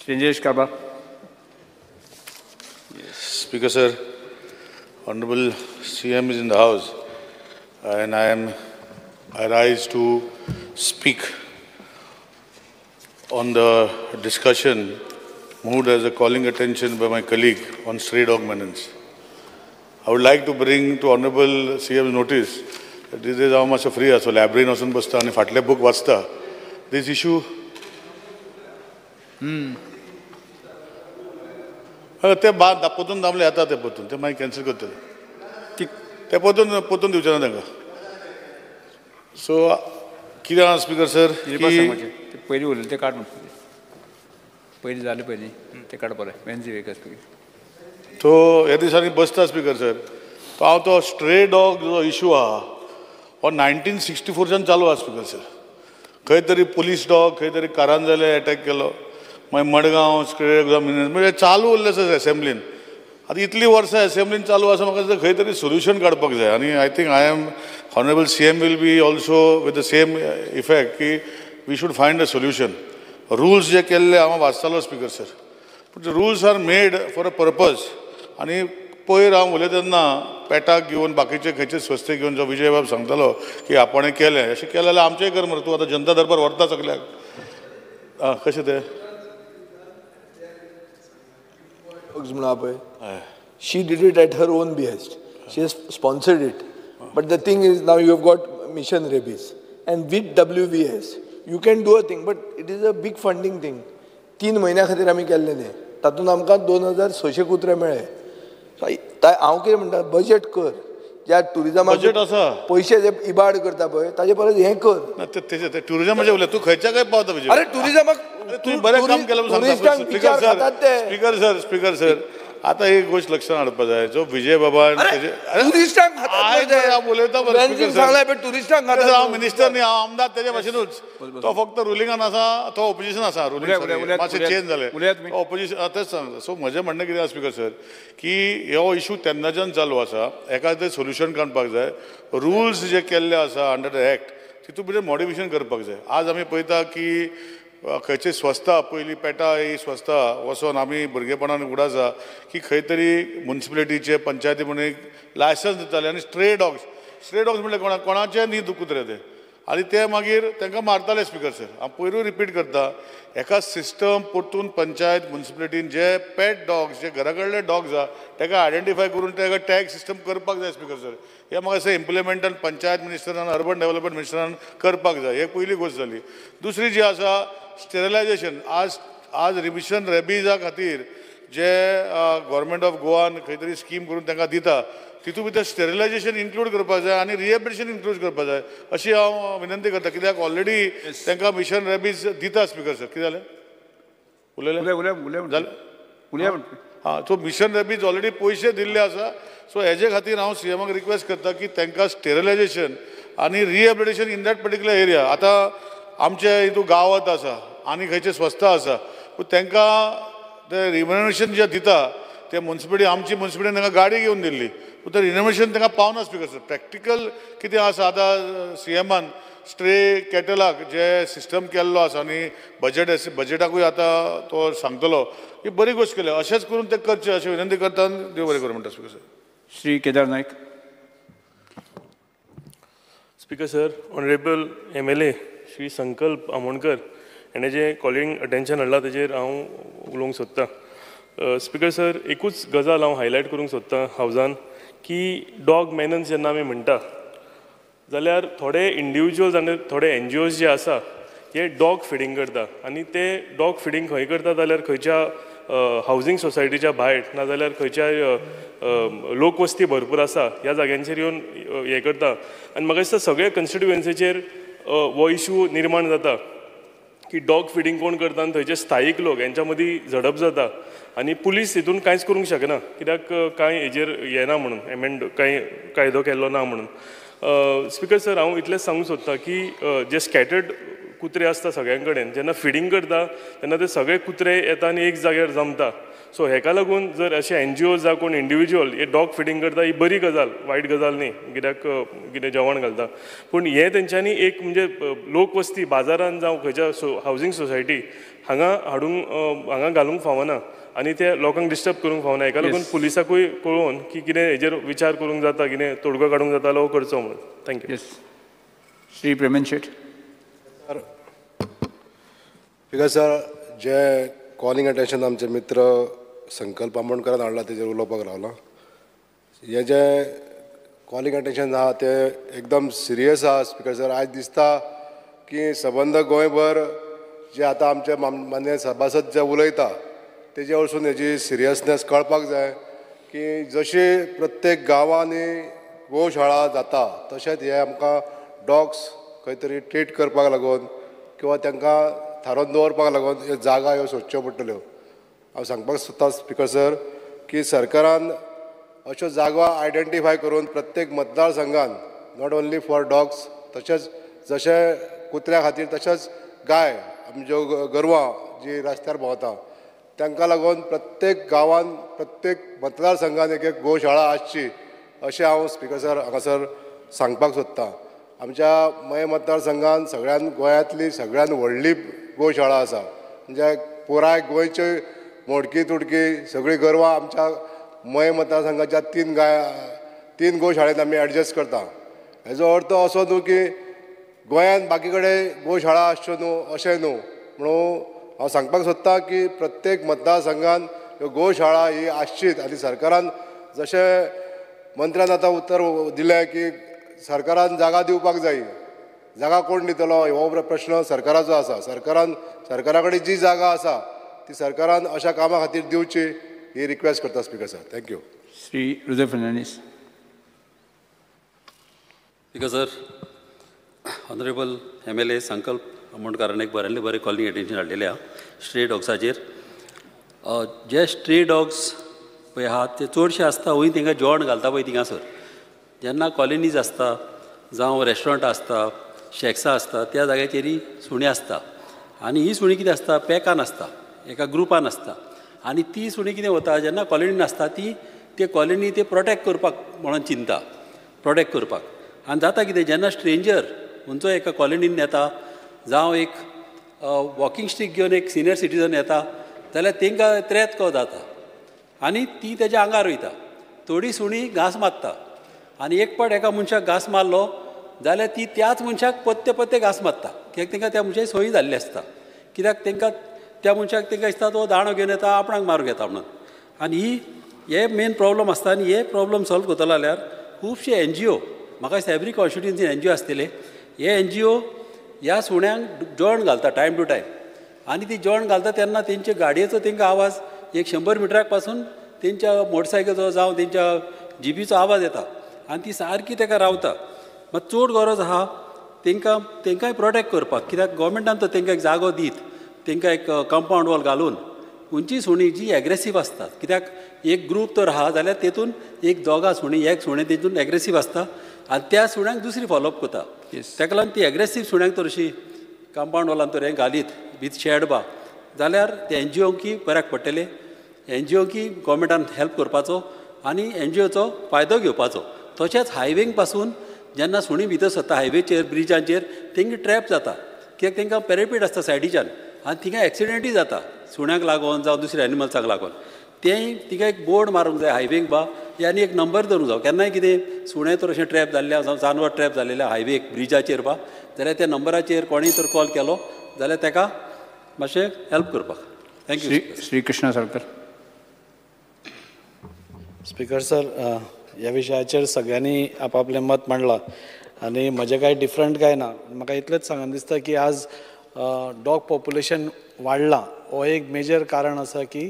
Shri Karbar. Speaker sir, Honorable CM is in the house and I rise to speak on the discussion moved as a calling attention by my colleague on stray dog menace. I would like to bring to Honorable CM's notice that this is how much free so library वचून बसता आनी फाटले book वाचता. This issue ते बाद पोतून दामले येता ते पोतून ते मागीर कॅन्सल करतले ते पोतून पोतून दिवचे ना तांकां. सो कितें आसा स्पीकर सर, पयलीं उरलें तें काड, पयलीं जालें पयलीं तें काडपा जाय. सो ह्या दिसांनी बसता स्पीकर सर, तो हांव तो स्ट्रे डॉग जो इशू आहा हो 1964च्यान चालू आहा स्पीकर सर. खंय तरी पुलीस डॉग खंय तरी कारांजाले एटॅक केलो, मागीर मडगांव स्ट्रे डॉग म्हणजे चालू उरलें आसा एसेंब्लीन. आतां इतलीं वर्सां एसेंब्लीन चालू आसा, म्हाका दिसता खंय तरी सोल्युशन काडपाक जाय. आनी I think I am honourable CM will be also with the same effect की we should find a solution. Rules जे केल्ले हांव वाचतालो स्पीकर सर, पूण rules are made for a purpose. आनी पयर हांव उलयता तेन्ना पेटाक घेवन बाकीचे खंयचे संस्थे घेवन जो विजय बाब सांगतालो की आपणें केलें, अशें केलें जाल्यार आमचेंय कर मरे, तूं आतां जनता दरबार व्हरता सगल्याक. आं कशें तें म्हणा पळय, she did it at her own behest, she has sponsored it. But the thing is now you have got mission rabies and with WVS you can do a thing, but it is a big funding thing. 3 म्हयन्या खातीर आमी केल्लें तें, तातूंत आमकां 2600 कुत्रे मेळ्ळे. हांव कितें म्हणटा, बजेट कर, ज्या टुरिजमाक पयशे जे इबाड करता पळय ताजे परस हें कर. टुरिजमाचें उलय, तूं खंयच्या खंय पावता. अरे टुरिजमाक तुवें बरें काम केलें म्हूण सांगता. स्पीकर सर, स्पीकर सर, आतां एक गोश्ट लक्षांत हाडपा जाय, जो विजय बाबान टुरिस्टांक हांव मिनिस्टर न्ही, हांव आमदार तेजे भाशेनूच. तो फक्त रुलिंगान आसा, तो ऑपोजिशन आसा, रुलिंग मातशें चेंज जालें ऑपोजिशन, तेंच सांगता. सो म्हजें म्हणणें कितें आसा स्पीकर सर, की हो इशू तेन्नाच्यान चालू आसा, एका तें सोल्युशन काडपाक जाय. रुल्स जे केल्ले आसा अंडर the act तितून भितर मॉडिफिकेशन करपाक जाय. आज आमी पळयता की खंयचे संस्था पयलीं पेटा ही संस्था वचोन आमी भुरगेपणान उगडासा की खंय तरी मुन्सिपलिटीचे पंचायती म्हणून एक लायसन्स दिताले आनी स्ट्रे डॉग्स, स्ट्रे डॉग्स म्हणल्यार कोणा कोणाचे न्ही कुत्रे ते, आनी ते मागीर तांकां मारताले स्पीकर सर. हांव पयरूय रिपीट करता, एका सिस्टम परतून पंचायत मुन्सिपलिटीन जे पेट डॉग्स जे घरा कडले डॉग्स आहा ताका आयडेंटिफाय करून ताका टॅग सिस्टम करपाक जाय स्पीकर सर. हें म्हाका दिसता इम्प्लिमेंटान पंचायत मिनिस्टरान अर्बन डेवलपमेंट मिनिस्टरान करपाक जाय. हे पयली गोश्ट जाली. दुसरी जी आसा स्टेरिलायजेशन. आज आज रिमिशन रेबीजा खातीर जे गव्हर्मेंट ऑफ गोवान खंय तरी स्कीम करून तांकां दिता, तितून भितर स्टेरिलायजेशन इन्क्लूड करपाक जाय आनी रिहेबिलिटेशन इन्क्लूड करपाक जाय अशी हांव विनंती करता. कित्याक ऑलरेडी तांकां मिशन रेबीज दिता स्पीकर सर. कितें जालें? उलयलें जालें? हां, सो मिशन रेबीज ऑलरेडी पयशे दिल्ले आसा. सो हेजे खातीर हांव सीएमाक रिक्वेस्ट करता की तांकां स्टेरिलायजेशन आनी rehabilitation in that particular area. आतां आमचे हितून गांवांत आसा आनी खंयचे संस्था आसा, पूण तांकां ते रिनोवेशन जे दिता ते मुन्सिपलिटी, आमची मुन्सिपलिटीन तांकां गाडी घेवन दिल्ली, पूण ते रिनोवेशन तांकां पावना स्पीकर सर. प्रॅक्टिकल कितें आसा, आतां सीएमान स्ट्रे कॅटलाक जे सिस्टम केल्लो आसा आनी बजेट बजेटाकूय आतां तो सांगतलो ही बरी गोश्ट केल्या, अशेंच करून ते करचें अशें विनंती करता. देव बरें करूं म्हणटा speaker sir. Shri Kedar Naik. Speaker sir, honourable MLA Shri Sankalp Amonkar हेणें जें कॉलिंग अटेन्शन हाडलां तेजेर हांव उलोवंक सोदतां. स्पीकर सर, एकूच गजाल हांव हायलायट करूंक सोदतां हावजान की डॉग मेनन्स जेन्ना आमी म्हणटा जाल्यार थोडे इंडिविज्युअल्स आनी थोडे एनजीओज जे आसा हे डॉग फिडींग करता आनी ते डॉग फिडींग खंय करता जाल्यार खंयच्या हावजींग सोसायटीच्या भायर नाजाल्यार खंयच्याय लोकवस्ती भरपूर आसा ह्या जाग्यांचेर येवन हें करता. आनी म्हाका दिसता सगळे कन्स्टिट्युएन्सीचेर हो इशू निर्माण जाता की डॉग फिडींग कोण करता आनी थंयचे स्थायीक लोक हेंच्या मदीं झडप जाता आनी पुलीस हितून कांयच करूंक शकना कित्याक कांय हेजेर येना म्हणून एमेंड कांय कायदो केल्लो ना म्हणून. स्पीकर सर, हांव इतलेंच सांगूंक सोदतां की जे स्कॅटर्ड कुत्रे आसता सगळ्यां कडेन जेन्ना फिडींग करता तेन्ना ते सगळे कुत्रे येता आनी एक जाग्यार जमता. सो हेका लागून जर अशे एन जी ओ जावं कोण इंडिविज्युअल हे डॉग फिडींग करता ही बरी गजाल, वायट गजाल न्ही, कित्याक कितें जेवण घालता, पूण हें तेंच्यांनी एक म्हणजे लोकवस्ती बाजारान जावं खंयच्या हावजींग सोसायटी हांगा हाडूंक हांगा घालूंक फावना आनी ते लोकांक डिस्टर्ब करूंक फावना. हेका लागून पुलिसाकूय कळोवन की कितें हेजेर विचार करूंक जाता, कितें तोडगो काडूंक जाता जाल्यार हो करचो म्हणून. Thank you. Shri Preman Shet. Speaker sir, J calling attention आमचे मित्र संकल्प आमोणकरान हाडला तेजेर उलोवपाक रावला. हें जें कॉलिंग अटेन्शन आहा तें एकदम सिरियस आहा स्पीकर सर. आयज दिसता की सबंद गोंयभर जे आतां आमचे मान्य सभासद जे उलयता तेजे वरसून हेजी सिरियसनेस कळपाक जाय की जशी प्रत्येक गांवांनी गोशाळा जाता तशेंच हे आमकां डॉग्स खंय तरी ट्रीट करपाक लागून किंवा तांकां थारोवन दवरपाक लागून ह्यो जागा ह्यो सोदच्यो पडटल्यो. हांव सांगपाक सोदता स्पीकर सर की सरकारान अश्यो जागो आयडेंटिफाय करून प्रत्येक मतदारसंघान not only for dogs तशेंच जशें कुत्र्या खातीर तशेंच गाय आमच्यो गोरवां जी रस्त्यार भोंवता तांकां लागून प्रत्येक गांवान प्रत्येक मतदारसंघान एक एक गोशाळा आसची अशें हांव स्पीकर सर हांगासर सांगपाक सोदतां. आमच्या मये मतदारसंघान सगळ्यान गोंयांतली सगळ्यान व्हडली गोशाळा आसा, म्हणजे पुराय गोंयची मोडकी तुडकी सगळीं गोरवां आमच्या मये मतदारसंघाच्या तीन गोशाळेंत आमी एडजस्ट करता. हेजो अर्थ असो न्हू की गोंयांत बाकी कडेन गोशाळा आसच्यो न्हू अशें न्हू, म्हणून हांव सांगपाक सोदतां की प्रत्येक मतदारसंघान ह्यो गोशाळा ही आसचीच. आनी सरकारान जशें मंत्र्यान आतां उतर दिलें की सरकारान जागा दिवपाक जाय, जागा कोण दितलो हो प्रश्न सरकाराचो आसा. सरकारान सरकारा कडेन जी जागा आसा ती सरकारान अशा कामा खातीर दिवची ही रिक्वेस्ट करता speaker sir. Thank you. Shri Rudra Fernandes. Speaker sir, honourable M L A Sankalp आमोणकारान एक बऱ्यांतलें बरें कॉलिंग एटेन्शन हाडलेलें आहा स्ट्रे डॉग्साचेर. जे स्ट्रे डॉग्स पळय आहात ते चडशे आसता वंय तांकां जेवण घालता पळय थिंगासर, जेन्ना कॉलनीज आसता जावं रेस्टॉरंट आसता, शॅक्सां आसता, त्या जाग्याचेरय सुणीं आसता. आनी ही सुणीं कितें आसता, पॅकान आसता, एका ग्रुपान आसता. आनी ती सुणीं कितें वता जेन्ना कॉलनीन आसता ती ते कॉलनी ते प्रोटेक्ट करपाक म्हणून चिंता, प्रोटेक्ट करपाक. आनी जाता कितें जेन्ना स्ट्रेंजर खंयचो एका कॉलनीन येता जावं एक वॉकिंग स्टीक घेवन एक सिनियर सिटीजन येता जाल्यार तांकां त्रेत को जाता आनी ती तेज्या आंगार वयता. थोडी सुणीं घांस मारता आनी एक पाट एका मनशाक घांस मारलो जाल्यार ती त्याच मनशाक पत्ते पत्ते घांस मारता, कित्याक तांकां त्या मनशाची सोयी जाल्ली आसता. कित्याक तांकां त्या मनशाक तांकां दिसता तो दांडो घेवन येता आपणाक मारूंक येता म्हणून. आनी ही हे मेन प्रॉब्लम आसता. आनी हे प्रॉब्लम सॉल्व करतलो जाल्यार खुबशे एन जी ओ, म्हाका दिसता एवरी कॉन्स्टिट्युएन्सीन एन जी ओ आसतले, हे एन जी ओ ह्या सुण्यांक जेवण घालता टायम टू टायम. आनी ती जेवण घालता तेन्ना तेंच्या गाडयेचो तांकां आवाज एक 100 मिटराक पासून तेंच्या मोटरसायकलीचो जावं तेंच्या जिपीचो आवाज येता आनी ती सारकी ताका रावता. मात चड गरज आहा तांकां तांकांय प्रोटेक्ट करपाक, कित्याक गोवोरमेंटान तर तांकां एक जागो दीत, तांकां एक कंपावंड वॉल घालून खंयची सुणीं जी एग्रेसीव आसतात, कित्याक एक ग्रूप तर आहा जाल्यार तेतून एक दोगां सुणीं एक सुणें तेतून एग्रेसीव आसता आनी त्या सुण्यांक दुसरी फॉलोअप करता. ताका लागून ती एग्रेसीव सुण्यांक तर अशी कंपावंड वॉलान तर हें घालीत विथ शेड बा जाल्यार ते एन जी ओंकी बऱ्याक पडटले, एन जी ओंकी गोवोरमेंटान हेल्प करपाचो आनी एन जी ओचो फायदो घेवपाचो. तशेंच हायवेंक पासून जेन्ना सुणीं भितर सरता हायवेचेर ब्रिजांचेर तेंकां ट्रॅप जाता, कित्याक तांकां पॅरेपीट आसता सायडीच्यान आनी थिंगा एक्सिडेंटूय जाता सुण्यांक लागून जावं दुसऱ्या एनिमल्सांक लागून. तेंय तिका एक बोर्ड मारूंक जाय हायवेक बा आनी एक नंबर धरूंक जाय, केन्नाय कितें सुणें तर अशें ट्रॅप जाल्लें जावं जानवर ट्रॅप जाल्लें हायवेक ब्रिजाचेर बा जाल्यार त्या नंबराचेर कोणीय तर कॉल केलो जाल्यार ताका मातशें हेल्प करपाक. Thank you. Shri Krishna Salkar. Speaker sir, ह्या विशयाचेर सगळ्यांनी आपआपलें मत मांडलां आनी म्हजें कांय डिफरंट कांय ना. म्हाका इतलेंच सांगन दिसता की आज डॉग पॉप्युलेशन वाडलां हो एक मेजर कारण आसा की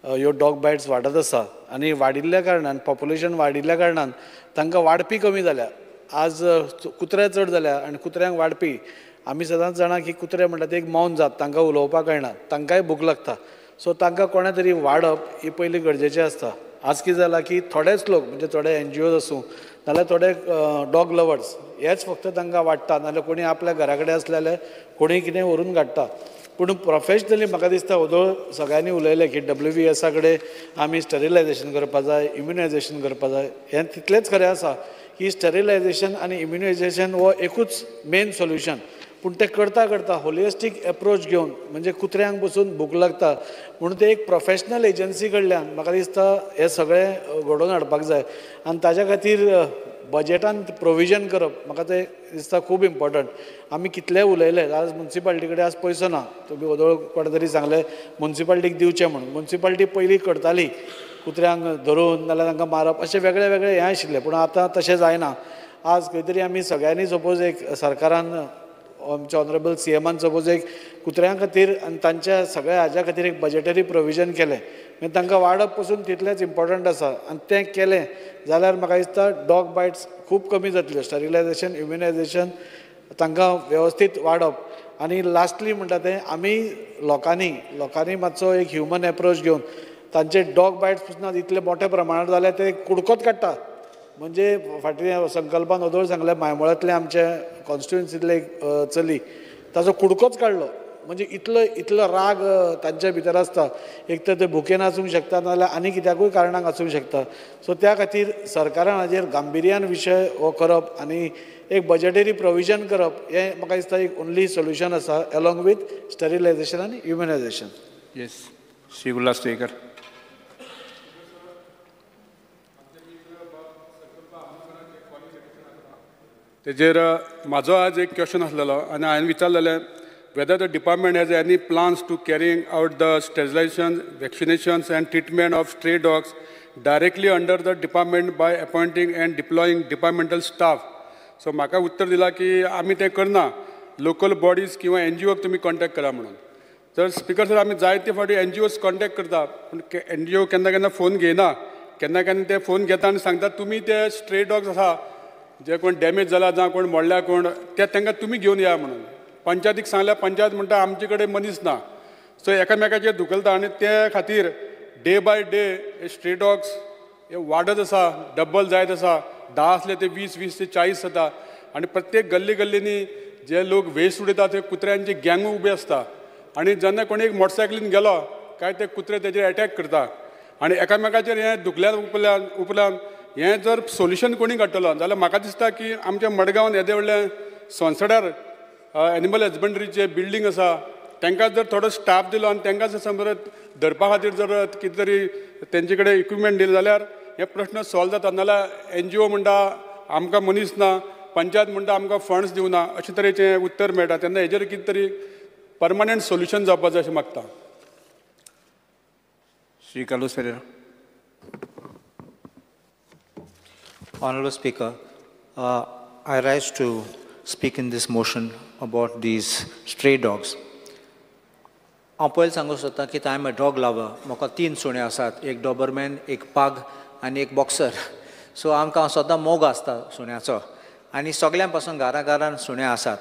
ह्यो डॉग बायट्स वाडत आसा आनी वाडिल्ल्या कारणान पॉप्युलेशन वाडिल्ल्या कारणान तांकां वाडपी कमी जाल्या. आज कुत्रे चड जाल्या आनी कुत्र्यांक वाडपी आमी सदांच जाणा की कुत्रे म्हणटा ते एक मौन जात, तांकां उलोवपाक कळना, तांकांय भूक लागता. सो तांकां कोणें तरी वाडप ही पयलीं गरजेचें आसता. आज कितें जालां की थोडेच लोक म्हणजे थोडे एन जी ओज आसूं नाल्यार थोडे डॉग लवर्स हेच फक्त तांकां वाडटा, नाल्यार कोणी आपल्या घरा कडेन आसले जाल्यार कोणी कितें व्हरून काडटा. पूण प्रोफेशनली म्हाका दिसता ओदोळ सगळ्यांनी उलयलें की WVS कडेन आमी स्टरिलायझेशन करपा जाय, इम्युनायझेशन करपा जाय. हें तितलेंच खरें आसा की स्टरिलायझेशन आनी इम्युनायझेशन हो एकूच मेन सोल्युशन, पूण तें करता करता होलिस्टीक एप्रोच घेवन म्हणजे कुत्र्यांक बसून भूक लागता म्हणून ते एक प्रोफेशनल एजन्सी कडल्यान म्हाका दिसता हें सगळें घडोवन हाडपाक जाय आनी ताज्या खातीर बजेटान प्रोविजन करप म्हाका तें दिसता खूब इम्पॉर्टंट. आमी कितलें उलयले आज मुन्सिपाल्टी कडेन आज पयसो ना, तुमी ओदोळ कोणे तरी सांगलें मुन्सिपाल्टीक दिवचें म्हणून. मुन्सिपाल्टी पयलीं करताली कुत्र्यांक धरून नाल्यार तांकां मारप अशें वेगळे वेगळे हें आशिल्लें, पूण आतां तशें जायना. आज खंय तरी आमी सगळ्यांनी सपोज एक सरकारान आमच्या ऑनरेबल CMान सपोज एक कुत्र्यां खातीर आनी तांच्या सगळ्या हाज्या खातीर एक बजेटरी प्रोविजन केलें मागीर तांकां वाडप पसून तितलेंच इम्पॉर्टंट आसा आनी तें केलें जाल्यार म्हाका दिसता डॉग बायट्स खूब कमी जातल्यो. स्टरिलायझेशन, इम्युनायझेशन, तांकां वेवस्थीत वाडप आनी लास्टली म्हणटा तें आमी लोकांनी मातसो एक ह्युमन एप्रोच घेवन तांचे डॉग बायट्स पसून इतले मोठ्या प्रमाणात जाल्यार ते कुडकोच काडटा. म्हणजे फाटल्या संकल्पान ओदोळ सांगलें मायमोळांतलें आमचे कॉन्स्टिट्युएन्सींतलें एक चली ताचो कुडकोच काडलो. म्हणजे इतलो इतलो राग तांच्या भितर आसता, एक तर ते भुकेन आसूंक शकता नाजाल्यार आनी कित्याकूय कारणाक आसूंक शकता. सो त्या खातीर सरकारान हाजेर गांभिर्यान विशय हो करप आनी एक बजेटरी प्रोविजन करप हें म्हाका दिसता एक ओन्ली सोल्युशन आसा एलोंग विथ स्टरिलायझेशन आनी ह्युमनायझेशन. येस, श्री उल्हास तुयेकर. तेजेर म्हाजो आज एक क्वेश्चन आसलेलो आनी हांवें विचारलेलें whether the department has any plans to carrying out the sterilization, vaccinations and treatment of stray dogs directly under the department by appointing and deploying departmental staff. So म्हाका उत्तर दिलां की आमी तें करना, लोकल बॉडीज किंवा NGOक तुमी कॉन्टॅक्ट करा म्हणून. तर स्पिकर सर, आमी जायते फावटी NGOs contact करता, पूण NGO केन्ना केन्ना फोन घेयना, केन्ना केन्ना ते फोन घेता आनी सांगता तुमी ते स्ट्रे डॉग्स आसा जे कोण डॅमेज जाला जावं कोण मोडल्या कोण ते तांकां तुमी घेवन या म्हणून. पंचायतीक सांगल्यार पंचायत म्हणटा आमचे कडेन मनीस ना. सो एकामेकाचेर धुकलता आनी ते खातीर डे बाय डे हे स्ट्रे डॉग्स हे वाडत आसा, डब्बल जायत आसा. 10 आसले ते 20, 20 ते 40 जाता आनी प्रत्येक गल्ली गल्लींनी जे लोक वेस्ट उडयता ते कुत्र्यांची गँगू उबी आसता आनी जेन्ना कोणी एक मोटरसायकलीन गेलो काय ते कुत्रे तेजेर एटॅक करता आनी एकामेकाचेर हें धुकल्या उपल्यान हें जर सोल्युशन कोणी काडटलो जाल्यार म्हाका दिसता की आमच्या मडगांवान येदें व्हडलें संसदार एनिमल हजबंड्रीचें बिल्डींग आसा, तांकां जर थोडो स्टाफ दिलो आनी तांकां जर समज धरपा खातीर जर कितें तरी तेंचे कडेन इक्विपमेंट दिलें जाल्यार हे प्रश्न सॉल्व जाता. नाजाल्यार NGO म्हणटा आमकां मनीस ना, पंचायत म्हणटा आमकां फंड्स दिवना, अशे तरेचें उत्तर मेळटा. तेन्ना हेजेर कितें तरी परमनंट सोल्युशन जावपा जाय अशें मागता. Shri Carlos Ferreira. Honorable Speaker, I rise to speak in this motion about these stray dogs. हांव पयलीं सांगूंक सोदता की I am a dog lover. म्हाका 3 सुणे आसात, एक डॉबरमॅन, एक पाग आनी एक बॉक्सर. सो आमकां सदां मोग आसता सुण्याचो आनी सगळ्यां पासून घरा घरान सुणे आसात.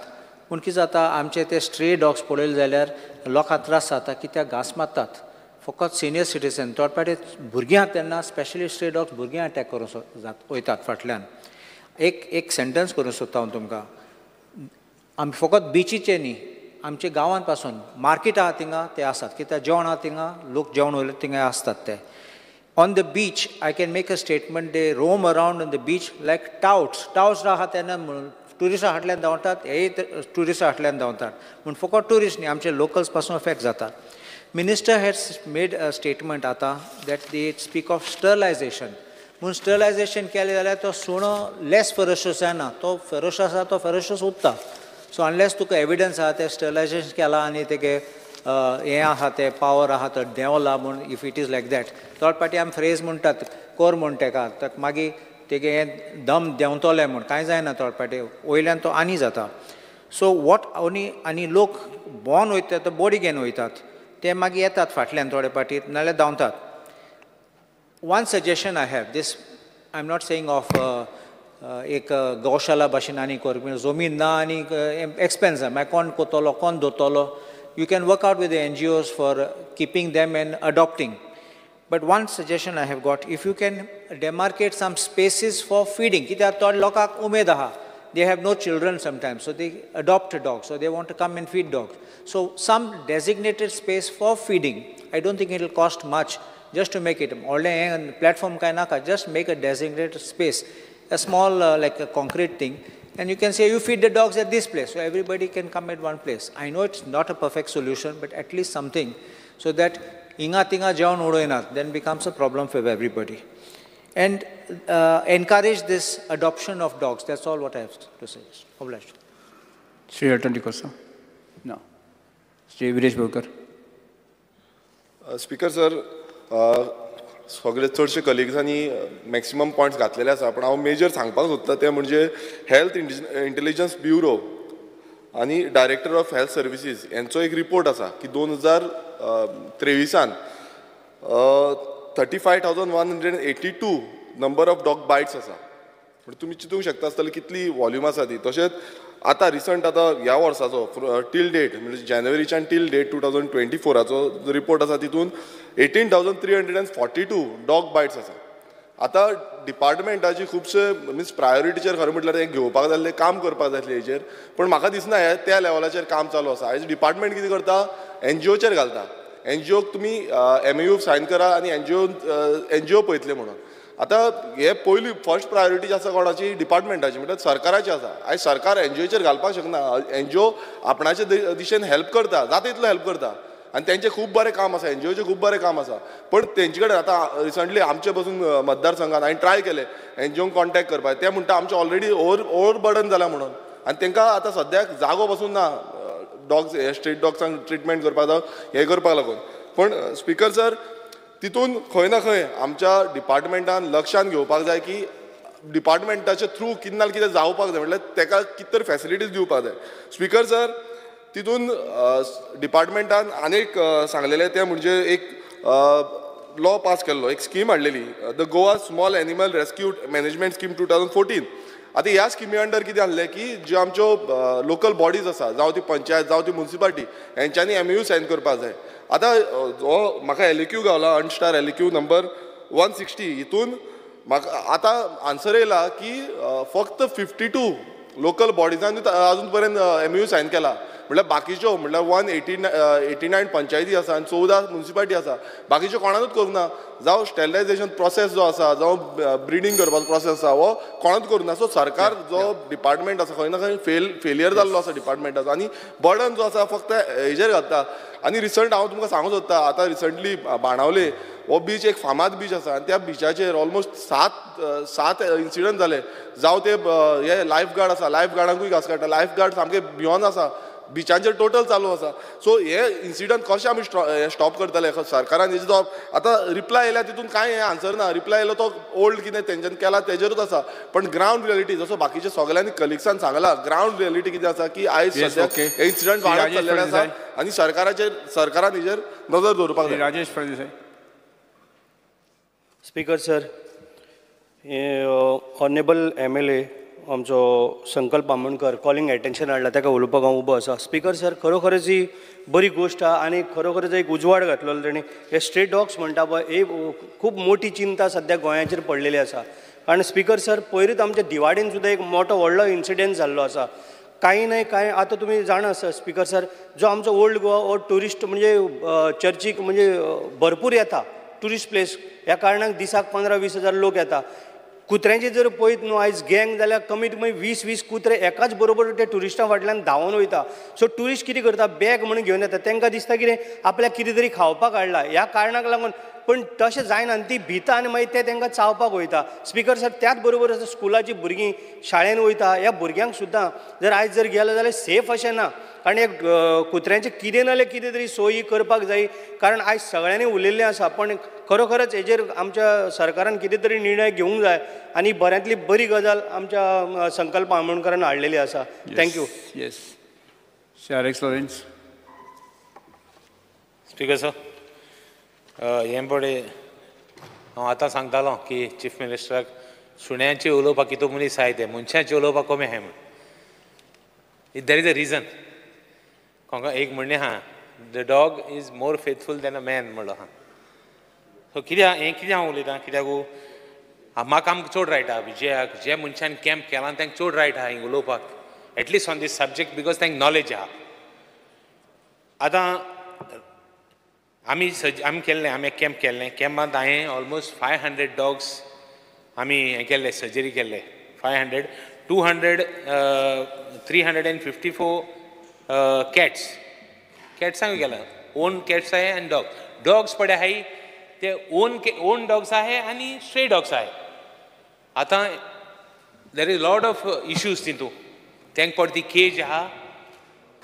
पूण कितें जाता, आमचे ते स्ट्रे डॉग्स पळयले जाल्यार लोकांक त्रास जाता कित्याक घांस मारतात. फकत सिनियर सिटीजन थोडे फावटी भुरगीं आहा तेन्ना स्पेशली स्ट्रे डॉग्स भुरगीं अटॅक करूंक वयतात फाटल्यान. एक एक सेंटन्स करूंक सोदता हांव तुमकां. आमी फकत बिचीचे न्ही, आमच्या गांवांत पासून मार्केट आहा थिंगा ते आसात, कित्याक जेवण आहा थिंगा, लोक जेवण वयले थिंगा आसतात ते. On the beach I can make a statement, they roam around on the beach like touts. Touts आहा तेन्ना ट्युरिस्टां फाटल्यान धांवतात, हेय ट्युरिस्टां फाटल्यान धांवतात. पूण फकत ट्युरिस्ट न्ही, आमचे लोकल्स पासून अफेक्ट जातात. Minister has made a statement आतां that they speak of sterilization. पूण स्टरलायजेशन केलें जाल्यार तो सुणो लेस फेरोशियस जायना, तो फेरोशियस आसा तो फेरोशियस उरता. सो अनलेस तुका एविडन्स आहा तें स्टरलायजेशन केलां आनी तेगे हें आहा तें पावर आहा तो देंवला म्हूण, if it is like that. थोडे फावटी आमी फ्रेज म्हणटात कोर म्हूण तेका, मागीर तेगे हें दम देंवतलें म्हूण, कांय जायना थोडे फावटी वयल्यान तो आनी जाता. सो what only आनी लोक भोंवन वयतात तो बॉडी घेवन वयतात, ते मागीर येतात फाटल्यान थोडे फावटी नाल्यार धांवतात. One suggestion I have, this I am not saying of एक गौशाला भाशेन आनी कर, जमीन ना आनी एक्सपेन्स आहा, मागीर कोण कोतलो कोण धरतलो. You can work out with the NGOs for keeping them and adopting. But one suggestion I have got, if you can demarcate some spaces for feeding, कित्याक थोडे लोकांक उमेद आहा They have no children sometimes, so they adopt a dog, so they want to come and feed dogs. So some designated space for feeding. I don't think it will cost much just to make it. Platform kainaka, just make a designated space, a small like a concrete thing, and you can say you feed the dogs at this place, so everybody can come at one place. I know it's not a perfect solution, but at least something, so that inga tinga jaun udoinat then becomes a problem for everybody. And encourage this adoption of dogs. That's all what I have to say. Obliged. Shri Elton D'Costa? No. Shri Viresh Borkar. Speaker sir, सगळे चडशे कलिग्सांनी maximum points घातलेले आसा, पूण हांव major सांगपाक सोदता तें म्हणजे हेल्थ इंटेलिजन्स ब्युरो आनी डायरेक्टर ऑफ हेल्थ सर्विसीस यांचो एक रिपोर्ट आसा की 2023 35,182 नंबर ऑफ डॉग बायट्स आसा. म्हणजे तुमी चिंतूंक शकता आसतले कितली वॉल्यूम आसा ती. तशेंच आतां रिसंट आतां ह्या वर्साचो टील डेट म्हणजे जानेवारीच्यान टील डेट 2024 रिपोर्ट आसा तितून 18,342 डॉग बायट्स आसा. आतां डिपार्टमेंटाची खुबशे मिन्स प्रायोरिटीचेर खरें म्हटल्यार तें घेवपाक जाय आसलें, काम करपाक जाय आसलें हेचेर, पूण म्हाका दिसना हें त्या लेवलाचेर काम चालू आसा. आयज डिपार्टमेंट कितें करता, एनजीओचेर घालता. एनजीओक तुमी एमओयू सायन करा आनी एनजीओ पळयतले म्हणून. आतां हे पयली फर्स्ट प्रायोरिटी आसा कोणाची, डिपार्टमेंटाची, म्हटल्यार सरकाराची आसा. आयज सरकार एनजीओचेर घालपाक शकना. एनजीओ आपणाचे दिशेन हेल्प करता, जाता तितलो हेल्प करता आनी तेंचें खूब बरें काम आसा, एनजीओचें खूब बरें काम आसा. पण तेंचे कडेन आतां रिसंटली आमचे पसून मतदारसंघात हांवें ट्राय केलें एनजीओंक कॉन्टेक्ट करपाक, ते म्हणटा आमचें ऑलरेडी ओवर बर्डन जालां म्हणून, आनी तांकां आतां सद्याक जागो पसून ना डॉग्स हे स्ट्रीट डॉग्सांक ट्रिटमेंट करपाक जावं हें करपाक लागून. पूण स्पीकर सर, तितून खंय ना खंय आमच्या डिपार्टमेंटान लक्षान घेवपाक जाय की डिपार्टमेंटाचे थ्रू कितें ना कितें जावपाक जाय, म्हटल्यार ताका कितें तरी फॅसिलिटीज दिवपाक जाय. स्पीकर सर, तितून डिपार्टमेंटान आनीक सांगलेलें तें म्हणजे एक लॉ पास केल्लो, एक स्कीम हाडलेली, the Goa small animal rescue management scheme 2014. आतां ह्या स्किमी अंडर कितें आहलें की ज्यो आमच्यो लोकल बॉडीज आसा, जावं ती पंचायत जावं ती मुन्सिपालिटी, हेंच्यांनी एमओयू सायन करपाक जाय. आतां हो म्हाका एलएक्यू गावला, अनस्टार एलएक्यू नंबर 160, हितून म्हाका आतां आन्सर येयला की फक्त 52 लोकल बॉडिजांनी अजून पर्यंत एमओयू सायन केला. म्हटल्यार बाकीच्यो म्हटल्यार 189 पंचायती आसा आनी 14 मुन्सिपालिटी आसा, बाकीच्यो कोणाकूच करूंक ना. जावं स्टेरिलायझेशन प्रोसेस जो आसा, जावं ब्रिडींग करपाचो प्रोसेस आसा, हो कोणाकूच करूंक ना. सो सरकार जो डिपार्टमेंट आसा खंय ना खंय फेलियर जाल्लो आसा डिपार्टमेंटाचो, आनी बर्डन जो आसा फक्त हेजेर घालता. आनी रिसंट हांव तुमकां सांगूंक सोदता, आतां रिसंटली बाणावले हो बीच एक फामाद बीच आसा आनी त्या बिचाचेर ऑलमोस्ट सात इन्सिडंट जाले. जावं ते हे लायफ गार्ड आसा, लायफ गार्डांकूय घास काडटा, लायफ गार्ड सामके भियोन आसा, बिचांचेर टोटल चालू आसा. सो हे इन्सिडंट कशें आमी स्टॉप करतले सरकारान हेजे जो आतां रिप्लाय येयल्या तितून कांय हें आन्सर ना. रिप्लाय येयलो तो ओल्ड कितें तेंच्यांनी केला तेजेरूच आसा, पण ग्रावंड रियलिटी जसो बाकीच्या सगळ्यांनी कलिग्सान सांगला, ग्रावंड रियलिटी कितें आसा की आयज सद्याक हे इन्सिडंट वाडत चल्लेले आसा आनी सरकारान हेजेर नजर दवरपाक जाय. Rajesh Phaldesai. Speaker sir, honourable MLA आमचो संकल्प आमोणकर कॉलिंग एटेन्शन हाडला, ताका उलोवपाक हांव उबो आसा. स्पीकर सर, खरोखरच ही बरी गोश्ट आहा आनी खरोखरच एक उजवाड घातलेलो तेणी. हे स्ट्रीट डॉग्स म्हणटा पळय, ही खूब मोठी चिंता सद्या गोंयाचेर पडलेली आसा. कारण स्पीकर सर, पयरूच आमच्या दिवाडीन सुद्दां एक मोठो व्हडलो इन्सिडंट जाल्लो आसा. कांय न्हय कांय आतां तुमी जाणा आसा स्पीकर सर, जो आमचो ओल्ड गोवा हो ट्युरिस्ट म्हणजे चर्चीक म्हणजे भरपूर येता ट्युरिस्ट प्लेस, ह्या कारणाक दिसाक 15-20 हजार लोक येता. कुत्र्यांची जर पळयत न्हू आयज गँग जाल्यार कमीत कमी 20-20 कुत्रे एकाच बरोबर ते ट्युरिस्टां फाटल्यान धांवून वयता. सो ट्युरिस्ट कितें करता, बॅग म्हणून घेवन येता, तांकां दिसता कितें आपल्याक कितें तरी खावपाक हाडला, ह्या कारणाक लागून. पण तशें जायना आनी ती भिता आनी मागीर ते तांकां चावपाक वयता. स्पीकर सर, त्याच बरोबर आतां स्कुलाची भुरगीं शाळेन वयता, ह्या भुरग्यांक सुद्दां जर आयज जर गेले जाल्यार सेफ अशें ना. कारण एक कुत्र्यांचें कितें ना जाल्यार कितें तरी सोयी करपाक जाय. कारण आयज सगळ्यांनी उलयल्लें आसा, पण खरोखरच हेजेर आमच्या सरकारान कितें तरी निर्णय घेवंक जाय आनी बऱ्यांतली बरी गजाल आमच्या संकल्प आमोणकरान हाडलेली आसा. Thank you. Yes, Shri Alex Lawrence. Speaker sir, हें पळय हांव आतां सांगतालो की चीफ मिनिस्टराक सुण्यांचे उलोवपाक कितू मनीस आहाय ते मनशांचे उलोवपाक कमी आहाय म्हूण. There is a reason. एक म्हणणें आहा, the dog is more faithful than a man म्हणलो आहा. सो कित्याक हें कित्याक हांव उलयतां, कित्याक म्हाका आमकां चड रायट आहा, जे जे मनशान कॅम्प केलां तांकां चड रायट आहा हिंग उलोवपाक, at least on this subject, because तांकां नॉलेज आहा. आतां आमी आमी केल्लें, आमी कॅम्प केल्लें, कॅम्पांत हांवें ऑलमोस्ट 500 डॉग्स आमी हें केल्ले, सर्जरी केल्ले. 500, 200, 354 कॅट्स, कॅट्सांक केलां, ओन कॅट्स आहे आनी डॉग. डॉग्स पडे आहाय ते ओन डॉग्स आहे आनी स्ट्रे डॉग्स आहे. आतां there is lot of issues तितूं, तांकां पडटी केज आहा,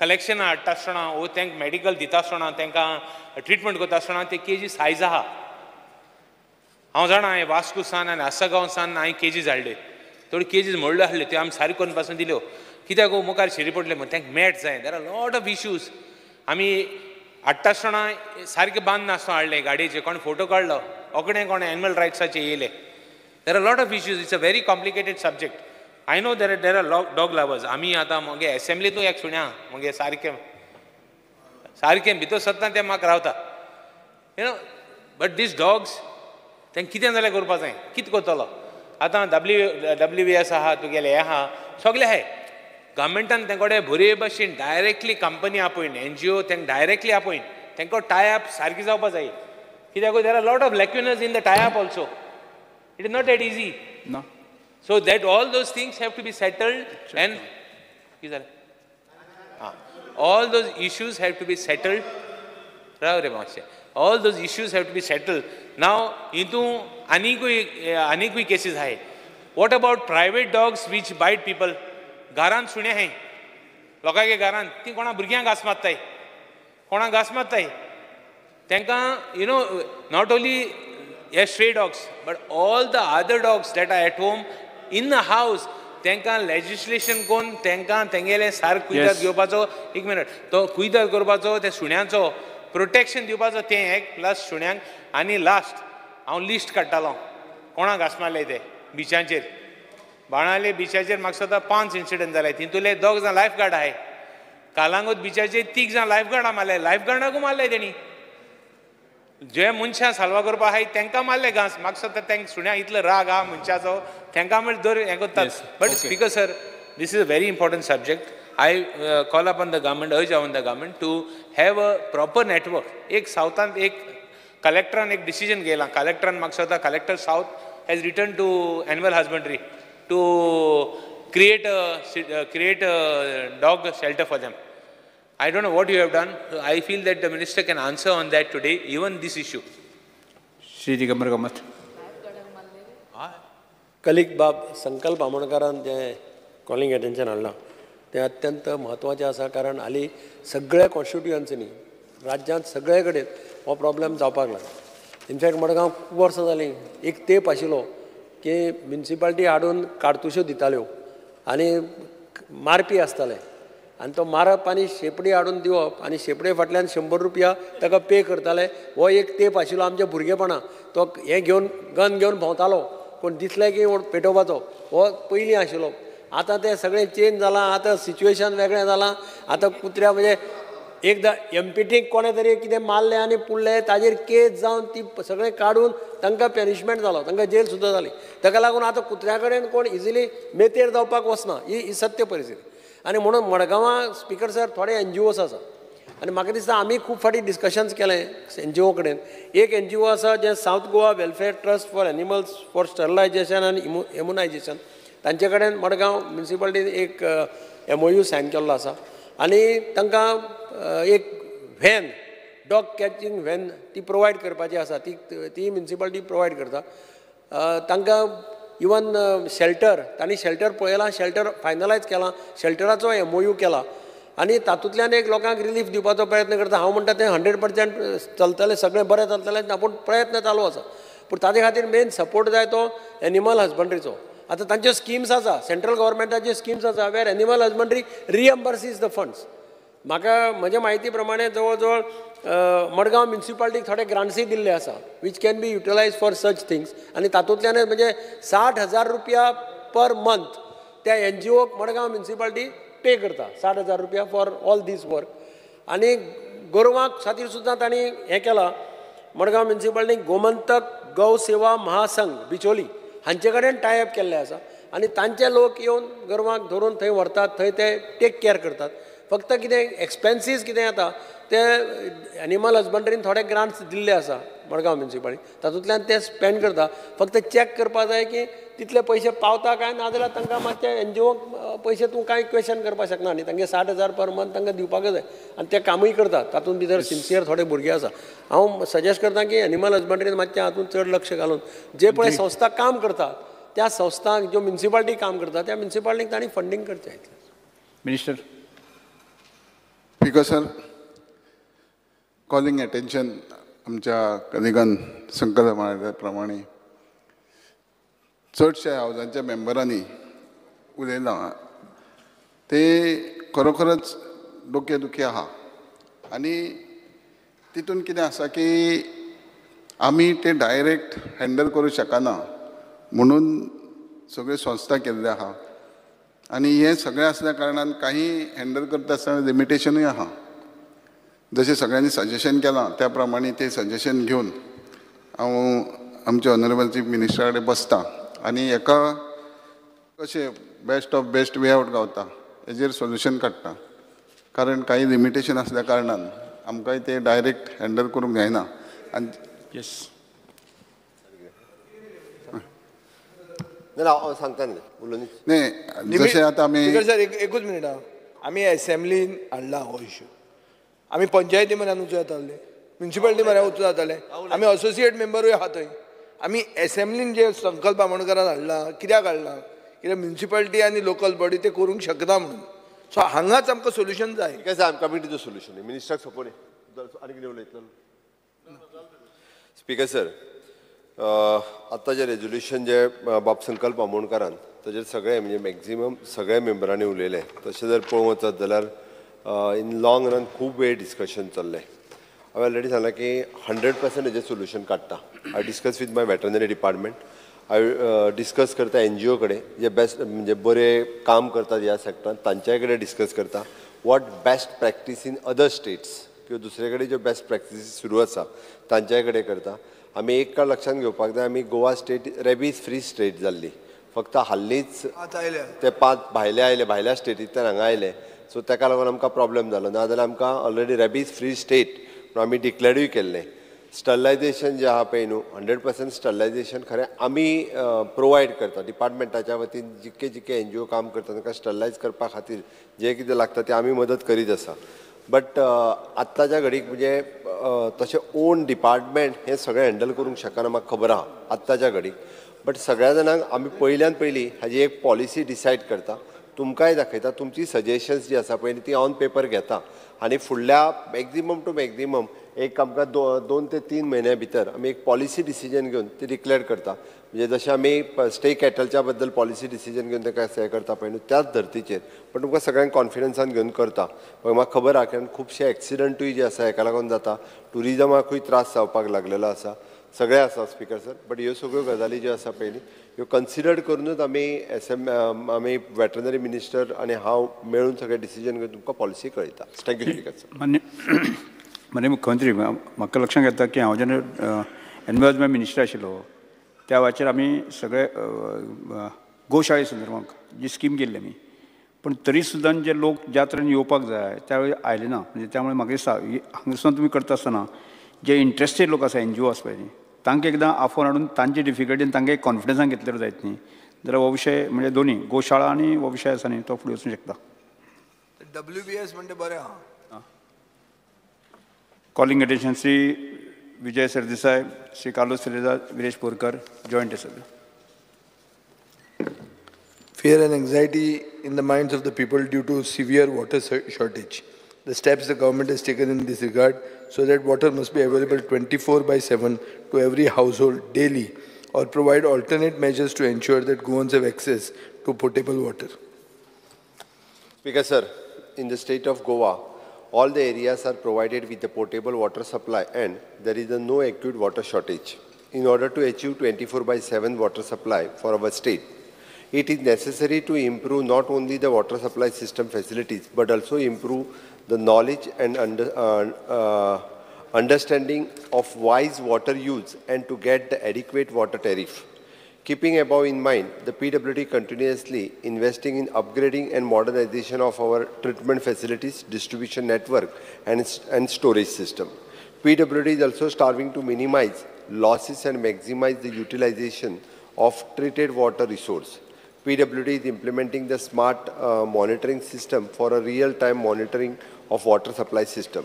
कलेक्शनां हाडटा आसतना वो तांकां मेडिकल दिता आसतना, तांकां ट्रिटमेंट करता आसतना ते केजी सायज आहा. हांव जाणा, हांवें वास्को सान आनी आसगांव सान हांवें केजीस हाडल्यो, थोड्यो केजीस व्हडल्यो आसल्यो, त्यो आमी सारक्यो करून पासून दिल्यो, कित्याक मुखार शेरी पडले म्हण तांकां मॅट जाय. There are lot of issues. आमी हाडटा आसतना सारकें बांद नासतना हाडलें गाडयेचे, कोण फोटो काडलो, ओकडें कोण एनिमल रायट्साचे येयले. There are lot of issues. It's a very complicated subject. I know there are dog lovers. आमी आतां मगे एसेंब्लींतूय एक सुण्या मगे सारकें सारकें भितर सरता तें म्हाका रावता, you know. But these dogs तांकां कितें जाल्यार करपा जाय, कितें करतलो आतां. डब्ल्यू वी एस आहा तुगेलें, हें आहा, सगळें आहाय. गव्हर्मेंटान तें कडेन बरे भशेन डायरेक्टली कंपनी आपयन, एनजीओ तांकां डायरेक्टली आपयन, तांकां टाय अप सारकी जावपा जाय, कित्याक there are lot of lacunas in the tie up also. It is not that easy. ना. So that all those things have to be settled and all those issues have to be settled. All those issues have to be settled. Now, into anikui cases hai. What about private dogs which bite people? घरान सुणे hai, लोकांके घरान ती कोणा भुरग्यांक घास मारताय, कोणाक घास मारताय तांकां, you know, not only stray dogs but all the other dogs that are at home in the house, तांकां लेजिस्लेशन करून तांकां तेंगेलें सारकें कुयदाद घेवपाचो. एक मिनट, तो कुयदाद करपाचो, त्या सुण्यांचो प्रोटेक्शन दिवपाचो, तें एक प्लस सुण्यांक. आनी लास्ट हांव लिस्ट काडटालो कोणाक घास मारले ते बिचांचेर, बाणावले बिचाचेर म्हाका दिसता 5 इन्सिडंट जाले, तितूंतले 2 जाण लायफ गार्ड आहाय. कालांगूट बिचाचेर 3 जाण लायफ गार्डां मारले, लायफ गार्डाकूय मारले तेणी. जे मनशां साल्वा करपा आहाय तांकां मारले घांस. म्हाका दिसता तांकां सुण्या इतलो राग आहा मनशाचो, तांकां म्हळ्यार दर हें करतात. But speaker sir, this is a very important subject. I call upon the government, urge on the government to have a proper network. एक सावथांत एक कलेक्टरान एक डिसिजन घेयलां, कलेक्टरान म्हाका दिसता collector south has written to animal husbandry to create a dog shelter for them. I don't know what you have done. I feel that the minister can answer on that today, even this issue. Shri Digambar Kamat. कलिक बाब संकल्प आमोणकारान जे calling attention हाडलां तें अत्यंत म्हत्वाचें आसा, कारण हालीं सगळ्या कॉन्स्टिट्युयन्सीनी राज्यांत सगळे कडेन हो प्रॉब्लेम जावपाक लागला. इनफॅक्ट मडगांव खूब वर्सां जालीं एक तेंप आशिल्लो की म्युनिसिपालिटी हाडून काडतुश्यो दिताल्यो आनी मारपी आसताले, आनी तो मारप आनी शेंपडी हाडून दिवप आनी शेंपडे फाटल्यान 100 रुपया ताका पे करताले. हो एक तेंप आशिल्लो आमच्या भुरगेपणा. तो हें घेवन गन घेवन भोंवतालो, कोण दिसले की पेटोवपाचो, हो पयलीं आशिल्लो. आतां तें सगळें चेंज जालां, आतां सिच्युएशन वेगळें जालां. आतां कुत्र्या म्हणजे एकदां एमपीटीक कोणें तरी कितें मारलें आनी पुडलें, ताजेर केस जावन ती सगळें काडून तांकां पॅनिशमेंट जालो, तांकां जेल सुद्दां जाली. ताका लागून आतां कुत्र्या कडेन कोण इजिली मेतेर जावपाक वचना, ही सत्य परिस्थिती. आनी म्हणून मडगांवां स्पीकर सर थोडे एनजीओस आसा आनी म्हाका दिसता आमी खूब फावटी डिस्कशन्स केलें एनजीओ कडेन. एक एनजीओ आसा जें South Goa welfare trust for animals for sterilisation आनी इम्युनायजेशन, तांचे कडेन मडगांव म्युनिसिपालिटीन एक MOU sign केल्लो आसा आनी तांकां एक व्हॅन, डॉग कॅचिंग व्हॅन ती प्रोवायड करपाची आसा, ती म्युनिसिपालिटी प्रोवायड करता. तांकां इवन शेल्टर, तांणी शेल्टर पळयलां, शेल्टर फायनलायज केलां, शेल्टराचो MOU केला आनी तातूंतल्यान एक लोकांक रिलीफ दिवपाचो प्रयत्न करता. हांव म्हणटा तें 100% चलतलें, सगळें बरें चलतलें, पूण प्रयत्न चालू आसा. पूण ताजे खातीर मेन सपोर्ट जाय तो एनिमल हजबंड्रीचो. आतां तांच्यो स्किम्स आसा, सेंट्रल गव्हर्मेंटाच्यो स्किम्स आसा where animal husbandry reimburses the funds. म्हाका म्हज्या म्हायती प्रमाणे जवळ जवळ मडगांव म्युनिसिपालिटीक थोडे ग्रांट्सूय दिल्ले आसा which can be utilise for such things. आनी तातूंतल्यान म्हणजे 60,000 रुपया पर मंथ त्या एनजीओक मडगांव म्युनिसिपालिटी पे करता, 60,000 रुपया फॉर ऑल these work. आनी गोरवां खातीर सुद्दां तांणी हें केलां, मडगांव म्युनिसिपालिटी गोमंतक गौ सेवा महासंघ बिचोली हांचे कडेन टायअप केल्ले आसा आनी तांचे लोक येवन गोरवांक धरून थंय व्हरतात, थंय ते टेक केअर करतात. फक्त कितें एक्सपेन्सीस कितें येता ते एनिमल हजबंड्रीन थोडे ग्रांट्स दिल्ले आसा मडगांव म्युनिसिपालिटी, तातूंतल्यान ते स्पेंड करता. फक्त चॅक करपा जाय की तितले पयशे पावता काय ना जाल्यार तांकां मातशे एनजीओक पयशे तूं कांय क्वेशन करपाक शकना न्ही. तांगे 60,000 पर मंथ तांकां दिवपाकच जाय आनी ते कामूय करतात. तातूंत भितर सिन्सियर थोडे भुरगे आसा. हांव सजेस्ट करता की एनिमल हजबंड्रीन मातशें हातूंत चड लक्ष घालून जे पळय संस्था काम करता त्या संस्थांक, ज्यो म्युनिसिपालिटी काम करता त्या म्युनिसिपालिटीक तांणी फंडींग करचें. Minister. Speaker sir, calling attention आमच्या कलिगान संकल्प म्हळ्या प्रमाणे चडशा हावजांच्या मेंबरांनी उलयलां ते खरोखरच डोके दुखी आहा आनी तितून कितें आसा की आमी ते डायरेक्ट हँडल करूं शकना म्हणून सगळ्यो संस्था केल्ल्यो आहा आनी हें सगळें आसल्या कारणान काही हँडल करता आसतना लिमिटेशनूय आहा. जशें सगळ्यांनी सजेशन केलां त्या प्रमाणे तें सजेशन घेवन हांव आमच्या ऑनरेबल चीफ मिनिस्टरा कडेन बसता आनी हेका कशें best of best way out गावता हेजेर सोल्युशन काडटा. कारण काही लिमिटेशन आसल्या कारणान आमकांय तें डायरेक्ट हँडल करूंक जायना. आनी येस हांव सांगता न्ही उलोवन न्ही जशें आतां आमी सर एकूच मिनट आमी एसेंब्लीन हाडला हो इशू, आमी पंचायती म्हऱ्यान वचूं जाताले, म्युनिसिपालिटी म्हऱ्यान वचूं जाताले, आमी असोसिएट मेंबरूय आहा थंय. आमी एसेंब्लीन जे संकल्प आमोणकरान हाडला कित्याक हाडला, कित्याक म्युनिसिपालिटी आनी लोकल बॉडी ते करूंक शकना म्हणून. सो हांगाच आमकां सोल्युशन जाय. I am coming to the solution. मिनिस्टराक सपोर्ट आनी कितें उलयतलो. स्पीकर सर, आतां जें रेजोल्युशन जे बाब संकल्प आमोणकारान ताजेर सगळे म्हणजे मॅक्झिमम सगळे मेंबरांनी उलयले. तशें जर पळोवंक वचत जाल्यार इन लॉंग रन खूब वेळ डिस्कशन चल्लें. हांवें ऑलरेडी सांगलां की 100% हेजें सोल्युशन काडटा. I discuss with my veterinary department, I discuss करता एनजीओ कडेन जे बेस्ट म्हणजे बरें काम करतात ह्या सेक्टरान तांच्याय कडेन डिस्कस करता. What best practice in other states किंवा दुसरे कडेन ज्यो बेस्ट प्रॅक्टिसीस सुरू आसा तांच्याय कडेन करता. आमी एक काळ लक्षांत घेवपाक जाय, आमी Goa state rabies free state जाल्ली, फक्त हाल्लीच ते 5 भायले आयले, भायल्या स्टेटींतल्यान हांगा आयले, सो ताका लागून आमकां प्रॉब्लम जालो. नाजाल्यार आमकां ऑलरेडी रेबीज फ्री स्टेट म्हणून आमी डिक्लेरूय केल्लें. स्टरलायजेशन जें आहा पळय न्हू, 100% स्टरलायजेशन खरें आमी प्रोवायड करता डिपार्टमेंटाच्या वतीन. जितके जितके एनजीओ काम करता तांकां स्टरलायज करपा खातीर जें कितें लागता तें आमी मदत करीत आसा. बट आत्ताच्या घडीक म्हणजे तशें ओन डिपार्टमेंट हें सगळें हँडल करूंक शकना म्हाका खबर आहा आत्ताच्या घडीक. बट सगळ्या जाणांक आमी पयल्यान पयलीं हाजी एक पॉलिसी डिसायड करता, तुमकांय दाखयता, तुमची सजेशन्स जी आसा पळय ती ऑन पेपर घेता आनी फुडल्या मॅक्झिमम टू मॅक्झिमम एक आमकां 2 ते 3 म्हयन्या भितर आमी एक पॉलिसी डिसिजन घेवन ती डिक्लेअर करता. म्हणजे जशें आमी स्टे कॅटलच्या बद्दल पॉलिसी डिसिजन घेवन ताका हें करता पळय न्हू त्याच धर्तीचेर. पण तुमकां सगळ्यांक कॉन्फिडन्सान घेवन करता. म्हाका खबर आहा कारण खुबशे एक्सिडंटूय जे आसा हेका लागून जाता, ट्युरिजमाकूय त्रास जावपाक लागलेलो आसा, सगळें आसा स्पीकर सर. बट ह्यो सगळ्यो गजाली ज्यो आसा पयलीं ह्यो कन्सिडर करुनूच आमी एस एम आमी वेटरनरी मिनिस्टर आनी हांव मेळून सगळें डिसिजन घेवन तुमकां पॉलिसी कळयता. Thank you speaker sir. माननीय मुख्यमंत्री, म्हाका लक्षांत येता की हांव जेन्ना एनवायरमेंट मिनिस्टर आशिल्लो त्या वेळाचेर आमी सगळे गोशाळे संदर्भात जी स्कीम केल्ली आमी, पूण तरी सुद्दां जे लोक ज्या तरेन येवपाक जाय त्या वेळार आयले ना. म्हणजे त्यामुळे म्हाका दिसता हांगासून तुमी करता आसतना जे इंट्रस्टेड लोक आसा एनजीओ आसा पळय तांकां एकदां आफोवन हाडून तांची डिफिकल्टी आनी तांकां एक कॉन्फिडन्सान घेतल्यार जायत न्ही जाल्यार हो विशय म्हणजे दोनी गोशाळा आनी हो विशय आसा न्ही तो फुडें वचूंक शकता. WBS म्हणटा बरें आहा. Calling attention Shri Vijay Sardesai, Shri Carlos Ferreira, Viresh Borkar joint आसा. Fear and anxiety in the minds of the people due to severe water shortage. The steps the government has taken in this regard so that water must be available 24/7 to every household daily or provide alternate measures to ensure that Goans have access to potable water. Speaker sir, in the state of Goa, all the areas are provided with a potable water supply and there is a no acute water shortage. In order to achieve 24/7 water supply for our state, it is necessary to improve not only the water supply system facilities but also improve the knowledge and understanding of wise water use and to get the adequate water tariff. Keeping above in mind, the PWD continuously investing in upgrading and modernization of our treatment facilities, distribution network, and storage system. PWD is also striving to minimize losses and maximize the utilization of treated water resource. PWD is implementing the smart monitoring system for a real-time monitoring of water supply system.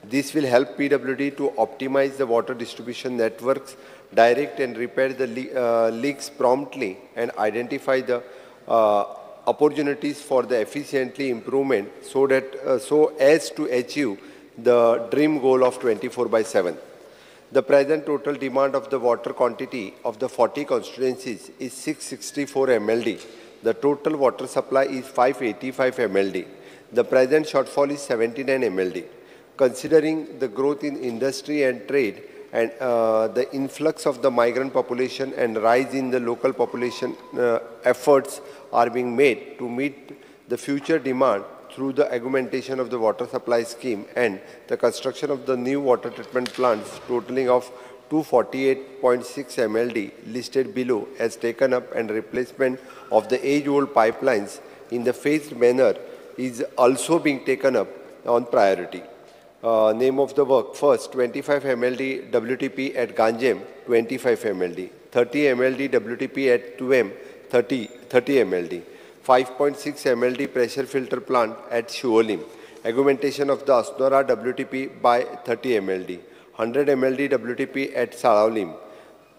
This will help PWD to optimize the water distribution networks, direct and repair the leaks promptly, and identify the opportunities for the efficiently improvement so that so as to achieve the dream goal of 24/7. The present total demand of the water quantity of the 40 constituencies is 664 MLD. The total water supply is 585 MLD. The present shortfall is 79 MLD. Considering the growth in industry and trade and the influx of the migrant population and rise in the local population, efforts are being made to meet the future demand through the augmentation of the water supply scheme and the construction of the new water treatment plants totaling of 248.6 MLD listed below as taken up, and replacement of the age-old pipelines in the phased manner is also being taken up on priority. Name of the work: first, 25 MLD WTP at Ganjem, 25 MLD, 30 MLD WTP at 2M, 30 MLD, 5.6 MLD pressure filter plant at Siolim, augmentation of the Asnora WTP by 30 MLD, 100 MLD WTP at Salaulim,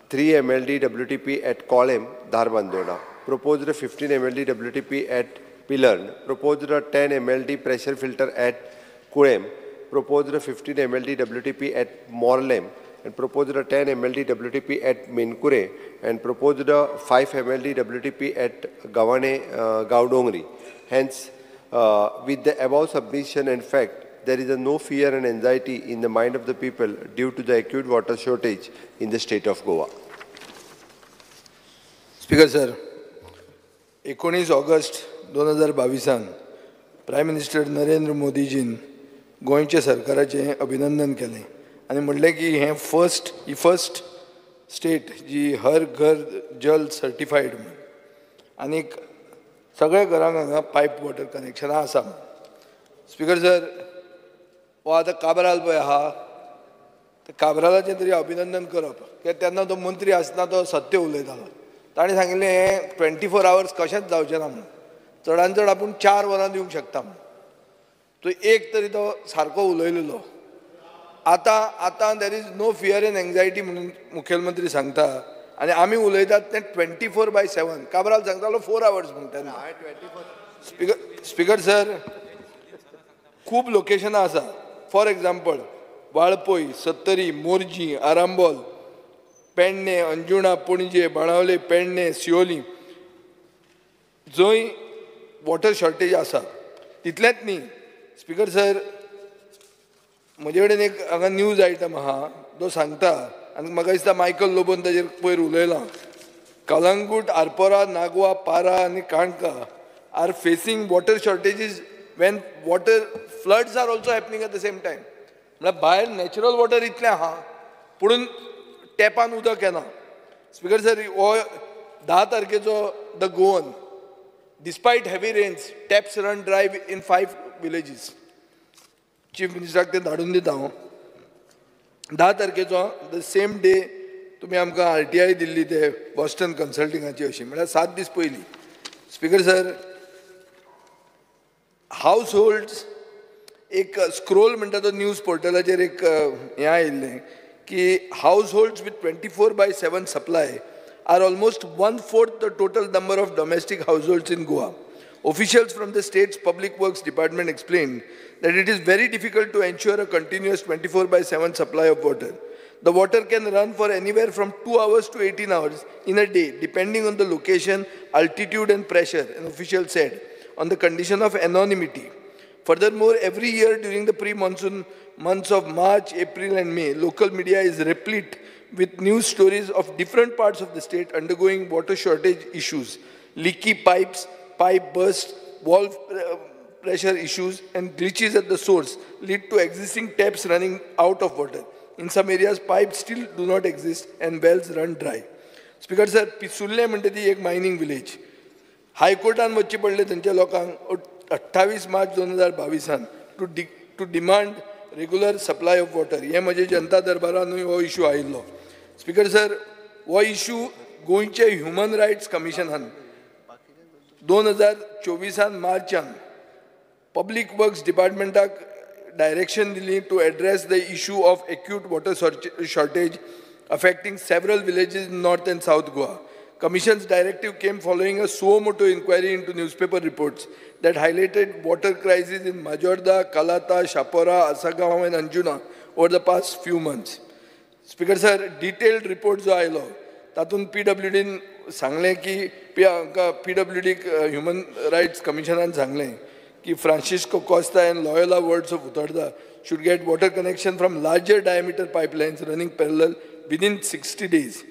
3 MLD WTP at Kolem, Dharbandora, proposed 15 MLD WTP at Pilern, proposed 10 MLD pressure filter at Kulem, proposed 15 MLD WTP at Morlem, and proposed 10 MLD WTP at Menkure, and proposed 5 MLD WTP at Gavane Gaudongri. Hence, with the above submission and fact, there is a no fear and anxiety in the mind of the people due to the acute water shortage in the state of Goa. Speaker sir, 19 August 2022 Prime Minister Narendra Modi ji गोंयच्या सरकाराचें अभिनंदन केलें आनी म्हणलें की हें first state जी हर घर जल सर्टिफायड म्हूण आनीक सगळ्या घरांक हांगा पायप वॉटर कनेक्शनां आसा. स्पीकर सर, हो आतां काब्राल पळय आहा, ते काब्रालाचें तरी अभिनंदन करप कित्याक तेन्ना तो मंत्री आसतना तो सत्य उलयतालो. ताणें सांगिल्लें हें 24 आवर्स कशेंच जावचें ना म्हणून, चडान चड आपूण 4 वरां दिवंक शकता म्हणून. तो एक तरी तो सारको उलयलेलो. आतां आतां there is no fear and anxiety म्हणून मुखेलमंत्री सांगता आनी आमी उलयतात तें 24/7. काब्राल सांगतालो 4 आवर्स म्हणटा. स्पीकर सर, खूब लोकेशनां आसा. फॉर एग्जाम्पल वाळपय, सत्तरी, मोरजी, आरांबोल, पेडणे, अंजुणा, पणजे, बाणावले, पेडणे, सियोली जंय वॉटर शॉर्टेज आसा. तितलेंच न्ही स्पीकर सर, म्हजे कडेन एक हांगा न्यूज आयटम आहा तो सांगता आनी म्हाका दिसता मायकल लोबोन ताजेर पयर उलयलां. कलंगूट, आरपोरा, नागवा, पारा आनी Canacona are facing water shortages when water floods are also happening at the same time. म्हळ्यार भायर नॅचरल वॉटर इतलें आहा पुणून टॅपान उदक येना. स्पीकर सर, हो 10 तारखेचो the Goan, despite heavy rains taps run dry in 5 villages. Chief मिनिस्टराक तें धाडून दिता हांव. 10 तारखेचो the same day तुमी आमकां RTI दिल्ली ते बॉस्टन कन्सल्टिंगाची अशी, म्हळ्यार 7 दीस पयलीं. स्पीकर सर, हावज होल्ड्स एक स्क्रोल म्हणटा तो न्यूज पोर्टलाचेर एक हें आयिल्लें की households with 24/7 supply are almost 1/4 the total number of domestic households in Goa. Officials from the state's Public Works Department explained that it is very difficult to ensure a continuous 24/7 supply of water. The water can run for anywhere from 2 hours to 18 hours in a day, depending on the location, altitude and pressure, an official said, on the condition of anonymity. Furthermore, every year during the pre-monsoon months of March, April and May, local media is replete with news stories of different parts of the state undergoing water shortage issues, leaky pipes, pipe bursts, valve pressure issues and glitches at the source lead to existing taps running out of water. In some areas, pipes still do not exist and wells run dry. Speaker sir, Pissurlem म्हणटा ती एक mining village, हायकोर्टान वचचें पडलें थंयच्या लोकांक 28 मार्च 2022 to demand regular supply of water. हें म्हजें जनता दरबारानूय हो इशू आयिल्लो. स्पिकर सर, हो इशू गोंयचे ह्युमन रायट्स कमिशनान 2024 मार्चान पब्लीक वर्क्स डिपार्टमेंटाक डायरेक्शन दिली to address the issue of acute water shortage affecting several villages in North and South Goa. Commission's directive came following a suo motu inquiry into newspaper reports that highlighted water crisis in Majorda, Kalata, Shapora, Asagaon and Anjuna over the past few months. Speaker sir, detailed report जो आयलो तातूंत PWDन सांगलें की PWD human rights कमिशनान सांगलें की Francisco Costa and Loyola wards of Utorda should get water connection from larger diameter pipelines running parallel within 60 days.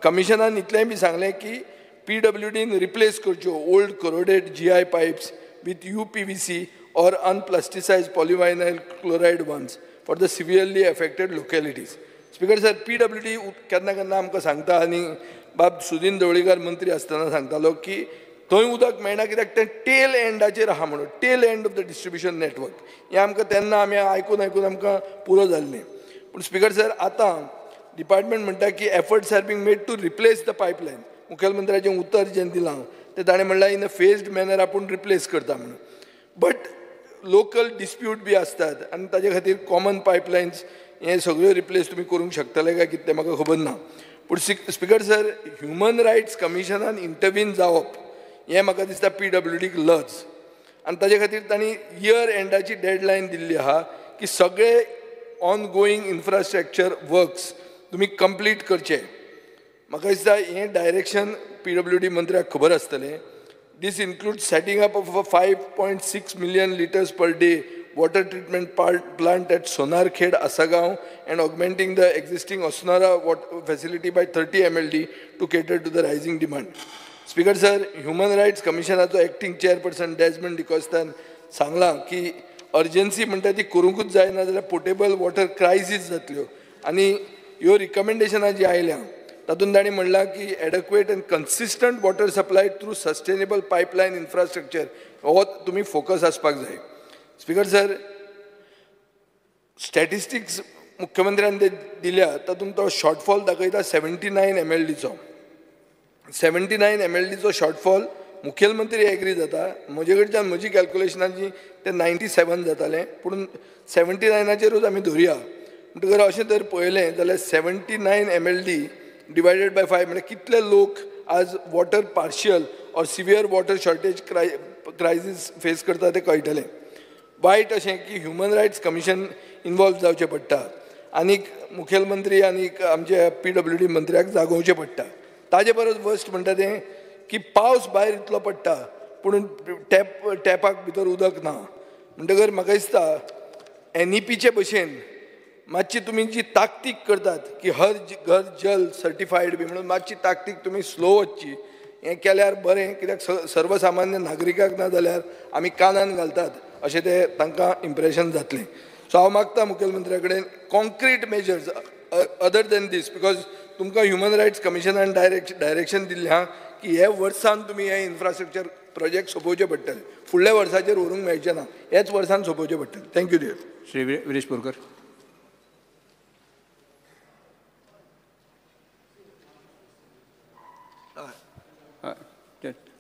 कमिशनान इतलेंय बी सांगलें की PWDन रिप्लेस करच्यो old corroded GI pipes with UPVC or unplasticised polyvinyl chloride ones for the severely affected localities. Speaker sir, PWD केन्ना केन्ना आमकां सांगता आनी बाब सुदीन ढवळीकर मंत्री आसतना सांगतालो की थंय उदक मेळना कित्याक तें टेल एंडाचेर आहा म्हणून, tail end of the distribution network. हें आमकां तेन्ना आमी आयकून आयकून आमकां पुरो जाल्लें. पूण स्पिकर सर, आतां डिपार्टमेंट म्हणटा की efforts are being made to replace the pipeline. मुखेलमंत्र्याचें उतर जें दिलां तें ताणें म्हणलां इन अ फेज्ड मॅनर आपूण रिप्लेस करता म्हणून. बट लोकल डिस्प्यूट बी आसतात आनी ताजे खातीर कॉमन पायपलायन्स हे सगळ्यो रिप्लेस तुमी करूंक शकतले काय कितें तें म्हाका खबर ना. पूण स्पिकर सर, ह्युमन रायट्स कमिशनान इंटरवीन जावप हें म्हाका दिसता PWDक लज आनी ताजे खातीर तांणी इयर एंडाची डेडलायन दिल्ली आहा की सगळे ऑन गोईंग इन्फ्रास्ट्रक्चर वर्क्स तुमी कंप्लीट करचे. म्हाका दिसता हें डायरेक्शन PWD मंत्र्याक खबर आसतलें. This include setting up of a 5.6 million litres per day water treatment plant at Sonarkhed, Asagaon and augmenting the existing Osnora water facility by 30 MLD to cater to the rising demand. Speaker sir, human rights कमिशनाचो acting chairperson Desmond डिकॉस्तान सांगलां की urgency म्हणटा ती करूंकूच जाय, ना जाल्यार portable water crisis जातल्यो. आनी ह्यो रिकमेंडेशनां जीं आयल्या तातूंत तांणी म्हणलां की adequate and consistent water supply through sustainable pipeline infrastructure हो तुमी फोकस आसपाक जाय. स्पिकर सर, स्टॅटिस्टिक्स मुख्यमंत्र्यान ते दिल्या तातूंत तो शॉर्टफॉल दाखयता 79 MLDचो. 79 MLDचो शॉर्टफॉल मुखेलमंत्री एग्री जाता. म्हजे कडच्यान म्हजी कॅल्क्युलेशनाची ते 97 जातालें, पूण 79चेरूच आमी धरुया. म्हणटकर अशें जर पळयलें जाल्यार 79 MLD divided by 5 म्हळ्यार कितले लोक आज water partial or severe water shortage crisis face करता तें कळटलें. वायट अशें की ह्युमन रायट्स कमिशन इनवॉल्व जावचें पडटा आनीक मुखेलमंत्री आनीक आमच्या PWD मंत्र्याक जागोवचें पडटा. ताजे परस वर्स्ट म्हणटा तें की पावस भायर इतलो पडटा पूण टॅपाक भितर उदक ना. म्हणटकर म्हाका दिसता NEPचे भशेन मातशी तुमी जी ताकतीक करतात की हर घर जल सर्टिफायड बी म्हणून मातशी ताकतीक तुमी स्लो वचची, हें केल्यार बरें कित्याक सर्वसामान्य नागरिकाक ना जाल्यार आमी कानान घालतात अशें तें तांकां इम्प्रेशन जातलें. सो हांव मागता मुखेलमंत्र्या कडेन concrete measures other than this, because तुमकां ह्युमन रायट्स कमिशनान डायरेक्शन दिल्लें आहा की हे वर्सान तुमी हे इन्फ्रास्ट्रक्चर प्रोजेक्ट सोंपोवचे पडटले, फुडल्या वर्साचेर व्हरूंक मेळचें ना, हेच वर्सान सोंपोवचे पडटले. Thank you dear. Shri Viresh Borkar.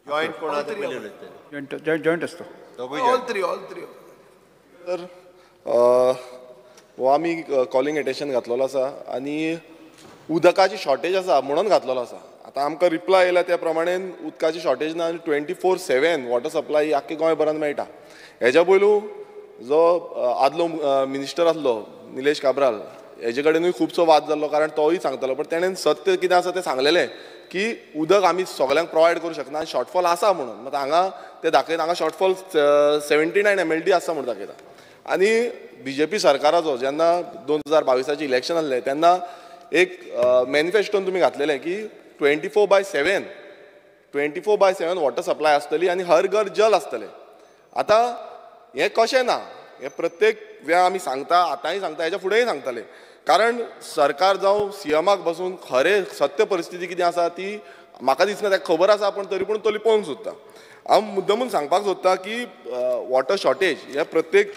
Joint कोण जॉयंट असतो. ऑल थ्री तर हो आमी कॉलिंग एटेन्शन घातलेलो आसा आनी उदकाची शॉर्टेज आसा म्हणून घातलेलो आसा. आतां आमकां रिप्लाय आयला त्या प्रमाणे उदकाची शॉर्टेज ना आनी 24/7 वॉटर सप्लाय आख्खे गोंयभरान मेळटा. हेज्या पयलू जो आदलो मिनिस्टर आसलो निलेश काब्राल हेजे कडेनूय खुबसो वाद जाल्लो, कारण तोय सांगतालो, पण तेणेन सत्य कितें आसा तें सांगलेलें की उदक आमी सगल्यांक प्रोवायड करूं शकना आनी शॉर्टफॉल आसा म्हणून. मात हांगा ते दाखयता हांगा शॉर्टफॉल 79 MLD आसा म्हणून दाखयता. आनी BJP सरकाराचो जेन्ना 2022 इलेक्शन आसलें तेन्ना एक मॅनिफेस्टोन तुमी घातलेलें की 24/7 वॉटर सप्लाय आसतली आनी हर घर जल आसतलें. आतां हें कशें ना, हें प्रत्येक वेळा आमी सांगता, आतांय सांगता, हेच्या फुडेंय सांगताले कारण सरकार जावं सीएमाक बसून खरें सत्य परिस्थिती कितें आसा ती म्हाका दिसना ताका खबर आसा, पूण तरी पूण तो लिपोवंक सोदता. हांव मुद्दमून सांगपाक सोदता की वॉटर शॉर्टेज हे प्रत्येक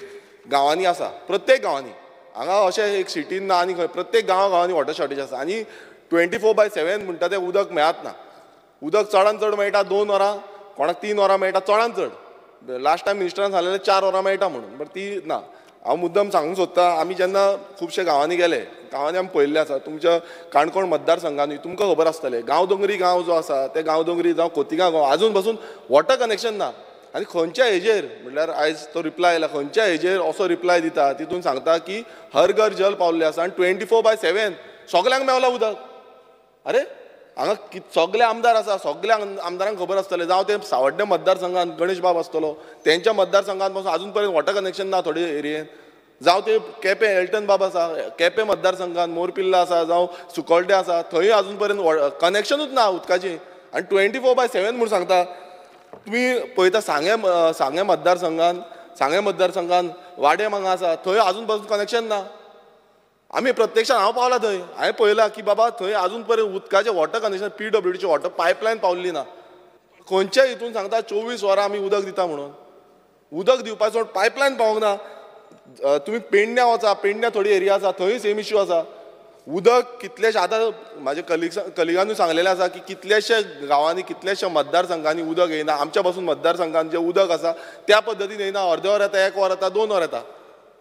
गांवांनी आसा, प्रत्येक गांवांनी हांगा अशें एक सिटीन ना आनी खंय प्रत्येक गांवा गांवांनी वॉटर शॉर्टेज आसा. आनी 24/7 म्हणटा तें उदक मेळत ना. उदक चडान चड मेळटा 2 वरां, कोणाक 3 वरां मेळटा चडान चड. लास्ट टायम मिनिस्टरान सांगलेलें 4 वरां मेळटा म्हणून, बट ती ना. हांव मुद्दम सांगूंक सोदता, आमी जेन्ना खुबशे गांवांनी गेले, गांवांनी आमी पळयल्लें आसा, तुमच्या काणकोण मतदारसंघानूय तुमकां खबर आसतलें, गांवदोंगरी गांव जो आसा ते गांवदोंगरी जावं खोतिगांव गांव आजून पासून वॉटर कनेक्शन ना. आनी खंयच्या हेजेर म्हणल्यार आयज तो रिप्लाय आयला, खंयच्या हेजेर असो रिप्लाय दिता तितून सांगता की हर घर जल पावल्लें आसा आनी 24/7 सगल्यांक मेवला उदक. अरे हांगा सगळे आमदार आसा, सगळ्या आमदारांक खबर आसतलें, जावं ते सावड्डें मतदारसंघात गणेश बाब आसतलो तेंच्या मतदारसंघात पासून आजून पर्यंत वॉटर कनेक्शन ना थोडे एरियेन. जावं ते केपें एल्टन बाब आसा, केपें मतदारसंघात मोरपिल्ला आसा, जावं सुकोल्डे आसा, थंय आजून पर्यंत कनेक्शनूच ना उदकाचें. आनी 24/7 म्हूण सांगता. तुमी पळयता सांगें सांगें मतदारसंघान वाडेम हांगा आसा, थंय आजून पासून कनेक्शन ना. आमी प्रत्यक्षान हांव पावला थंय, हांवें पळयलां की बाबा थंय आजून पर्यंत उदकाचें वॉटर कनेक्शन PWDचें वॉटर पायपलायन पावल्ली ना. खंयच्या हितून सांगता 24 वरां आमी उदक दिता म्हणून, उदक दिवपाचो पायपलायन पावूंक ना. तुमी पेडण्यां वचा, पेडण्यां थोडी एरिया आसा थंय सेम इश्यू आसा. उदक कितलेशे आतां म्हाजे कलिगानूय सांगलेलें आसा की कितलेशे गांवांनी कितलेशे मतदारसंघांनी उदक येयना. आमच्या पासून मतदारसंघान जें उदक आसा त्या पद्दतीन येयना, अर्दे वर येता, 1 वर येता, 2 वर येता.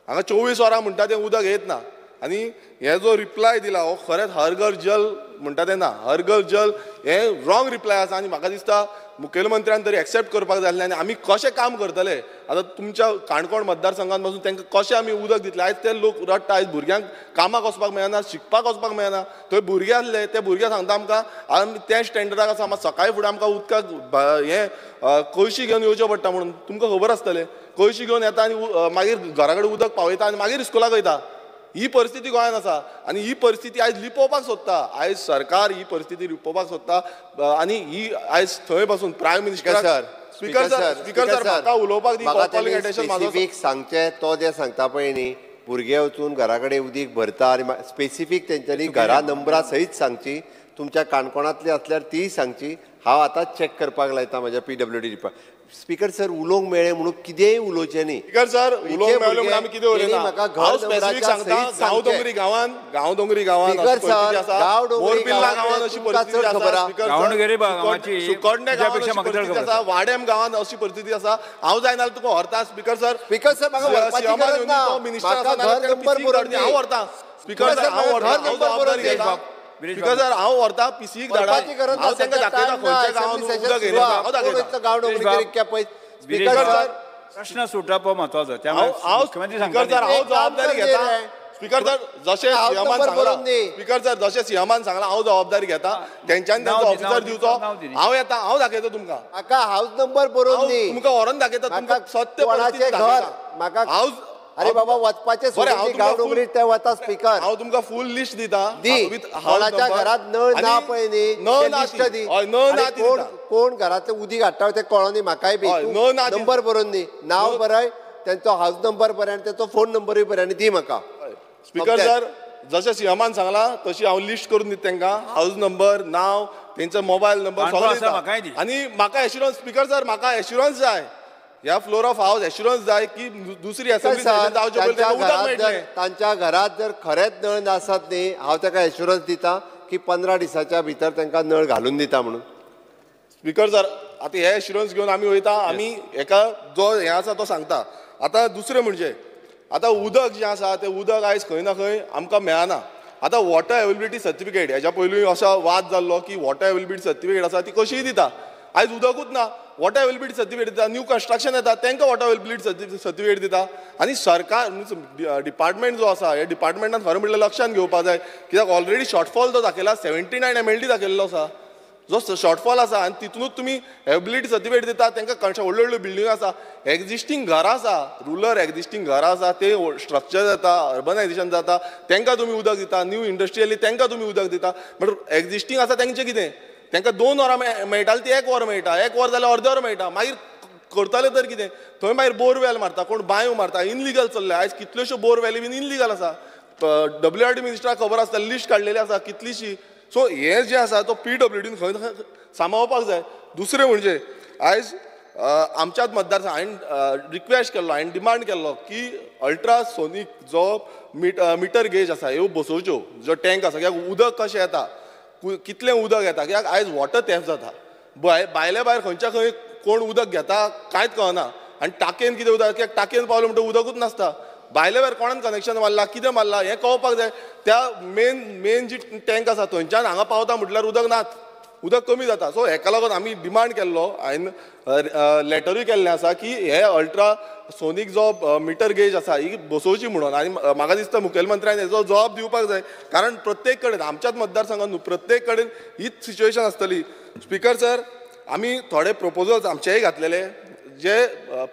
हांगा 24 वरां म्हणटा तें उदक येत ना. आनी हे जो रिप्लाय दिला हो खरेंच हर घर जल म्हणटा तें ना, हर घर जल हें रॉंग रिप्लाय आसा. आनी म्हाका दिसता मुखेलमंत्र्यान तरी एक्सेप्ट करपाक जाय आसलें. आनी आमी कशें काम करतले आतां तुमच्या काणकोण मतदारसंघात पासून तांकां कशें आमी उदक दितले? आयज ते लोक रडटा, आयज भुरग्यांक कामाक वचपाक मेळना, शिकपाक वचपाक मेळना. थंय भुरगे आसले ते भुरगे सांगता आमकां आमी त्या स्टँडर्डाक आसा, आमकां सकाळी फुडें आमकां उदकाक हें कळशी घेवन येवचें पडटा म्हणून. तुमकां खबर आसतलें, कळशी घेवन येता आनी मागीर घरा कडेन उदक पावयता आनी मागीर स्कुलाक वयता. ही परिस्थिती गोंयांत आसा आनी ही परिस्थिती आयज लिपोवपाक सोदता, आयज सरकार ही परिस्थिती लिपोवपाक सोदता. आनी ही आयज थंय पासून prime minister sir, speaker sir म्हाका उलोवपाक दी. स्पेसिफीक सांगचें तो जें सांगता पळय न्ही, भुरगे वचून घरा कडेन उदीक भरता आनी स्पेसिफीक तेंच्यांनी घरा नंबरां सयत सांगची, तुमच्या काणकोणांतली आसल्यार तीय सांगची. हांव आतां चॅक करपाक लायता म्हाज्या PWD department. Speaker sir, उलोवंक मेळ्ळें म्हणून कितेंय उलोवचें न्ही. स्पीकर सर, उलोवंक मेळ्ळें म्हणून आमी कितें उलयना. हांव स्पेसिफीक सांगता, गांवडोंगरी गांवांत, गांवडोंगरी गांवांत अशी परिस्थिती आसा, मोरपिल्ला गांवांत अशी परिस्थिती आसा, सुकोडणे गांवांत अशी परिस्थिती आसा, वाडेम गांवांत अशी परिस्थिती आसा. हांव जायना जाल्यार तुका व्हरता स्पीकर सर. स्पीकर सर, म्हाका व्हरपाची गरज ना, मिनिस्टर आसा हांव व्हरता. स्पीकर सर, हांव व्हरता, हांव जबाबदारी घेता. स्पीकर सर, हांव व्हरता पीसीक धाडा, हांव तांकां दाखयता खंयच्या गांवांत उदक येयना, हांव दाखयता. स्पीकर सर, प्रश्न सुटप हो म्हत्वाचो. त्यामुळे मुख्यमंत्री स्पीकर सर, हांव जबाबदारी घेता. स्पीकर सर, जशें सीएमान सांगलां, स्पीकर सर, जशें सीएमान सांगलां हांव जबाबदारी घेता. तेंच्यांनी तेंचो ऑफिसर दिवचो, हांव येता, हांव दाखयता तुमकां. म्हाका हावस नंबर बरोवन दी, तुमकां व्हरोन दाखयता, तुमकां सत्य परिस्थिती दाखयता. म्हाका अरे बाबा वचपाचें गांवडोंगरी ते वता. स्पीकर, हांव तुमकां फूल लिस्ट दिता. दी, कोणाच्या घरात नळ ना पळय न्ही, लिस्ट दी. कोण कोण घरांतलें उदीक हाडटा तें कळो न्ही म्हाकाय बी. नंबर बरोवन दी, नांव बरय, तेंचो हावस नंबर बरय आनी तेचो फोन नंबरूय बरय आनी दी म्हाका. स्पीकर सर, जशें सीएमान सांगलां तशी हांव लिस्ट करून दिता तांकां, हावस नंबर, नांव, तेंचो मोबायल नंबर सगळें. आनी म्हाका एश्युरन्स, स्पीकर सर, म्हाका एश्युरन्स जाय, ह्या फ्लोर ऑफ हावस एश्युरन्स जाय की दुसरी असेंब्ली जावचे पयलीं उदक मेळटलें. तांच्या घरात जर खरेंच नळ नासत न्ही, हांव ताका एश्युरन्स दिता की 15 दिसाच्या भितर तांकां नळ घालून दिता म्हणून. स्पीकर सर, आतां हे एश्युरन्स घेवन आमी वयता, आमी हेका जो हें आसा तो सांगता. आतां दुसरें म्हणजे आतां उदक जें आसा तें उदक आयज खंय ना खंय आमकां मेळना. आतां वॉटर अवेलेबिलिटी सर्टिफिकेट हेज्या पयलीं असो वाद जाल्लो की वॉटर अवेलेबिलिटी सर्टिफिकेट आसा ती कशीय दिता, आयज उदकूच ना. वॉटर अवेलेबिलिटी सर्टिफिकेट दिता, न्यू कन्स्ट्रक्शन येता तांकां वॉटर अवेलेबिलिटी सर्टिफिकेट दिता. आनी सरकार डिपार्टमेंट जो आसा ह्या डिपार्टमेंटान खरें म्हणल्यार लक्षांत घेवपाक जाय, कित्याक ऑलरेडी शॉर्टफॉल जो दाखयला 79 MLD दाखयल्लो आसा, जो शॉर्टफॉल आसा. आनी तितूनच तुमी एबिलिटी सर्टिफिकेट दिता तांकां व्हडल्यो व्हडल्यो बिल्डिंग आसा, एग्जिस्टींग घरां आसा, रुरल एग्जिस्टींग घरां आसा, ते स्ट्रक्चर जाता, अर्बनायजेशन जाता, तांकां तुमी उदक दिता. न्यू इंडस्ट्रियली तांकां तुमी उदक दिता, बट एग्जिस्टींग आसा तांचें कितें? तांकां 2 वरां मेळटालें ती 1 वर मेळटा, 1 वर जाल्यार अर्दें वर मेळटा. मागीर करतले तर कितें? थंय मागीर बोरवेल मारता, कोण बांयो मारता, इनलिगल चल्ले. आयज कितल्योश्यो बोरवेली बीन इनलिगल आसा. WRD मिनिस्टराक खबर आसता, लिस्ट काडलेली आसा कितलीशी. सो हें जें आसा तो PWDन खंय सांबाळपाक जाय. दुसरें म्हणजे आयज आमच्याच मतदारसंघ हांवें रिक्वेस्ट केल्लो, हांवें डिमांड केल्लो की अल्ट्रासोनीक जो मिटर गेज आसा ह्यो बसोवच्यो, जो टँक आसा, कित्याक उदक कशें येता, कितलें उदक येता, कित्याक आयज वॉटर थेफ्ट जाता, भायले भायर खंयच्या खंय कोण उदक घेता कांयच कळना. आनी टाकयेन कितें उदक, कित्याक टाकयेन पावलें म्हणटकीर उदकूच नासता, भायले भायर कोणान कनेक्शन मारलां, कितें मारलां हें कळपाक जाय. त्या मेन जी टँक आसा थंयच्यान हांगा पावता म्हटल्यार उदक नात, उदक कमी जाता. सो हेका लागून आमी डिमांड केल्लो, हांवें लेटरूय केल्लें आसा की हे अल्ट्रासोनीक जो मिटर गेज आसा ही बसोवची म्हणून. आनी म्हाका दिसता मुखेलमंत्र्यान हेजो जबाब दिवपाक जाय, कारण प्रत्येक कडेन आमच्याच मतदारसंघात न्हू, प्रत्येक कडेन हीच सिच्युएशन आसतली. स्पीकर सर, आमी थोडे प्रपोजल्स आमचेय घातलेले जे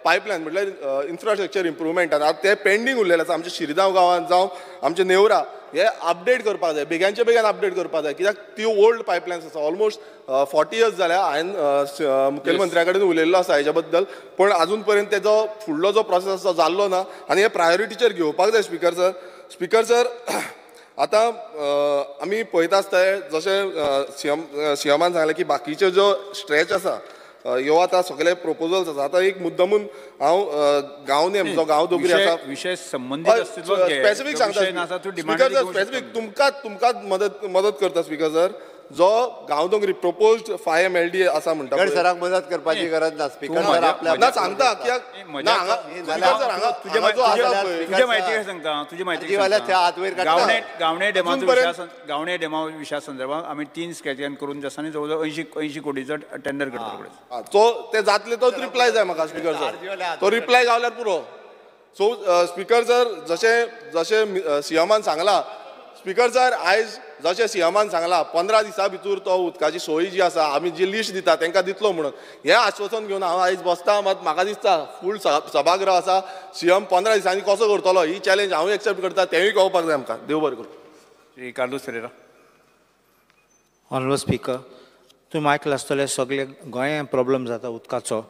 पायपलायन म्हटल्यार इन्फ्रास्ट्रक्चर इम्प्रुवमेंटान आतां ते पेंडींग उरलेले आसा. आमच्या शिरगांव गांवांत जावं आमचे नेवरा हे अपडेट करपाक जाय, बेग्यांचे बेगीन अपडेट करपाक जाय, कित्याक ती ओल्ड पायपलायन्स आसा. ऑलमोस्ट 40 इयर्स जाल्या हांवें मुखेलमंत्र्या कडेन उलयल्लो आसा हेज्या बद्दल, पूण आजून पर्यंत तेजो फुडलो जो प्रोसेस आसा जाल्लो ना आनी हे प्रायोरिटीचेर घेवपाक जाय. स्पीकर सर, स्पीकर सर, आतां आमी पळयता आसता जशें सीएमान सांगलें की बाकीच्यो जो स्ट्रेच आसा ह्यो आतां सगळे प्रोपोजल्स आसा. आतां एक मुद्दमून हांव गांवनेम जो गांव दोगरी आसा विशय संबंदीत स्पेसिफीक सांगता स्पीकर सर, स्पेसिफीक तुमकां तुमकां मदत करता स्पीकर सर. जो गांवदोंगरी प्रोपोज्ड 5 MLD आसा म्हणटा, सराक मदत करपाची गरज ना स्पीकर सर, आपल्या ना सांगता कित्याक तुजे म्हायती सांगता, तुजी म्हायती गावणे डेमा गावणे डेमा विशया संदर्भात आमी 3 स्केच करून आसा आनी जवळ जवळ 80 कोटीचो टेंडर करता. सो ते जातले तो रिप्लाय जाय म्हाका स्पीकर सर, तो रिप्लाय गावल्यार पुरो. सो स्पीकर सर, जशें जशें सीएमान सांगला स्पीकर सर, आयज जशें सीएमान सांगला 15 दिसां भितर तो उदकाची सोय जी आसा आमी जी लिस्ट दिता तांकां दितलो म्हणून, हें आश्वासन घेवन हांव आयज बसता. मात म्हाका दिसता फूल सभागृह आसा, सीएम 15 दिसांनी कसो करतलो ही चॅलेंज हांवूय एक्सेप्ट करता, तेंय कळपाक जाय आमकां. देव बरें करूं. श्री कार्लूस फेरेरा. ऑनरेबल स्पीकर, तुमी आयकलां आसतलें सगळे गोंयांत प्रॉब्लम जाता उदकाचो,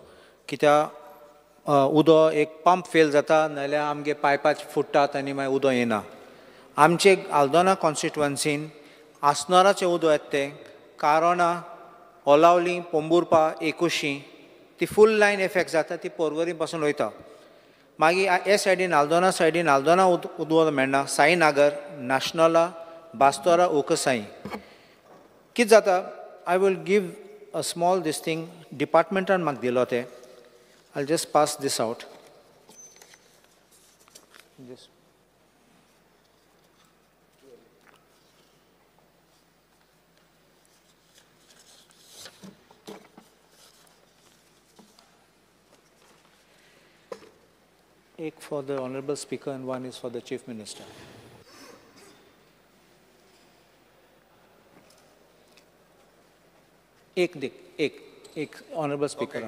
कित्याक उदक एक पंप फेल जाता नाजाल्यार आमगे पायपां फुट्टात आनी मागीर उदक येना. आमचे आल्दोना कॉन्स्टिट्युअन्सीन आसनोराचें उदक येता तें कारोणा, ओलावली, पोंबुर्पा, एकुशी ती फूल लायन इफेक्ट जाता, ती पोरवरी पासून वयता. मागीर हे सायडीन आल्दोना सायडीन आल्दोना उदक मेळना, साईनागर, नाशनोला, बास्तोरा, ओकसाई. कितें जाता, I will give a small this thing डिपार्टमेंटान म्हाका दिलो तें, I just pass this out. एक for the Honorable Speaker and one is for the Chief Minister. एक दिक एक एक Honorable Speaker.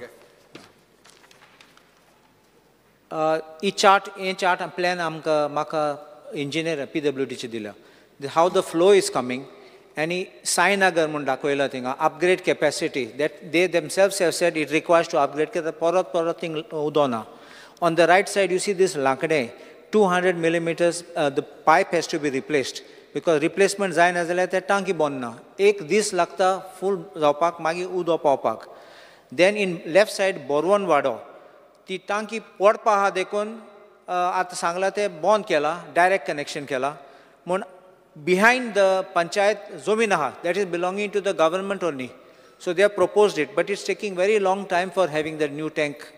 ही चार्ट, हे चार्ट प्लॅन आमकां म्हाका इंजिनियर PWD चे दिल्या, how the flow is coming. आनी साईनगर म्हूण दाखयला थिंगा upgrade capacity that they themselves have said it requires to upgrade, कित्याक परत परत थिंग उदक ना. On the right side, you see this Lankade, 200 millimeters, the pipe has to be replaced because replacement जायना जाल्यार ते टांकी बंद ना. एक दीस लागता फूल जावपाक, मागीर उदक पावपाक. Then in left side, Borvan वाडो, ती टांकी पडपा आहा देखून आतां सांगलां तें बंद केलां, डायरेक्ट कनेक्शन केलां. म्हूण बिहायंड the panchayat जमीन आहा, that is belonging to the government only. So they have proposed it, but it's taking very long time for having the new tank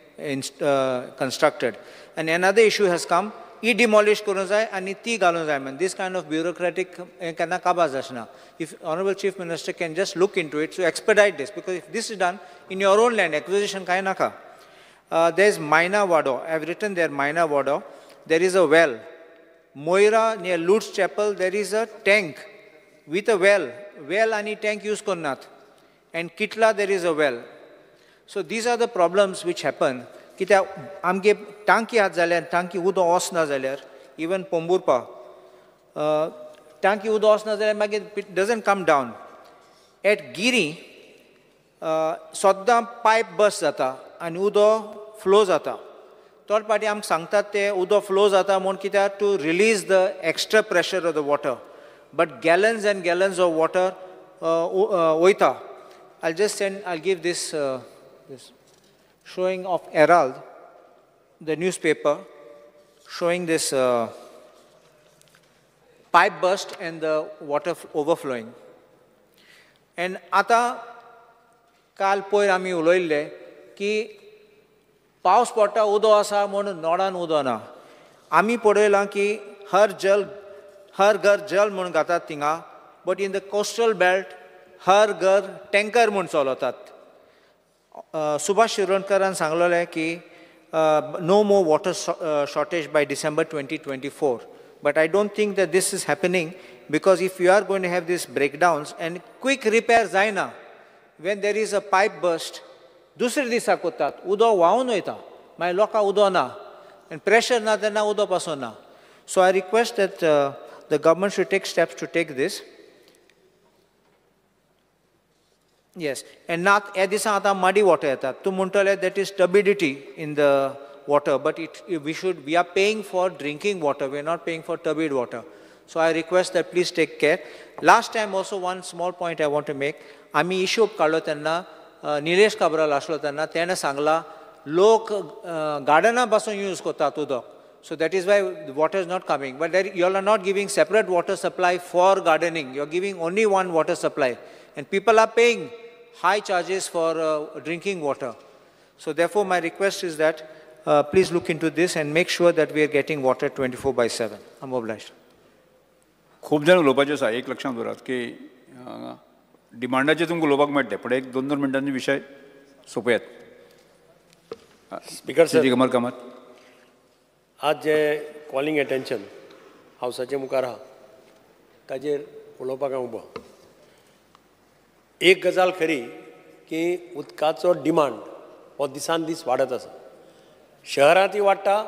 constructed. And another issue has come, E demolish करूं जाय आनी ती घालूं जाय म्हण. This kind of bureaucratic केन्ना काबार जाचना. If Honorable Chief Minister can just look into it to expedite this, because if this is done in your own land, acquisition कांय नाका. There is Maina Wado, I have written there Maina Wado, there is a well. Moira near Lourdes Chapel, there is a tank with a well. Well आनी tank use करनात. And Kitla there is a well. So these are the problems which happen. कित्याक आमगे टांकी आसा जाल्यार टांकी उदक वचना जाल्यार इवन पोंबुर्पा टांकी उदक वचना जाल्यार मागीर it doesn't come down. At Giri सद्दां पायप बस जाता आनी उदक फ्लो जाता. थोडे पाटी आमकां सांगतात ते उदक फ्लो जाता म्हूण कित्याक to release the extra pressure of the water, but gallons and gallons of water वयता. I just send, I give this this showing of Herald, the newspaper, showing this pipe burst and the water overflowing. And आतां काल पयर आमी उलयल्ले की पावस पडटा उदो आसा म्हूण नोडान उदो ना. आमी पळयलां की हर जल हर घर जल म्हूण घातात थिंगा, but in the coastal belt हर घर टँकर म्हूण चलयतात. सुभाष शिरोडकरान सांगलेलें की no more water shortage by December 2024. But I don't think that this is happening, because if you are going to have these breakdowns and quick repair जायना, when there is a pipe burst, दुसरे दिसा करतात, उदो व्हांवून वयता, मागीर लोकांक उदो ना आनी प्रेशर ना तेन्ना उदो पासून ना. So I request that the government should take steps to take this. Yes, and not ह्या दिसा आतां मडी वॉटर येतात. तूं म्हणटले that is turbidity in the water, but it we are paying for drinking water, we are not paying for turbid water. So I request that please take care. Last time also one small point I want to make. आमी हिशोब काडलो तेन्ना निलेश काब्राल आसलो तेन्ना तेणें सांगलां लोक गार्डना पासून यूज करतात उदक. So that is why water is not coming. But you all are not giving separate water supply for gardening. You are giving only one water supply and people are paying high charges for drinking water. So therefore my request is that please look into this and make sure that we are getting water 24/7. I'm obliged. खूब जाण उलोवपाचें आसा. एक लक्षांत दवरात की डिमांडाचेर तुमकां उलोवपाक मेळटलें, पण एक दोन दोन मिनटांनी विशय सोंपयात. स्पीकर सर, दिगंबर कामत, आज जे कॉलिंग एटेन्शन हावसाचे मुखार आहा ताजेर उलोवपाक हांव उबो. एक गजाल खरी की उदकाचो डिमांड हो दिसान दीस वाडत आसा. शहरांतय वाडटा,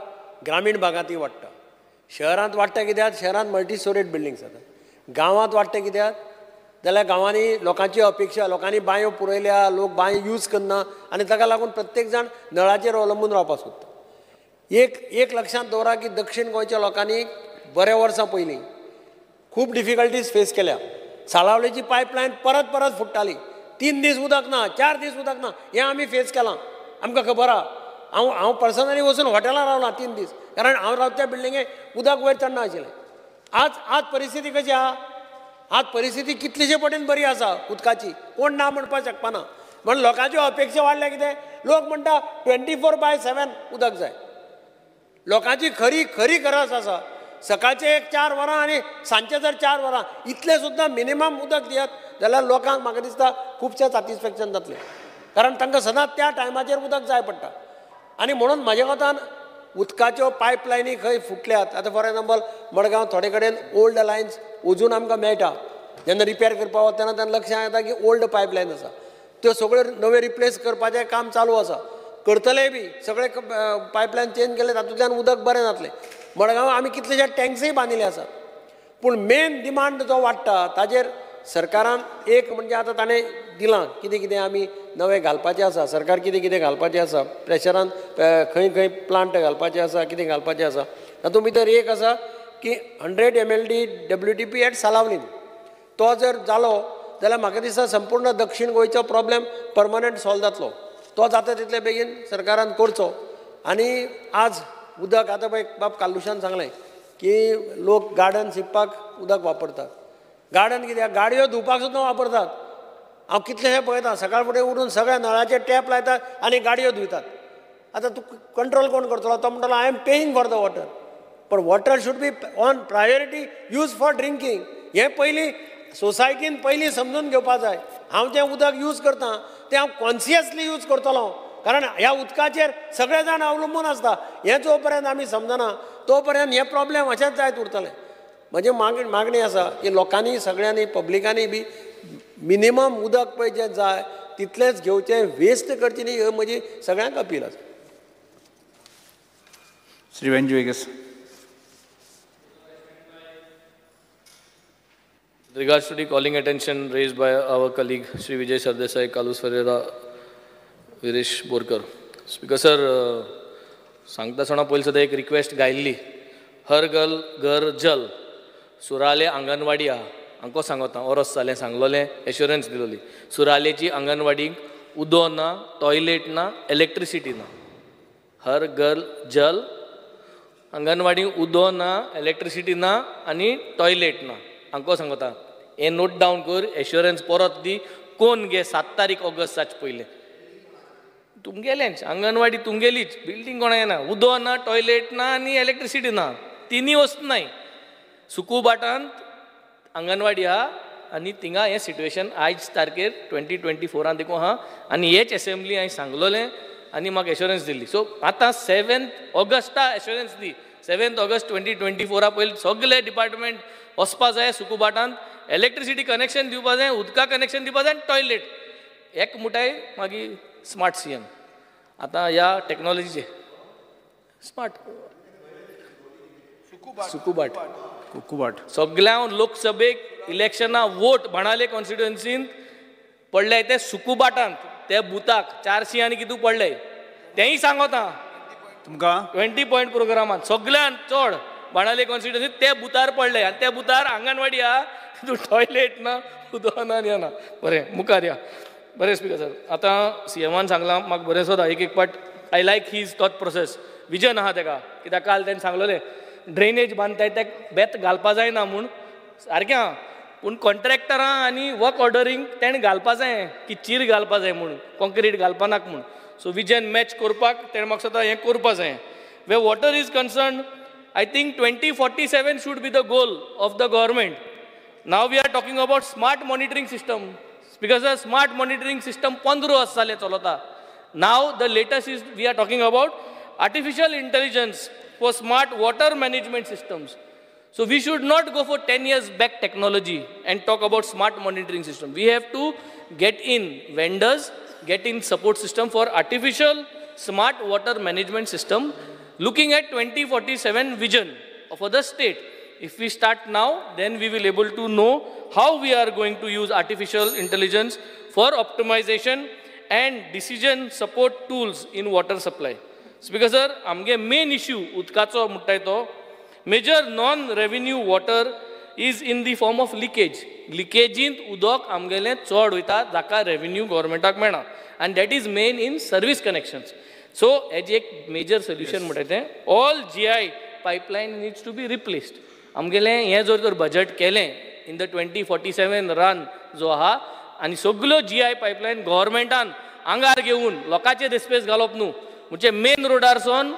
ग्रामीण भागांतय वाडटा. शहरांत वाडटा कित्याक? शहरांत मल्टी स्टोरेज बिल्डिंग्स जातात. गांवांत वाडटा कित्याक जाल्यार गांवांनी लोकांची अपेक्षा, लोकांनी बांयो पुरयल्या, लोक बांयो यूज करना आनी ताका लागून प्रत्येक जाण नळाचेर अवलंबून रावपाक सोदता. एक एक लक्षांत दवरा की दक्षिण गोंयच्या लोकांनी बऱ्या वर्सां पयलीं खूब डिफिकल्टीज फेस केल्या. सालावलेची पायपलायन परत परत फुट्टाली, 3 दीस उदक ना, 4 दीस उदक ना, हें आमी फेस केलां, आमकां खबर आहा. हांव हांव पर्सनली वचून हॉटेलान रावलां 3 दीस, कारण हांव रावता त्या बिल्डिंगेक उदक वयर चडना आशिल्लें. आज आज परिस्थिती कशी आहा? आज परिस्थिती कितलीशे पटीन बरी आसा उदकाची, कोण ना म्हणपाक शकपाना. म्हण लोकांच्यो अपेक्षा वाडल्या. कितें लोक म्हणटा 24/7 उदक जाय. लोकांची खरी खरी गरज आसा. सकाळचे एक 4 वरां आनी सांजचे जर 4 वरां इतलें सुद्दां मिनिमम उदक दियात जाल्यार लोकांक म्हाका दिसता खुबशें सॅटिस्फॅक्शन जातलें, कारण तांकां सदांच त्या टायमाचेर उदक जाय पडटा. आनी म्हणून म्हज्या मतान उदकाच्यो पायपलायनी खंय फुटल्यात. आतां फॉर एग्जाम्पल मडगांव थोडे कडेन ओल्ड लायन्स अजून आमकां मेळटा. जेन्ना रिपेर करपाक वता तेन्ना तेन्ना लक्षांत येता की ओल्ड पायपलायन आसा, त्यो सगळ्यो नव्यो रिप्लेस करपाचें काम चालू आसा, करतलेय बी. सगळे पायपलायन चेंज केले तातूंतल्यान उदक बरें जातलें. मडगांव आमी कितलेशे टँक्सूय बांदिल्ले आसात, पूण मेन डिमांड जो वाडटा ताजेर सरकारान एक म्हणजे आतां ताणें दिलां कितें कितें आमी नवें घालपाचें आसा, सरकार कितें कितें घालपाचें आसा, प्रेशरान खंय खंय प्लांट घालपाचें आसा, कितें घालपाचें आसा. तातूंत भितर एक आसा की 100 MLD WTP at Salaulim, तो जर जालो जाल्यार म्हाका दिसता संपूर्ण दक्षिण गोंयचो प्रॉब्लेम परमनंट सॉल्व जातलो. तो जाता तितले बेगीन सरकारान करचो. आनी आज उदक आतां पळय बाब काल्लुशान सांगलें की लोक गार्डन शिंपपाक उदक वापरतात. गार्डन कित्याक? गाडयो धुवपाक सुद्दां वापरतात. हांव कितलेशें पळयता, सकाळ फुडें उठून सगळ्या नळाचे टॅप लायतात आनी गाडयो धुयतात. आतां तूं कंट्रोल कोण करतलो? तो म्हणटलो I am paying for the water. पण water should be on priority use for drinking. हें पयलीं सोसायटीन पयलीं समजून घेवपा जाय. हांव जें उदक यूज करतां तें हांव कॉन्सियसली यूज करतलो, कारण ह्या उदकाचेर सगळे जाण अवलंबून आसता. हें जो पर्यंत आमी समजना तो पर्यंत हे प्रॉब्लेम अशेंच जायत उरतले. म्हजी मागणी आसा की लोकांनी सगळ्यांनी पब्लिकांनी बी मिनिमम उदक पळय जें जाय तितलेंच घेवचें, वेस्ट करची न्ही, ही म्हजी सगळ्यांक अपील आसा. Shri Venzy Viegas. With regards to the calling attention raised by our colleague Shri Vijay Sardesai, Carlos Ferreira, Viresh Borkar. Speaker sir, सांगता आसतना पयलीं सुद्दां एक रिक्वेस्ट गायल्ली, हर गल घर जल सुराले आंगणवाडी आहा, हांकां सांगता ओरोस जालें सांगलोलें, एश्युरन्स दिलोली. सुरालेची आंगणवाडीक उदो ना, टॉयलेट ना, इलेक्ट्रिसिटी ना. हर घर जल आंगणवाडी उदो ना, इलेक्ट्रिसिटी ना आनी टॉयलेट ना. हांकां सांगता हें नोट डावन कर, एश्युरन्स परत दी. कोण गे 7 तारीख ऑगस्टाचे पयलें तुमगेलेंच आंगणवाडी, तुमगेलीच बिल्डींग कोणा येना, उदो ना, टॉयलेट ना आनी इलेक्ट्रिसिटी ना, तिनूय वस्तू नाय. सुकूबाटांत आंगणवाडी आहा आनी थिंगा हें सिट्युएशन आयज तारखेर 2024 देखून आहा. आनी हेच एसेंब्ली हांवें सांगलोलें आनी म्हाका एश्युरन्स दिल्ली. सो आतां 7 ऑगस्टा एश्युरन्स दी, 7 ऑगस्ट 2024 पयलीं सगळे डिपार्टमेंट वचपा जाय सुकूबाटांत, इलेक्ट्रिसिटी कनेक्शन दिवपा जाय, उदका कनेक्शन दिवपा जाय आनी टॉयलेट एक मुठाय. मागीर स्मार्ट CM आतां ह्या टॅक्नोलॉजीचे स्मार्ट सुकूबाट कुकुबाट सगळ्या लोकसभेक इलेक्शना वोट बाणाले कॉन्स्टिट्युएन्सींत पडले ते सुकूबाटांत, ते बुथाक 400 आनी कितू पडले तेंय सांगता तुमकां. 20 पॉयंट प्रोग्रामांत सगळ्यान चड बाणाले कॉन्स्टिट्युएन्सी ते बुथार पडले आनी त्या बुथार आंगणवाडी आहा, तितून टॉयलेट ना, उदक ना, आनी ना. बरें मुखार या. बरें स्पीकर सर, आतां CMान सांगलां म्हाका बरें सोदा एक एक पाट. I like his thought process, vision आहा तेका. कित्याक काल तेणें सांगलोलें ड्रेनेज बांदताय तेक बेत घालपा जायना म्हूण, सारकें आहा, पूण कॉन्ट्रॅक्टरां आनी वर्क ऑर्डरींग तेणें घालपा जाय की चीर घालपा जाय म्हूण, कॉन्क्रीट घालपा नाका म्हूण. सो विजन मॅच करपाक तेणें म्हाका दिसता हें करपा जाय. Way water is concern, I think 2047 should be the goal of the government. Now we are talking about smart monitoring system. Because a smart monitoring system 15 वर्स जालें चलता. Now the latest is we are talking about artificial intelligence for smart water management systems. So we should not go for 10 years back technology and talk about smart monitoring system. We have to get in vendors, get in support system for artificial smart water management system, looking at 2047 vision for the state. If we start now, then we will able to know how we are going to use artificial intelligence for optimization and decision support tools in water supply. Speaker sir, आमगे main issue उदकाचो म्हणटाय तो major non-revenue water is in the form of leakage. लिकेजींत उदक आमगेलें चड वयता, जाका revenue गव्हर्मेंटाक मेळना, and that is main in service connections. So हेजें एक मेजर सोल्युशन म्हणटाय तें all GI pipeline needs to be replaced. आमगेलें हें जर तर बजट केलें इन the 2047 run जो आहा आनी सगल्यो GI pipeline गव्हर्मेंटान आंगार घेवन लोकांचे रेस्पेस घालप न्हू, म्हणजे मेन रोडार सावन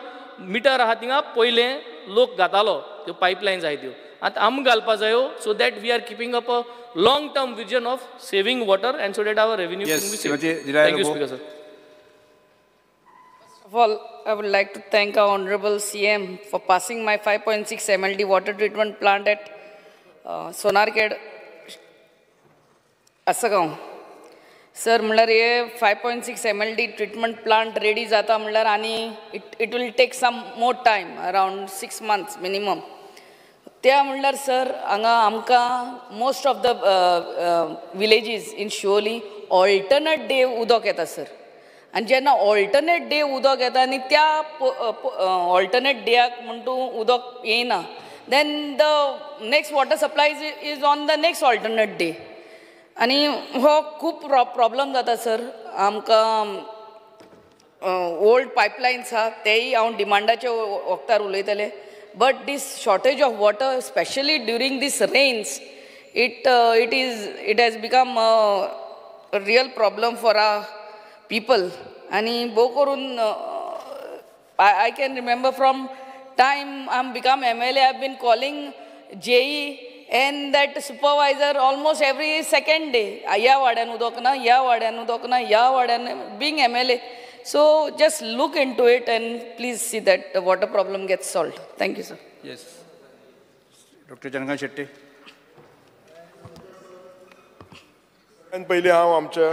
मिटर आहा थिंगा पयलें लोक घातालो त्यो पायपलायन जाय त्यो आतां आमकां घालपा जायो, so that we are keeping up a long term vision of saving water and so that our revenue can be saved. Thank you speaker sir. First of all, I would like to thank our Honorable CM for passing my 5.6 MLD water treatment plant at Sonarkhed, Assagao. Sir, म्हणल्यार हे 5.6 MLD treatment plant ready जाता म्हणल्यार आनी it will take some more time, around 6 months minimum. त्या म्हणल्यार sir हांगा आमकां most of the villages in Siolim alternate day उदक येता सर. आनी जेन्ना ऑल्टरनेट डे उदक येता आनी त्या ऑल्टरनेट डेयाक म्हण तूं उदक येयना, then the next water supply is on the next alternate day. आनी हो खूब प्रॉब्लम जाता सर आमकां. ओल्ड पायपलायन्स आहा तेय हांव डिमांडाच्या वखदार उलयतलें, but this shortage of water specially during this rains it it has become a real problem for our people. आनी भोव करून I can remember from time I am become MLA, I been calling JE and that supervisor almost every second day. ह्या वाड्यान उदक ना, ह्या वाड्यान उदक ना, ह्या वाड्यान, being MLA. So just look into it and please see that the water problem gets solved. Thank you, sir. Yes. Dr. Chandrakant Shetty. पयलीं हांव आमच्या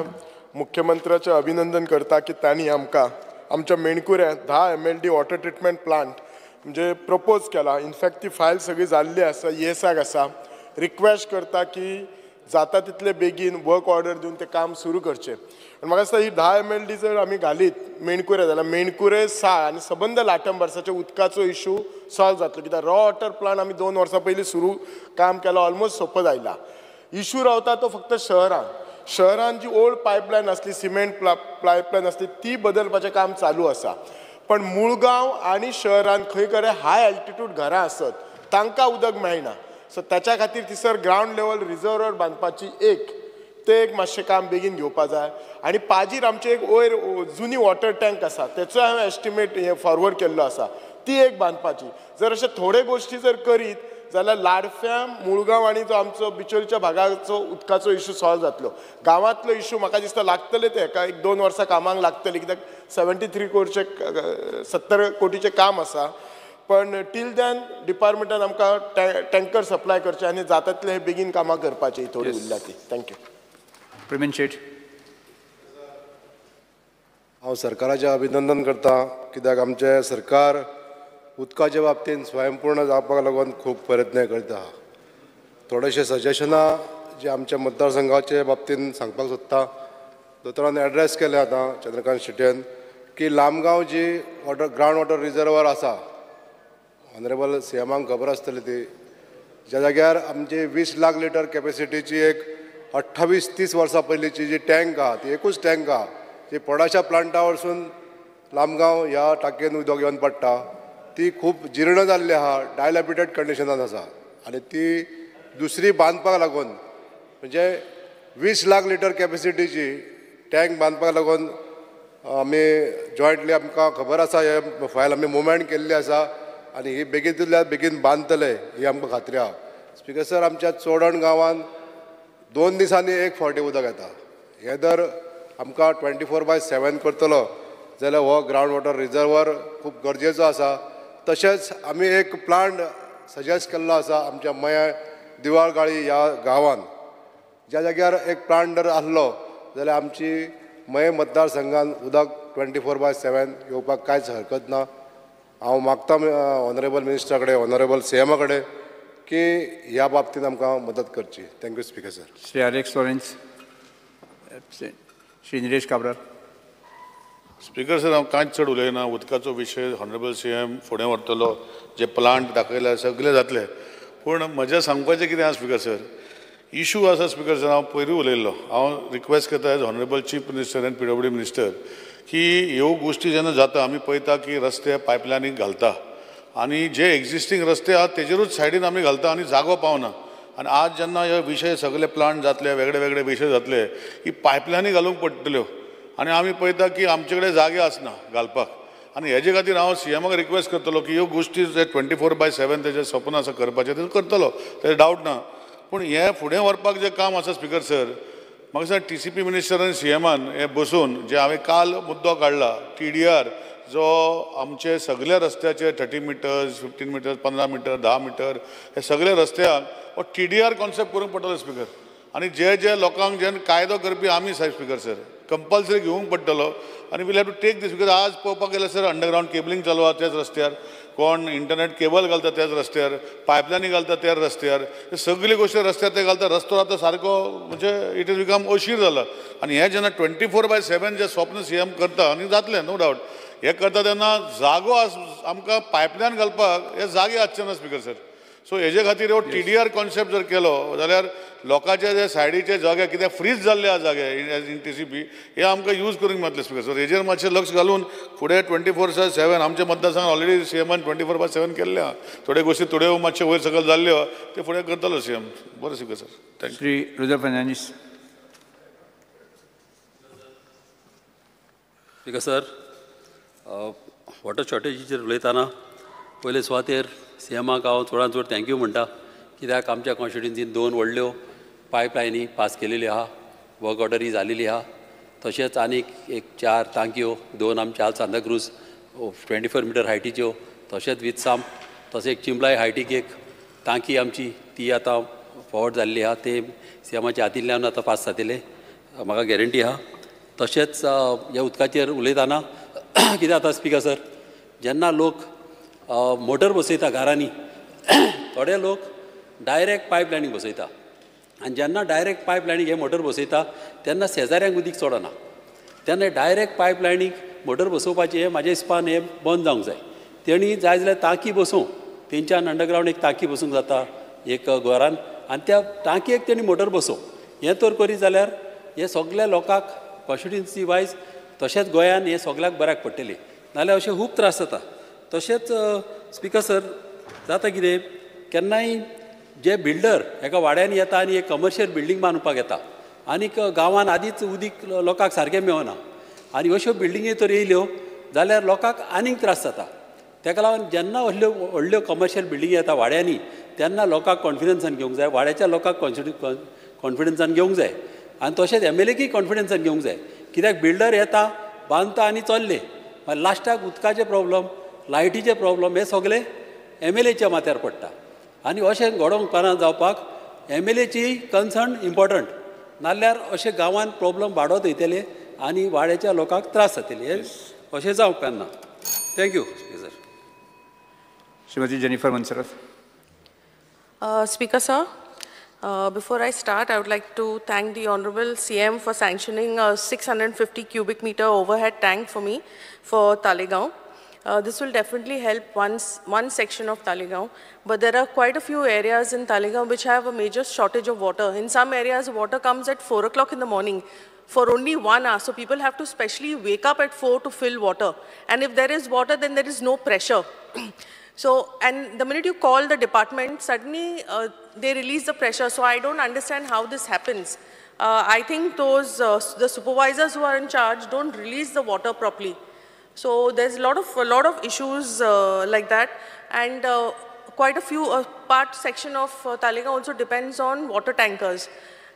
मुख्यमंत्र्याचें अभिनंदन करता की तांणी आमकां आमच्या मेणकुऱ्यांत 10 MLD water treatment plant म्हणजे प्रपोज केला. इनफॅक्ट ती फायल सगळी जाल्ली आसा, येसाक आसा. रिक्वेस्ट करता की जाता तितले बेगीन वर्क ऑर्डर दिवन तें काम सुरू करचें. आनी म्हाका दिसता ही 10 MLD जर आमी घालीत मेणकुरे जाल्यार मेणकुरे साळ आनी सबंद लाटंबरसाच्या उदकाचो इशू सॉल्व जातलो. कित्याक रॉ वॉटर प्लांट आमी 2 वर्सां पयलीं सुरू काम केलां, ऑलमोस्ट सोंपत आयला. इशू रावता तो फक्त शहरान. शहरान जी ओल्ड पायपलायन आसली, सिमेंट पायपलायन आसली, ती बदलपाचें काम चालू आसा. पण मुळगांव आनी शहरान खंय कडेन हाय एल्टिट्यूड घरां आसत तांकां उदक मेळना. सो ताच्या खातीर थंयसर ग्रावंड लेवल रिजर्वर बांदपाची एक ते एक मातशें काम बेगीन घेवपा जाय. आनी पाजीर आमचे एक वयर जुनी वॉटर टँक आसा तेचो हांवें एस्टिमेट हे फॉरवर्ड केल्लो आसा, ती एक बांदपाची. जर अशे थोडे गोश्टी जर करीत जाल्यार लाडफ्यां मुळगांव आनी जो आमचो बिचोलच्या भागाचो उदकाचो इशू सॉल्व जातलो. गांवांतलो इशू म्हाका दिसता लागतले ते एका 1-2 वर्सां कामाक लागतले, कित्याक 73 कोटीचे 70 कोटीचें काम आसा. पण टील दॅन डिपार्टमेंटान आमकां टँकर सप्लाय करचे आनी जाता तितले हे बेगीन कामां करपाची थोडी उरल्या ती. Thank you. Premendra Shet. हांव सरकाराचें अभिनंदन करता कित्याक आमचें सरकार उदकाच्या बाबतींत स्वयंपूर्ण जावपाक लागून खूब प्रयत्न करता. थोडेशे सजेशनां जे आमच्या मतदारसंघाचे बाबतींत सांगपाक सोदता. दोतोरान एड्रेस केले आतां चंद्रकांत शेट्यान की लामगांव जी वॉटर ग्रावंड वॉटर रिजर्वर आसा, ऑनरेबल सी एमाक खबर आसतली ती, ज्या जाग्यार आमची 20 लाख लिटर कॅपेसिटीची एक 28-30 वर्सां पयलींची जी टँक आहा, ती एकूच टँक आहा जी पोडाच्या प्लांटा वरसून लामगांव ह्या टाकयेन उदक येवन पडटा, ती खूब जीर्ण जाल्ली आहा, डायलॅपिडेट कंडिशनान आसा. आनी ती दुसरी बांदपाक लागून म्हणजे 20 लाख लिटर कॅपेसिटीची टँक बांदपाक लागून आमी जॉयंटली आमकां खबर आसा हे फायल आमी मुवमेंट केल्ली आसा आनी ही बेगीनतल्या बेगीन बांदतले ही आमकां खात्री आहा. स्पिकर सर, आमच्या चोडण गांवांत 2 दिसांनी एक फावटी उदक येता. हें जर आमकां 24/7 करतलो जाल्यार हो ग्रावंड वॉटर रिजर्वर खूब गरजेचो आसा. तशेंच आमी एक प्लांट सजेस्ट केल्लो आसा आमच्या मया दिवाळगाळी ह्या गांवांत, ज्या जाग्यार एक प्लांट जर आसलो जाल्यार आमची मये मतदारसंघान उदक 24/7 येवपाक कांयच हरकत ना. हांव मागता ऑनरेबल मिनिस्टरा कडेन, ऑनरेबल सी एमा कडेन की ह्या बाबतींत आमकां मदत करची. Thank you speaker sir. Shri Alex Lawrence. Shri Nilesh Cabral. Speaker sir, हांव कांयच चड उलयना. उदकाचो विशय ऑनरेबल सी एम फुडें व्हरतलो, जे प्लांट दाखयले सगळे जातले. पूण म्हजें सांगपाचें कितें आसा स्पिकर सर, इशू आसा स्पिकर सर, हांव पयरूय उलयल्लो. हांव रिक्वेस्ट करता as honourable chief minister and PWD minister की ह्यो गोश्टी जेन्ना जाता आमी पळयता की रस्ते पायपलायनीक घालता आनी जे एग्जिस्टींग रस्ते आहात तेजेरूच सायडीन आमी घालता आनी जागो पावना. आनी आज जेन्ना हे विशय सगळे प्लांट जातले, वेगळे वेगळे विशय जातले, ही पायपलायनी घालूंक पडटल्यो आनी आमी पळयता की आमचे कडेन जागे आसना घालपाक. आनी हेजे खातीर हांव सी एमाक रिक्वेस्ट करतलो की ह्यो गोश्टी जे 24/7 तेजें सपन आसा करपाचें तें करतलो, तेजें डावट ना. पूण हें फुडें व्हरपाक जें काम आसा स्पिकर सर, म्हाका दिसता टी सी पी मिनिस्टर आनी सी एमान हें बसून जे हांवें काल मुद्दो काडला टी डी आर जो आमचे सगल्या रस्त्याचे 30 मिटर्स, 15 मिटर्स, 15 मिटर, 10 मिटर हे सगळे रस्त्याक हो टी डी आर कॉन्सेप्ट करूंक पडटलो स्पिकर. आनी जे जे लोकांक जे कायदो करपी आमी सायब स्पिकर सर कंपल्सरी घेवंक पडटलो आनी we'll have to take this. Because आज पळोवपाक गेल्यार सर अंडरग्रावंड केबलिंग चालू आसा त्याच रस्त्यार, कोण इंटरनेट केबल घालता त्याच रस्त्यार, पायपलायनी घालता त्याच रस्त्यार, सगळी गोश्टी रस्त्यार ते घालता. रस्तो आतां सारको म्हणजे it is become अशीर जाला. आनी हें जेन्ना 24/7 जें स्वप्न सी एम करता आनी जातलें नो डावट, हें करता तेन्ना जागो आमकां पायपलायन घालपाक हे जागे आसचे ना स्पिकर सर. सो हेजे खातीर हो टी डी आर कॉन्सेप्ट जर केलो जाल्यार लोकांचे जे सायडीचे जागे कितें फ्रीज जाल्ले आसा जागे इन टी सी पी हे आमकां यूज करूंक मेळटले स्पिकर सर. हेजेर मातशें लक्ष घालून फुडें 24/7 आमच्या मतदारसंघात ऑलरेडी सी एमान 24/7 केल्ले आहा. थोड्यो गोश्टी थोड्यो मातशे वयर सकयल जाल्ल्यो ते फुडें करतलो सी एम. बरें speaker sir, thank you. Shri Rudra Fernandes. Speaker sir, water शॉर्टेजीचेर उलयतना पयले सुवातेर सी एमाक हांव चडांत चड thank you म्हणटा, कित्याक आमच्या कॉन्स्टिट्युएन्सीन 2 व्हडल्यो पायपलायनी पास केलेल्यो आहा, वर्क ऑर्डरी जालेली आहा. तशेंच आनीक एक 4 टांकयो, 2 आमच्या सांताक्रूज 24 मिटर हायटीच्यो, तशेंच विथ साम, तशें एक चिंबलाय हायटीक एक टांकी आमची ती आतां फॉवर्ड जाल्ली आहा, ते सी एमाच्या हातींतल्यान आतां पास जातले म्हाका गॅरंटी आहा. तशेंच ह्या उदकाचेर उलयतना कितें जाता स्पिकर सर, जेन्ना लोक मोटर बसयता घरांनी, थोडे लोक डायरेक्ट पायपलायनीक बसयता. आनी जेन्ना डायरेक्ट पायप लायनीक हे मोटर बसयता तेन्ना शेजाऱ्यांक उदीक चडना, तेन्ना डायरेक्ट पायप लायनीक मोटर बसोवपाचें हें म्हाज्या हिसपान हें बंद जावंक जाय. तेणी जाय जाल्यार टांकी बसोवं, तेंच्यान अंडरग्रावंड एक टांकी बसूंक जाता एक घरान, आनी त्या टांकयेक तेणी मोटर बसोवं. हें तर करीत जाल्यार हे सगल्या लोकांक कॉन्स्टिट्युएन्सी वायज तशेंच गोंयान हें सगल्याक बऱ्याक पडटलें, नाजाल्यार अशें खूब त्रास जाता. तशेंच स्पिकर सर जाता कितें, केन्नाय जे बिल्डर एका वाड्यान येता आनी एक कमर्शियल बिल्डींग बांदपाक येता आनीक गांवान आदींच उदीक लोकांक सारकें मेळना आनी अश्यो बिल्डिंगी तर येयल्यो जाल्यार लोकांक आनीक त्रास जाता. ताका लागून जेन्ना व्हडल्यो व्हडल्यो कमर्शियल बिल्डिंगी येता वाड्यांनी तेन्ना लोकांक कॉन्फिडन्सान घेवंक जाय, वाड्याच्या लोकांक कॉन्फिडन्सान घेवंक जाय आनी तशेंच एम एल एकी कॉन्फिडन्सान घेवंक जाय. कित्याक बिल्डर येता बांदता आनी चल्ले, मागीर लास्टाक उदकाचे प्रॉब्लम, लायटीचे प्रॉब्लम हे सगळे एम एल एच्या माथ्यार पडटा. आनी अशें घडोवंक उपकारना जावपाक एम एल एची कन्सर्न इम्पॉर्टंट, नाल्यार अशें गांवांत प्रॉब्लम वाडत वयतले आनी वाड्याच्या लोकांक त्रास जातले. हें अशें जावंक उपकारना. Thank you sir. Shrimati Jennifer Monserrate. Speaker sir, before I start, I would like to thank the Honorable CM for sanctioning a 650 cubic meter overhead tank for me for Taleigao. This will definitely help one section of Taleigao, but there are quite a few areas in Taleigao which have a major shortage of water. In some areas, water comes at 4 o'clock in the morning for only 1 hour, so people have to specially wake up at 4 to fill water. And if there is water, then there is no pressure. So, and the minute you call the department, suddenly they release the pressure. So I don't understand how this happens. I think those, the supervisors who are in charge don't release the water properly. So there's a lot of issues like that. And quite a few, part section of Taleigao also depends on water tankers.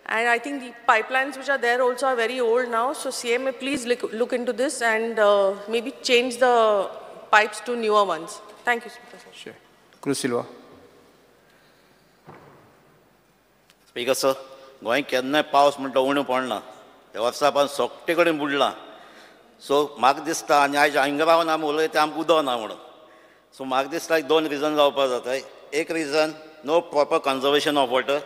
And I think the pipelines which are there also are very old now. So CM may please look into this and maybe change the pipes to newer ones. Thank you, Speaker sir. Sure. Cruz Silva. Speaker sir, Goa केन्नाय पावस म्हणटा उणें पडना, ह्या वर्सा पावन सगळे कडेन बुडलां. So म्हाका दिसता आनी आयज हांगा रावन आमी उलयता आमकां उदक ना म्हणून. सो म्हाका दिसता दोन रिजन जावपाक जाता. एक reason, no proper conservation of water.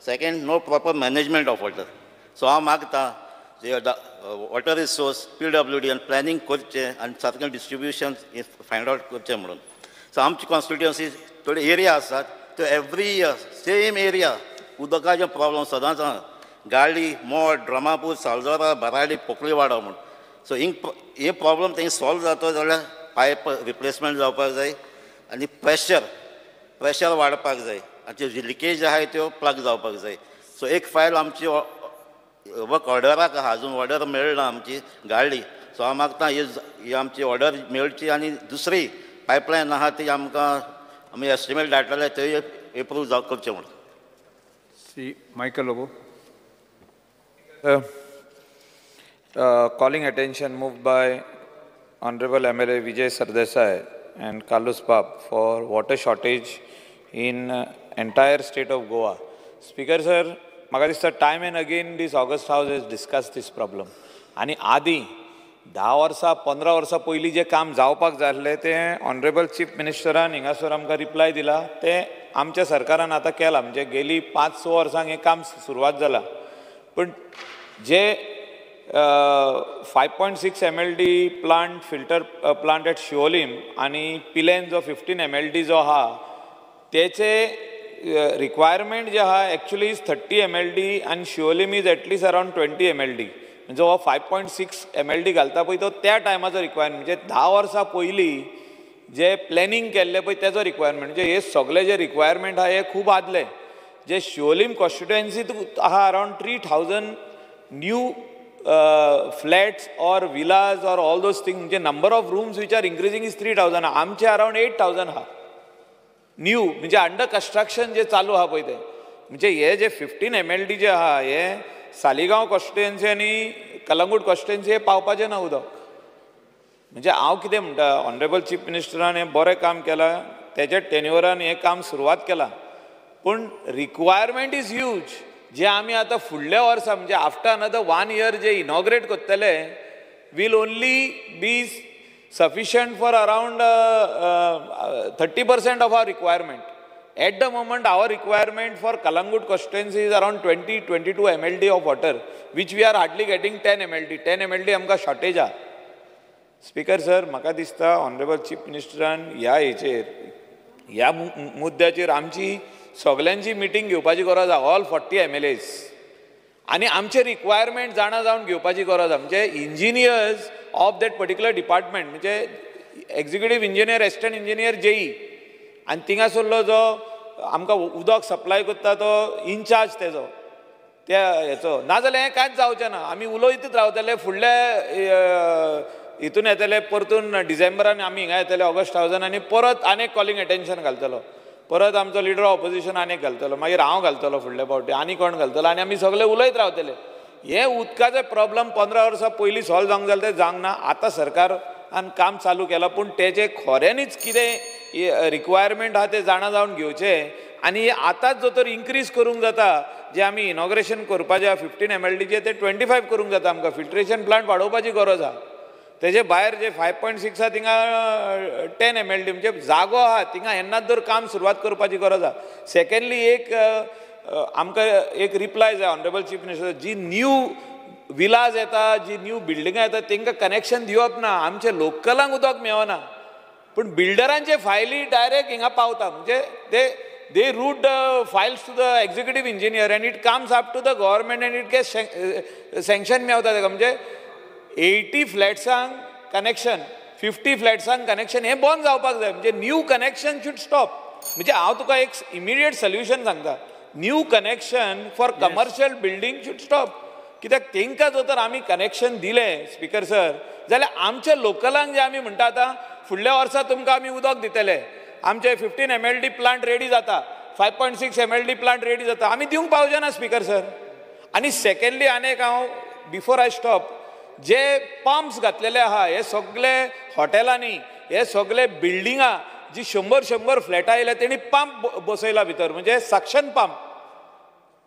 Second, no proper management of water. So हांव मागता वॉटर रिसोर्स PWD आनी प्लॅनिंग करचें आनी सारकें डिस्ट्रिब्युशन फायंड आवट करचें म्हणून. सो आमची कॉन्स्टिट्युएन्सी थोडी एरिया आसात त्यो एवरी इयर सेम एरिया उदकाचे प्रॉब्लम सदांच आसा. गाळी, मोड, ड्रमापूर, सालजोरा, बाराडी, पोकळीवाडो म्हूण. सो हे प्रॉब्लम तें सॉल्व जाता जाल्यार पायप रिप्लेसमेंट जावपाक जाय आनी प्रेशर वाडपाक जाय आनी त्यो लिकेज आहाय त्यो प्लग जावपाक जाय. सो एक फायल आमची वर्क ऑर्डराक आहा, अजून ऑर्डर मेळना आमची गाडली. सो हांव मागता ही आमची ऑर्डर मेळची आनी दुसरी पायपलायन आहा ती आमकां आमी एस्टिमेट धाडटले थंय एप्रूव जाव करचें म्हणून. Shri Michael Lobo. Calling attention moved by Honorable MLA Vijay Sardesai and Carlos Bab for water shortage in entire state of Goa. Speaker sir, म्हाका दिसता time and again this august house has discussed this problem. आनी आदी 10 वर्सां 15 वर्सां पयलीं जें काम जावपाक जाय आसलें तें ऑनरेबल चीफ मिनिस्टरान हिंगासर आमकां रिप्लाय दिला, तें आमच्या सरकारान आतां केलां. म्हणजे गेली 5-6 वर्सांक हें काम सुरवात जालां. पूण जे 5.6 MLD plant filter plant at Siolim आनी पिलेन जो 15 MLD जो आहा तेचे रिक्वायरमेंट जे आहा एक्चुअली is 30 MLD आनी Siolim is at least around 20 MLD. म्हणजे हो 5.6 MLD घालता पळय तो त्या टायमाचो रिक्वायरमेंट, म्हणजे 10 वर्सां पयलीं जे प्लॅनिंग केल्लें पळय तेजो रिक्वायरमेंट. म्हणजे हे सगळे जे रिक्वायरमेंट आहा हे खूब आदले. जे शिवोलीम कॉन्स्टिट्युएन्सीत आहा around 3000 new flats or villas or all those things, म्हणजे number of rooms which are increasing is 3000. आमचे अरावंड 8000 आहा न्यू, म्हणजे अंडर कन्स्ट्रक्शन जे चालू आहा पळय तें. म्हणजे हे जे 15 MLD जे आहा हे सालिगांव कॉन्स्टिट्युएन्सी आनी कलंगूट कॉन्स्टिट्युएन्सी हे पावपाचें ना उदक. म्हणजे हांव कितें म्हणटा, ऑनरेबल चीफ मिनिस्टरान हें बरें काम केलां, तेज्या टेन्युअरान हें काम सुरवात केलां, पूण रिक्वायरमेंट is huge. जे आमी आतां फुडल्या वर्सा म्हणजे आफ्टर अनदर 1 इयर जे इनॉग्रेट करतले will only be sufficient for around 30% of our requirement. At the moment our requirement for Calangute constituency is around 20-22 MLD of water, which we are hardly getting 10 MLD. 10 MLD आमकां shortage आहा. Speaker sir, म्हाका दिसता honourable chief मिनिस्टरान ह्या हेचेर ह्या मुद्द्याचेर आमची सगल्यांची meeting घेवपाची गरज आहा, ऑल 40 MLAs, आनी आमचे रिक्वायरमेंट जाणा जावन घेवपाची गरज आहा. म्हणजे engineers of that particular department, म्हणजे executive engineer, assistant engineer, JE, आनी थिंगासरलो जो आमकां उदक सप्लाय करता तो इनचार्ज तेजो त्या हेचो, नाजाल्यार हें कांयच जावचें ना. आमी उलयतच रावतले, फुडल्या हितून येतले परतून डिसेंबरान आमी हिंगा येतले ऑगस्ट हावजान आनी परत आनीक कॉलिंग एटेन्शन घालतलो, परत आमचो लिडर ऑफ ऑपोजिशन आनीक घालतलो, मागीर हांव घालतलो फुडले फावटी, आनी कोण घालतलो, आनी आमी सगळे उलयत रावतले. हे उदकाचे प्रॉब्लम 15 वर्सां पयलीं सॉल्व जावंक जाय, तें जावंक ना. आतां सरकारान काम चालू केलां, पूण तेजें खऱ्यांनीच कितें रिक्वायरमेंट आहा तें जाणा जावन घेवचें आनी आतांच जो तर इन्क्रीज करूंक जाता, जे आमी इनॉग्रेशन करपाचें आहा 15 MLDचें ते 25 करूंक जाता. आमकां फिल्ट्रेशन प्लांट वाडोवपाची गरज आहा. तेजे भायर जे 5.6 आहा थिंगा 10 MLD, म्हणजे जागो आहा थिंगा येन्नाच जर काम सुरवात करपाची गरज आहा. सेकंडली एक आमकां एक रिप्लाय जाय ऑनरेबल चीफ मिनिस्टर, जी न्यू विलाज येता, जी न्यू बिल्डिंगां येता तांकां कनेक्शन दिवप ना, आमचे लोकलांक उदक मेळना, पूण बिल्डरांचे फायली डायरेक्ट हिंगा पावता. म्हणजे they route the files to the executive engineer and it comes up to the government and it gets sanction मेवता ताका. म्हणजे 80 फ्लॅट्सांक कनेक्शन, 50 फ्लॅट्सांक कनेक्शन हें बंद जावपाक जाय. म्हणजे न्यू कनेक्शन should stop. म्हणजे हांव तुका एक इमिडिएट सोल्युशन सांगता, new connection for commercial building should stop. कित्याक तांकां जर तर आमी कनेक्शन दिलें स्पीकर सर, जाल्यार आमच्या लोकलांक जे आमी म्हणटा आतां फुडल्या वर्सा तुमकां आमी उदक दितले, आमचे 15 MLD plant ready जाता, 5.6 MLD plant ready जाता, आमी दिवंक पावचे ना स्पीकर सर. आनी सेकंडली आनी एक हांव before I stop, J pumps घातलेले आहा हे सगळे हॉटेलांनी, हे सगळे बिल्डिंगां जी 100-100 फ्लॅटां आयल्या तेणी पंप बसयला भितर, म्हणजे सक्शन पंप.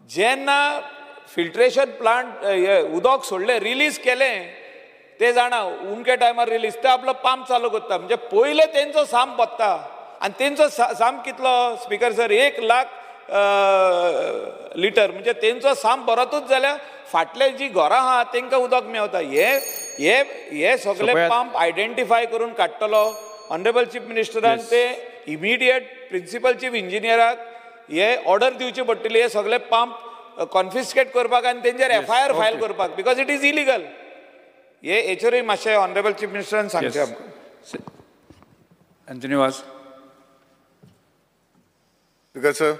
जेन्ना फिल्ट्रेशन प्लांट हे उदक सोडलें, रिलीज केलें, ते जाणा उमके टायमार रिलीज, ते आपलो पंप चालू करता. म्हणजे पयले तेंचो साम पडटा आनी तेंचो साम कितलो स्पीकर सर, 1 लाख लिटर. म्हणजे तेंचो साम बरोतूच जाल्यार फाटले जी घरां आहा तेंकां उदक मेवता. हे हे हे सगळे पंप आयडेंटिफाय करून काडटलो ऑनरेबल चीफ मिनिस्टरान, ते इमिडिएट प्रिंसिपल चीफ इंजिनियराक हे ऑर्डर दिवची पडटली, हे सगळे पंप कॉन्फिस्केट करपाक आनी तेंचेर FIR file करपाक, because it is illegal. हे हेचेरूय मातशें ऑनरेबल चीफ मिनिस्टरान सांगचें आमकां. Anthony Vaz. Speaker sir,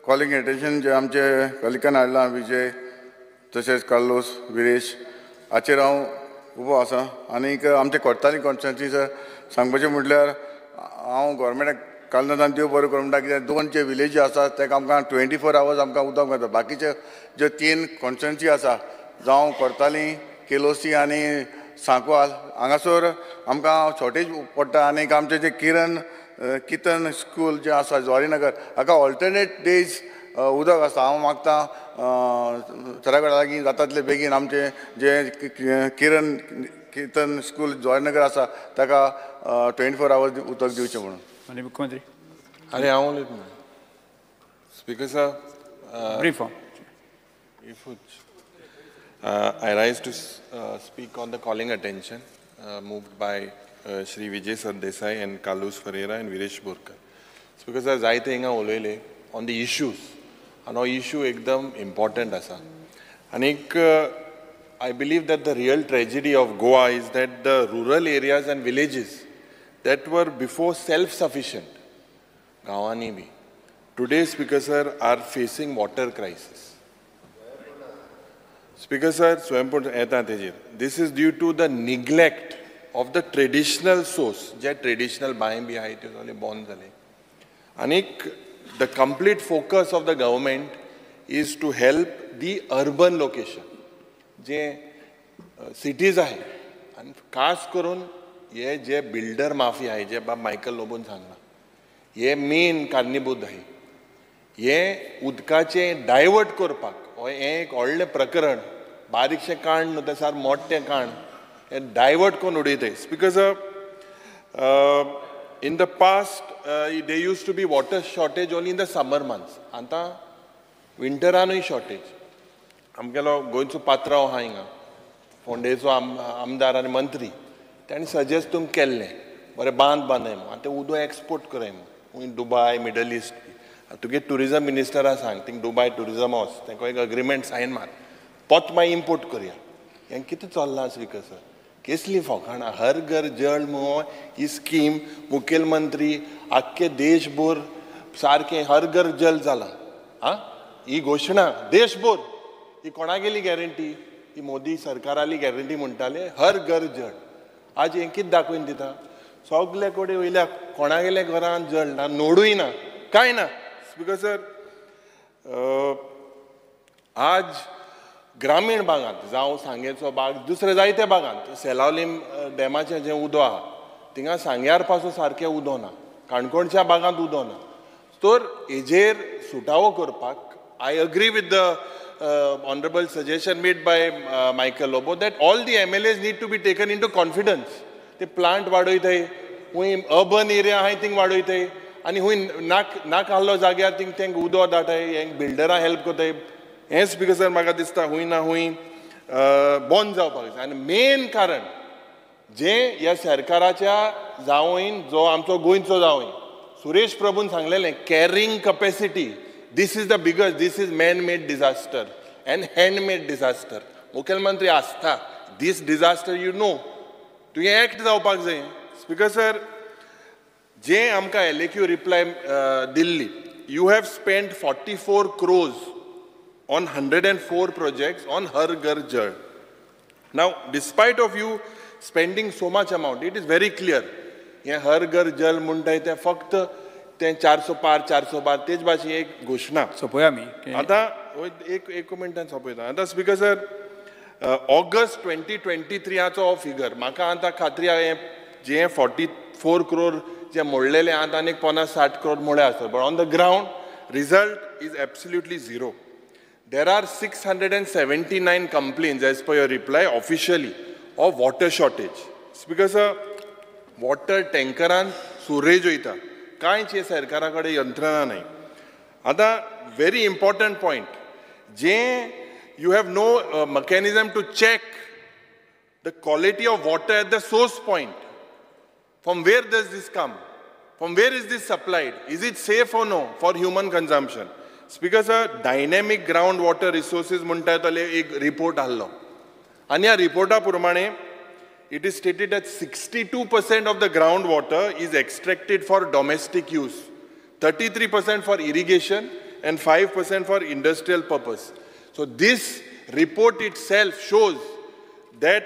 calling attention जे आमचे कलिकान हाडलां विजय तशेंच कार्लोस विरेश हाचेर हांव उबो आसा. आनीक आमचे कोर्ताली कॉन्स्टिट्युएन्सी सर सांगपाचें म्हटल्यार हांव गोवोरमेंटाक कालनाथान देव बरें करूं म्हणटा, कित्याक 2 जे विलेजी आसा ताका आमकां 24 आवर्स आमकां उदक मेळटा. बाकीचे जे 3 कॉन्स्टिट्युएन्सी आसा जावं कोर्ताली, केलोसी आनी सांकवाल हांगासर आमकां शॉर्टेज पडटा. आनीक आमचें जे किरण कितन स्कूल जें आसा ज्वारीनगर हाका ऑल्टरनेट डेज उदक आसा. हांव मागता सरा लागीं जाता तितले बेगीन आमचें जें किरण कितन स्कूल ज्वारीनगर आसा ताका 24 आवर्स उदक दिवचें म्हणून. आनी मुख्यमंत्री. अरे हांव उलयता speaker sir. Brief. I rise to speak on the calling attention moved by Shri Vijay Sardesai and Carlos Ferreira and Viresh Borkar. Speaker sir, जायते हिंगा उलयले on the issues आनी हो इशू एकदम इम्पॉर्टंट आसा. आनीक I believe that the real tragedy of Goa is that the rural areas and villages that were before self sufficient गांवांनी B today speaker sir are facing water crisis. Speaker sir, स्वयंपूर्ण येता तेजेर. This is due to the neglect of the traditional source, J traditional बांय बी आहाय त्यो सगळे बंद जाले. आनीक the complete focus of the government is to help the urban location J cities आहाय आनी खास करून हे जे बिल्डर माफिया आहाय जे बाब मायकल लोबोन सांगला हे मेन कारणीभूत आहाय. हे उदकाचें डायवर्ट करपाक हें एक व्हडलें प्रकरण, बारीकशें काण न्हू तें सार मोठें काण, हें डायवर्ट करून उडयताय. Speaker sir, In the past there used to be water shortage only in the summer months. आतां विंटरानूय शॉर्टेज. आमगेलो गोंयचो पात्रांव आहा हिंगा, फोंडेचो आमदार आनी मंत्री, ताणें सजेस्ट तुमकां केल्लें बरें बांद बांदय म्हूण आनी तें उदक एक्सपोर्ट करय म्हूण दुबाय, मिडल इस्ट. तुगे ट्युरिजम मिनिस्टरा सांग थिंग दुबाय ट्युरिजम हावस तांकां एक अग्रीमेंट सायन मार, पोत मागीर इम्पोर्ट करया. हें कितें चल्लां स्पीकर सर, केसली फोकाणां. हर घर जल म्हूण ही स्कीम मुखेलमंत्री आख्खे देशभर सारकें हर घर जल जालां. आं, ही घोशणा देशभर, ही कोणागेली गॅरंटी? ही मोदी सरकाराली गॅरंटी म्हणटाले हर घर जल. आज हें कितें दाखोवन दिता? सगले कडेन वयल्या कोणागेल्या घरान जल ना, नोडूय ना, कांय ना. स्पीकर सर, आज ग्रामीण भागांत जावं सांगेचो भाग, दुसरे जायते भागांत सेलावलीम डॅमाचें जें उदक आहा थिंगा सांग्यार पासून सारकें उदक ना, काणकोणच्या भागांत उदक ना. तर हेजेर सुटावो करपाक I agree with the honourable suggestion made by Michael Lobo that all the MLAs need to be taken into confidence. ते प्लांट वाडयताय, खूंय अर्बन एरिया आहाय थिंग वाडयताय आनी खूंय नाक आहलो जाग्यार थिंग तेंक उदक धाडटाय, हेंक बिल्डरां हेल्प करताय. हें स्पीकर सर म्हाका दिसता खूंय ना खूंय बंद जावपाक जाय. आनी मेन कारण जें ह्या सरकाराच्या जावंयन, जो आमचो गोंयचो जावंय सुरेश प्रभून सांगलेलें, carrying capacity, this is the biggest, this is man made disaster and hand made disaster. मुखेलमंत्री आसता दीस डिजास्टर you know, तुवें एक्ट जावपाक जाय. स्पीकर सर, जें आमकां LAQ reply Delhi, you have spend 44 crores on 104 projects on Har Ghar Jal. Now, despite of you spending so much amount, it is very clear. हें हर घर जल म्हणटाय तें फक्त तें 400 पार तेच भाशेन एक घोशणा. सोंपोया आमी आतां एक मिनटान सोंपयता. आतां स्पीकर सर, ऑगस्ट 2023 हो फिगर म्हाका आतां खात्री आहा, हें जें 44 क्रोर जे मोडलेले आतां आनीक 50-60 क्रोर मोडले आसत, but on the ground result is absolutely zero. There are 679 complaints as per your reply officially of water shortage. Speaker sir, water टँकरान Suraj वयता, कांयच हे सरकारा कडेन यंत्रणा नाही. आतां व्हेरी इम्पॉर्टंट पॉयंट, जें you have no mechanism to check the quality of water at the source point. From where does this come? From where is this supplied? Is it safe or no for human consumption? Speaker sir, dynamic ground water resources म्हणटा जाल्यार एक report आहलो आनी ह्या रिपोर्टा प्रमाणे it is stated that 62% of the ground water is extracted for domestic use, 33% for irrigation and 5% for industrial purpose. So this report itself shows that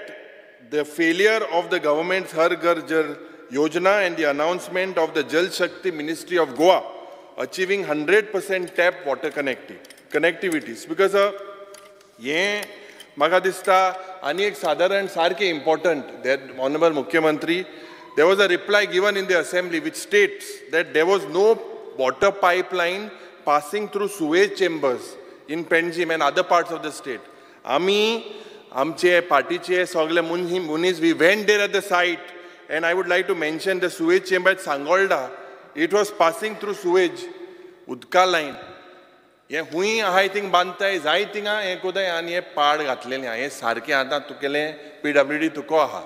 the failure of the government's Har Ghar Jal Yojana and the announcement of the Jal Shakti Ministry of Goa achieving 100% tap water connectivity. Because ये म्हाका दिसता आनी एक सादारण सारकें important that honourable मुख्यमंत्री, there was a reply given in the assembly which states that there was no water pipeline passing through sewage chambers in Panjim and other parts of the state. आमी आमचे पार्टीचे सगळे मनीस we went there at the site and I would like to mention the sewage chamber at Sangolda. It was passing through sewage उदका line. हें खूंय आहाय thing बांदताय जाय थिंगा हें कोताय आनी हें पाड घातलेलें आहा. हें सारकें आतां तुगेलें PWD तुको आहा,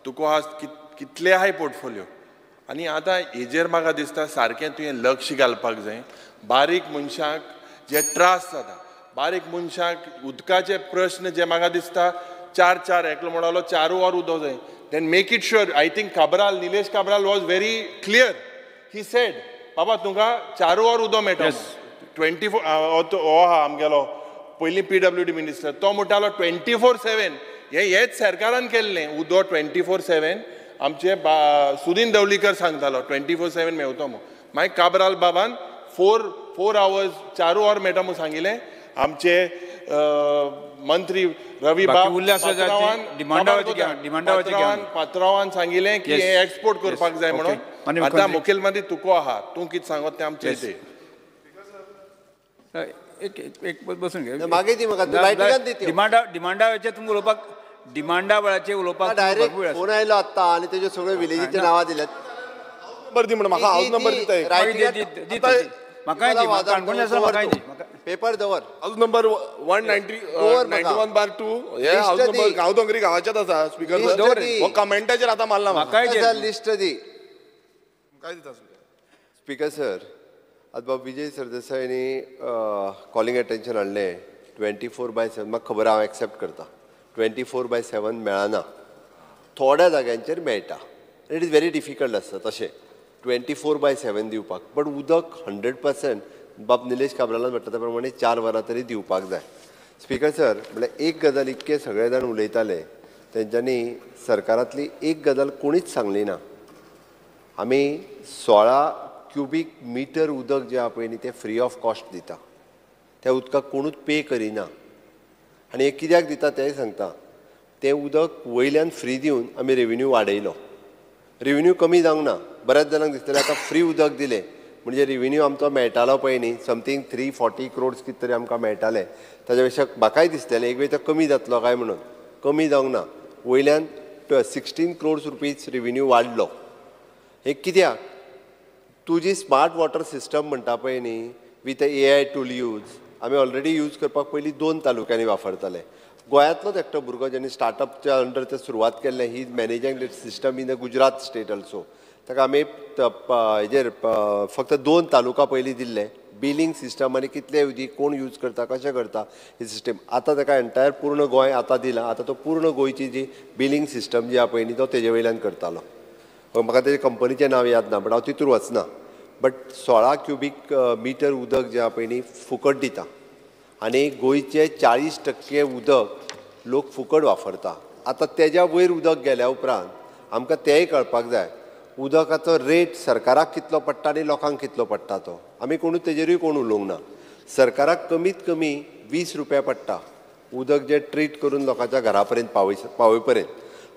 तुको आहा कितले आहाय पोर्टफोलियो आनी आतां हेजेर म्हाका दिसता सारकें तुवें लक्ष घालपाक जाय. बारीक मनशाक जे त्रास जाता, बारीक मनशाक उदकाचे प्रश्न जे म्हाका दिसता 4-4 एकलो म्हणलो 4 वर उदक जाय. Then make it sure. I think Cabral, Nilesh Cabral was very clear. He said बाबा तुमकां 4 वर उदक मेळटा. 24 हो आहा आमगेलो पयलीं PWD minister, तो म्हणटालो 24/7. हें हेच सरकारान केल्लें उदक 24/7. आमचे सुदीन दवलीकर सांगतालो 24/7 मेवतो म्हूण. मागीर काब्राल बाबान 4 आवर्स 4 वर मेळटा म्हूण सांगिल्लें. आमचे मंत्री रवी बाब पात्रावान सांगिल्लें की हें एक्सपोर्ट करपाक जाय म्हणून. आतां मुखेलमंत्री तुको आहा, तूं कितें सांगत तें आमचें तें. एक एक बसून घे, मागीर ती म्हाका डिमांडा वेळाचेर तुमकां उलोवपाक, डिमांडा वेळाचेर उलोवपाक डायरेक्ट फोन आयलो आत्तां आनी तेज्यो सगळ्यो विलेजीच्यो नांवां दिल्यात. नंबर दी म्हणून म्हाका हावस नंबर दिता. पेपर दवर हाऊस नंबर 191/2 हे हाऊस नंबर गांवडोंगरी गांवाच्याच आसा. स्पीकर सर हो कमेंटाचेर आतां मारला म्हाका. लिस्ट दी काय दिता. स्पीकर सर आतां बाब विजय सरदेसायांनी कॉलिंग अटेन्शन हाडलें 24/7. म्हाका खबर हांव एक्सेप्ट करता 24/7 मेळना, थोड्या जाग्यांचेर मेळटा. It is very difficult आसता तशें 24/7 दिवपाक. बट उदक 100% बाब निलेश काब्रालान म्हणटा त्या प्रमाणे 4 वरां तरी दिवपाक जाय. स्पीकर सर म्हणल्यार एक गजाल इतके सगळे जाण उलयताले तेंच्यांनी सरकारांतली एक गजाल कोणीच सांगली ना. आमी 16 क्युबीक मिटर उदक जें आहा पळय न्ही तें फ्री ऑफ कॉस्ट दिता. त्या उदकाक कोणूच पे करिना. आनी हें कित्याक दिता तेंय सांगता. तें उदक वयल्यान फ्री दिवन आमी रेविन्यू वाडयलो. रेविन्यू कमी जावंक ना. बऱ्याच जाणांक दिसतलें आतां फ्री उदक दिलें म्हणजे रेविन्यू आमचो मेळटालो पळय न्ही समथींग 340 क्रोड्स कितें तरी आमकां मेळटालें. ताज्या पेक्षा म्हाकाय दिसतलें एक वेळ तो कमी जातलो काय म्हणून. कमी जावंक ना. वयल्यान 16 क्रोड्स रुपीज रेविन्यू वाडलो. हें कित्याक? तुजी स्मार्ट वॉटर सिस्टम म्हणटा पळय न्ही विथ AI tool use आमी ऑलरेडी यूज करपाक पयलीं 2 तालुक्यांनी वापरताले. गोंयांतलोच एकटो भुरगो ज्यांनी स्टार्टअपच्या अंडर ते सुरवात केल्लें, he is managing that system in the Gujarat state also. ताका आमी हेजेर फक्त 2 तालुका पयलीं दिल्ले बिलींग सिस्टम आनी कितले उदीक कोण यूज करता कशें करता ही सिस्टम. आतां ताका एंटायर पूर्ण गोंय आतां दिलां. आतां तो पूर्ण गोंयची जी बिलींग सिस्टम जी आहा पळय न्ही तो तेजे वयल्यान करतालो. म्हाका तेजे कंपनीचें नांव याद ना बट हांव तितूर वचना. बट 16 क्युबीक मिटर उदक जें आहा पळय न्ही फुकट दिता आनी गोंयचे 40% उदक लोक फुकट वापरता. आतां तेज्या वयर उदक गेल्या उपरांत आमकां तेंय कळपाक जाय उदकाचो रेट सरकाराक कितलो पडटा आनी लोकांक कितलो पडटा तो. आमी कोणूच तेजेरूय कोण उलोवंक ना. सरकाराक कमीत कमी 20 रुपया पडटा उदक जें ट्रीट करून लोकांच्या घरा पर्यंत पावय पर्यंत.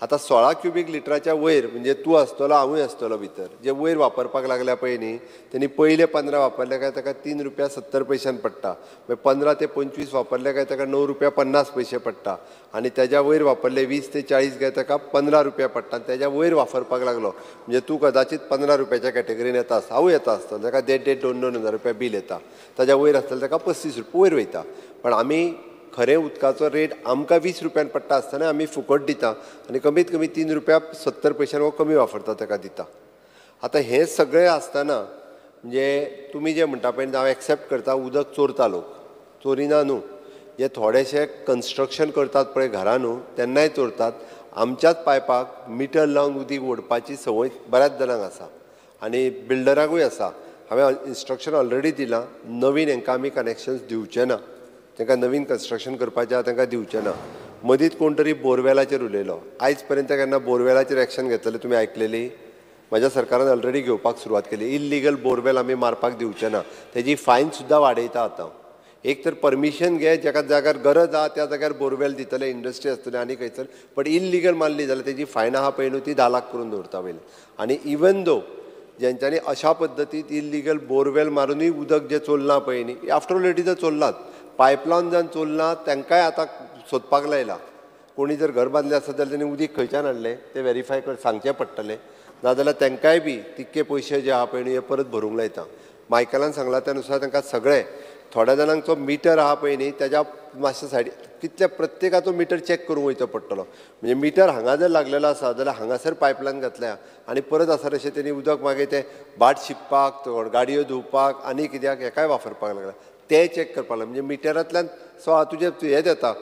आतां 16 क्युबीक लिटराच्या वयर म्हणजे तूं आसतलो हांवूय आसतलो भितर जे वयर वापरपाक लागल्या पळय न्ही तेणी पयले 15 वापरले काय ताका 3 रुपया 70 पयशान पडटा. मागीर 15 ते 25 वापरले काय ताका 9 रुपया 50 पयशे पडटा. आनी तेज्या वयर वापरले 20 ते 40 काय ताका 15 रुपया पडटा. आनी तेज्या वयर वापरपाक लागलो म्हणजे तूं कदाचीत 15 रुपयाच्या कॅटेगरीन येता आसता, हांवूय येता आसतलो, ताका 1,500 2-2 हजार रुपया बील येता. ताज्या वयर आसतलें ताका 35 रुपया वयर वयता. पण आमी खरें उदकाचो रेट आमकां 20 रुपयान पडटा आसतना आमी फुकट दिता आनी कमीत कमी 3 रुपया 70 पयशान हो कमी वापरता ताका दिता. आतां हें सगळें आसतना म्हणजे तुमी जें म्हणटा पळय हांव एक्सेप्ट करता उदक चोरता लोक, चोरिना न्हू. जे थोडेशे कन्स्ट्रक्शन करतात पळय घरां न्हू तेन्नाय चोरतात. आमच्याच पायपाक मिटर लावन उदीक ओडपाची संवय बऱ्याच जाणांक आसा आनी बिल्डरांकूय आसा. हांवें इन्स्ट्रक्शन ऑलरेडी दिलां नवीन हांकां आमी कनेक्शन्स दिवचे ना. तांकां नवीन कन्स्ट्रक्शन करपाचें आहा तांकां दिवचें ना. मदींच कोण तरी बोरवेलाचेर उलयलो. आयज पर्यंत केन्ना बोरवेलाचेर एक्शन घेतलें तुमी आयकलेली? म्हज्या सरकारान ऑलरेडी घेवपाक सुरवात केली. इल्लिगल बोरवेल आमी मारपाक दिवचे ना. तेजी फायन सुद्दां वाडयता आतां. एक तर परमिशन घे, जेका जाग्यार गरज आहा त्या जाग्यार बोरवेल दितले, इंडस्ट्री आसतली आनी खंयसर, बट इल्लिगल मारली जाल्यार तेजी फायन आहा पळय न्हू ती 10 लाख करून दवरता पयलीं. आनी इवन दो जेंच्यांनी अशा पद्दतीन इल्लिगल बोरवेल मारुनूय उदक जें चोरलां पळय न्ही, आफ्टर ऑल it is चोरलात, पायपलायन जावन चोरलां तांकांय आतां सोदपाक लायलां. कोणी जर घर बांदलें आसत जाल्यार तेणी उदीक खंयच्यान हाडलें तें वेरीफाय कर सांगचें पडटलें, नाजाल्यार तांकांय बी तितके पयशे जे आहा पळय न्ही हे परत भरूंक लायता. मायकलान सांगलां त्या नुसार तांकां सगळें थोड्या जाणांचो मिटर आहा पळय न्ही तेज्या मातशें सायडी कितल्या प्रत्येकाचो मिटर चॅक करूंक वयचो पडटलो. म्हणजे मिटर हांगा जर लागलेलो आसा जाल्यार हांगासर पायपलायन घातल्या आनी परत आसा अशें तेणी उदक मागीर तें भाट शिंपपाक, गाडयो धुवपाक आनी कित्याक हेकाय वापरपाक लागला तें चॅक करपाक लागला. म्हणजे मिटरांतल्यान सो तुजें हें येता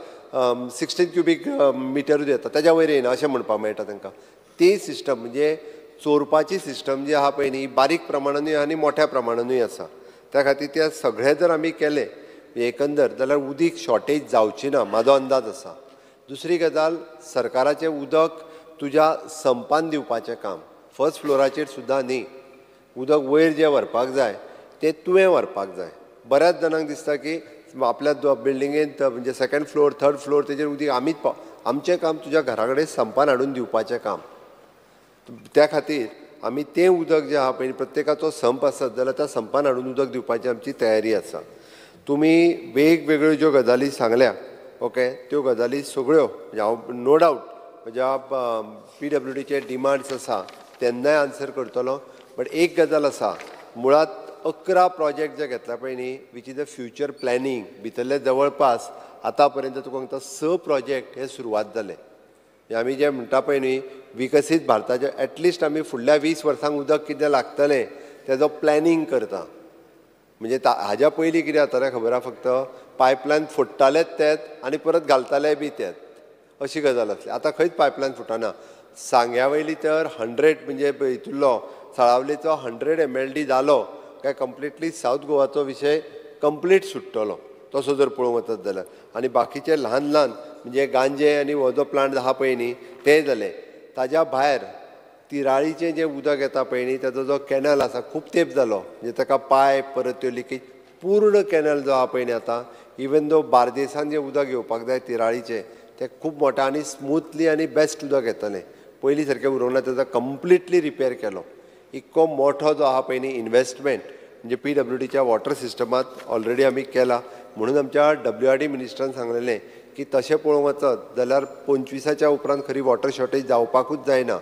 16 क्युबीक मिटरूच येता तेज्या वयर येयना अशें म्हणपाक मेळटा तांकां. ती सिस्टम म्हणजे चोरपाची सिस्टम जी आहा पळय न्ही बारीक प्रमाणानूय आनी मोठ्या प्रमाणानूय आसा. त्या खातीर ते सगळें जर आमी केलें एकंदर जाल्यार उदीक शॉर्टेज जावची ना म्हाजो अंदाज आसा. दुसरी गजाल सरकाराचें उदक तुज्या संपान दिवपाचें काम फर्स्ट फ्लोराचेर सुद्दां न्ही, उदक वयर जें व्हरपाक जाय तें तुवें व्हरपाक जाय. बऱ्याच जाणांक दिसता की आपल्या बिल्डिंगेंत म्हणजे सेकंड फ्लोर थर्ड फ्लोर तेजेर उदीक आमीच पाव, आमचें काम तुज्या घरा कडेन संपान हाडून दिवपाचें काम. त्या खातीर आमी तें उदक जें आहा पळय प्रत्येकाचो संप आसत जाल्यार त्या संपान हाडून उदक दिवपाची आमची तयारी आसा. तुमी वेगवेगळ्यो ज्यो गजाली सांगल्या ओके त्यो गजाली सगळ्यो म्हणजे हांव नो डावट म्हज्या PWDचे डिमांड्स आसा तेन्नाय आन्सर करतलो. बट एक गजाल आसा, मुळात 11 प्रोजेक्ट जे घेतला पळय न्ही, which is a future planning, भितरले जवळपास आतां पर्यंत तुका सांगता 6 प्रोजेक्ट हे सुरवात जाले. आमी जे म्हणटा पळय न्ही विकसीत भारताचे, एटलिस्ट आमी फुडल्या 20 वर्सांक उदक कितें लागतलें तेजो प्लॅनिंग करता. म्हणजे हाज्या पयलीं कितें जातालें खबर आहा, फक्त पायपलायन फोडटालेच तेच आनी परत घालताले बी तेच, अशी गजाल आसली. आतां खंयच पायपलायन फुटना. सांग्या वयली तर 100 म्हणजे हितुल्लो साळावलेचो 100 MLD जालो काय कंप्लिटली सावथ गोवाचो विशय कंप्लीट सुट्टलो तसो जर पळोवंक वचत जाल्यार. आनी बाकीचे ल्हान ल्हान म्हणजे गांजे आनी हो जो प्लांट आहा पळय न्ही ते जाले. ताज्या भायर तिराळीचें जें उदक येता पळय न्ही ताजो जो कॅनल आसा खूब तेंप जालो, म्हणजे ताका पायप परत त्यो लिकेज पूर्ण कॅनल जो आहा पळय न्ही आतां इवन दो बार्देसान जें उदक येवपाक जाय तिराळीचें तें खूब मोठें आनी स्मुथली आनी बेस्ट उदक येतलें, पयलीं सारकें उरोवंक ना. ताजो कंप्लिटली रिपेर केलो. इतको मोठो जो आहा पळय न्ही इनवेस्टमेंट म्हणजे PWDच्या वॉटर सिस्टमांत ऑलरेडी आमी केला. म्हणून आमच्या WRD मिनिस्टरान सांगलेलें की तशें पळोवंक वचत जाल्यार 25च्या उपरांत खरी वॉटर शॉर्टेज जावपाकूच जायना.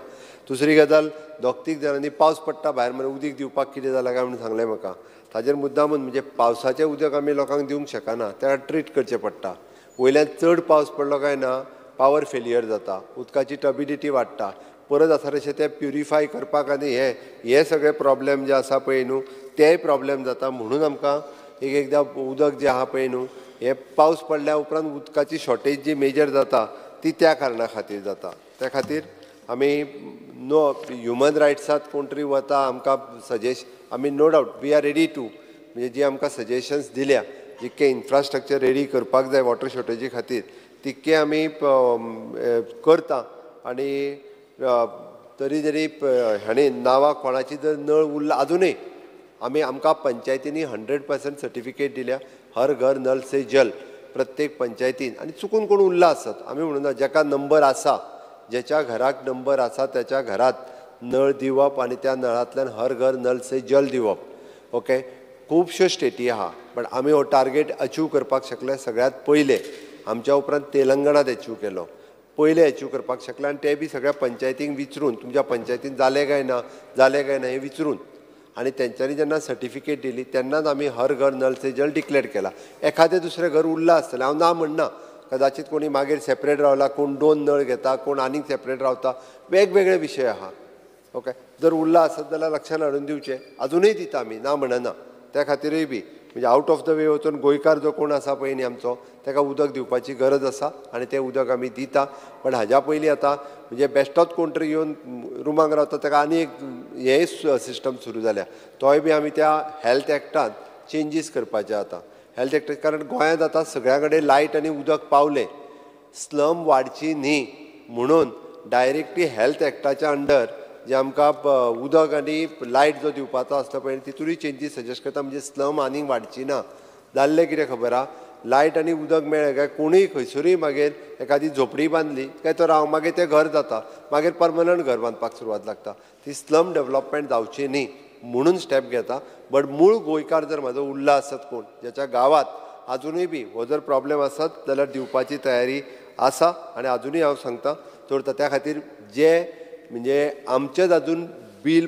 दुसरी गजाल, 2-3 जाणांनी पावस पडटा भायर मरे उदीक दिवपाक कितें जालां काय म्हणून सांगलें म्हाका. ताजेर मुद्दामून म्हणजे पावसाचें उदक आमी लोकांक दिवंक शकना, ताका ट्रीट करचें पडटा. वयल्यान चड पावस पडलो काय ना पावर फेलियर जाता, उदकाची टर्बिडिटी वाडटा, परत आसा तशें तें प्युरिफाय करपाक आनी हे हे सगळे प्रॉब्लेम जे आसा पळय न्हू तेय प्रॉब्लेम जाता. म्हणून आमकां एक एकदां उदक जें आहा पळय न्हू हें पावस पडल्या उपरांत उदकाची शॉर्टेज जी मेजर जाता ती त्या कारणा खातीर जाता. त्या खातीर आमी नो ह्युमन रायट्सांत कोण तरी वता आमकां सजेश, आमी no doubt we are ready to म्हणजे जी आमकां सजेशन्स दिल्या जितकें इन्फ्रास्ट्रक्चर रेडी करपाक जाय वॉटर शॉर्टेजी खातीर तितकें आमी करता. आनी तरी जरी हांणी नांवां कोणाची जर नळ उरला अजुनूय आमी आमकां पंचायतींनी 100% सर्टिफिकेट दिल्या हर घर नल से जल प्रत्येक पंचायतीन. आनी चुकून कोण उरला आसत आमी म्हणून जाका नंबर आसा, ज्याच्या घराक नंबर आसा त्याच्या घरात नळ दिवप आनी त्या नळांतल्यान हर घर नल से जल दिवप. ओके, खुबश्यो स्टेटी आहा बट आमी हो टार्गेट अचीव करपाक शकले. सगळ्यांत पयले आमच्या उपरांत तेलंगणांत अचीव केलो, पयले अचीव करपाक शकले. आनी ते बी सगळ्या पंचायतींक विचरून तुमच्या पंचायतीन जालें काय ना जालें काय ना हें विचरून आनी तेंच्यांनी जेन्ना सर्टिफिकेट दिली तेन्नाच आमी हर घर नल से जल डिक्लेर केला. एखादें दुसरें घर उरलां आसतलें, हांव ना म्हणना, कदाचित कोणी मागीर सेपरेट रावला, कोण 2 नळ घेता, कोण आनीक सेपरेट रावता, वेगवेगळे विशय आहा. ओके, जर उरला आसत जाल्यार लक्षान हाडून दिवचें. अजुनूय दिता आमी, ना म्हणना. त्या खातीरूय बी म्हणजे आउट ऑफ the way वचून गोंयकार जो कोण आसा पळय न्ही आमचो ताका उदक दिवपाची गरज आसा आनी तें उदक आमी दिता. पण हाज्या पयलीं आतां म्हणजे बेश्टोच कोण तरी येवन रुमाक रावता ताका आनी एक हें सिस्टम सुरू जाल्या, तोय बी आमी त्या हेल्थ एक्टांत चेंजीस करपाचे आतां. हेल्थ एक्ट कारण गोंयांत आतां सगळ्या कडेन लायट आनी उदक पावलें, स्लम वाडची न्ही म्हणून डायरेक्टली हेल्थ एक्टाच्या अंडर जे आमकां उदक आनी लायट जो दिवपाचो आसता पळय तितूनय चेंजीस सजेस्ट करता, म्हणजे स्लम आनीक वाडची ना. जाल्लें कितें खबर आहा, लायट आनी उदक मेळ्ळें काय कोणूय खंयसरूय मागीर एखादी झोपडी बांदली काय तो राव, मागीर तें घर जाता, मागीर परमनंट घर बांदपाक सुरवात लागता. ती स्लम डेवलपमेंट जावची न्ही म्हणून स्टेप घेता. बट मूळ गोंयकार जर म्हाजो उरला आसत कोण ज्याच्या गांवांत आजुनूय बी हो जर प्रॉब्लेम आसत जाल्यार दिवपाची तयारी आसा. आनी आजुनूय हांव सांगता चडता त्या खातीर जे म्हणजे आमचेच अजून बील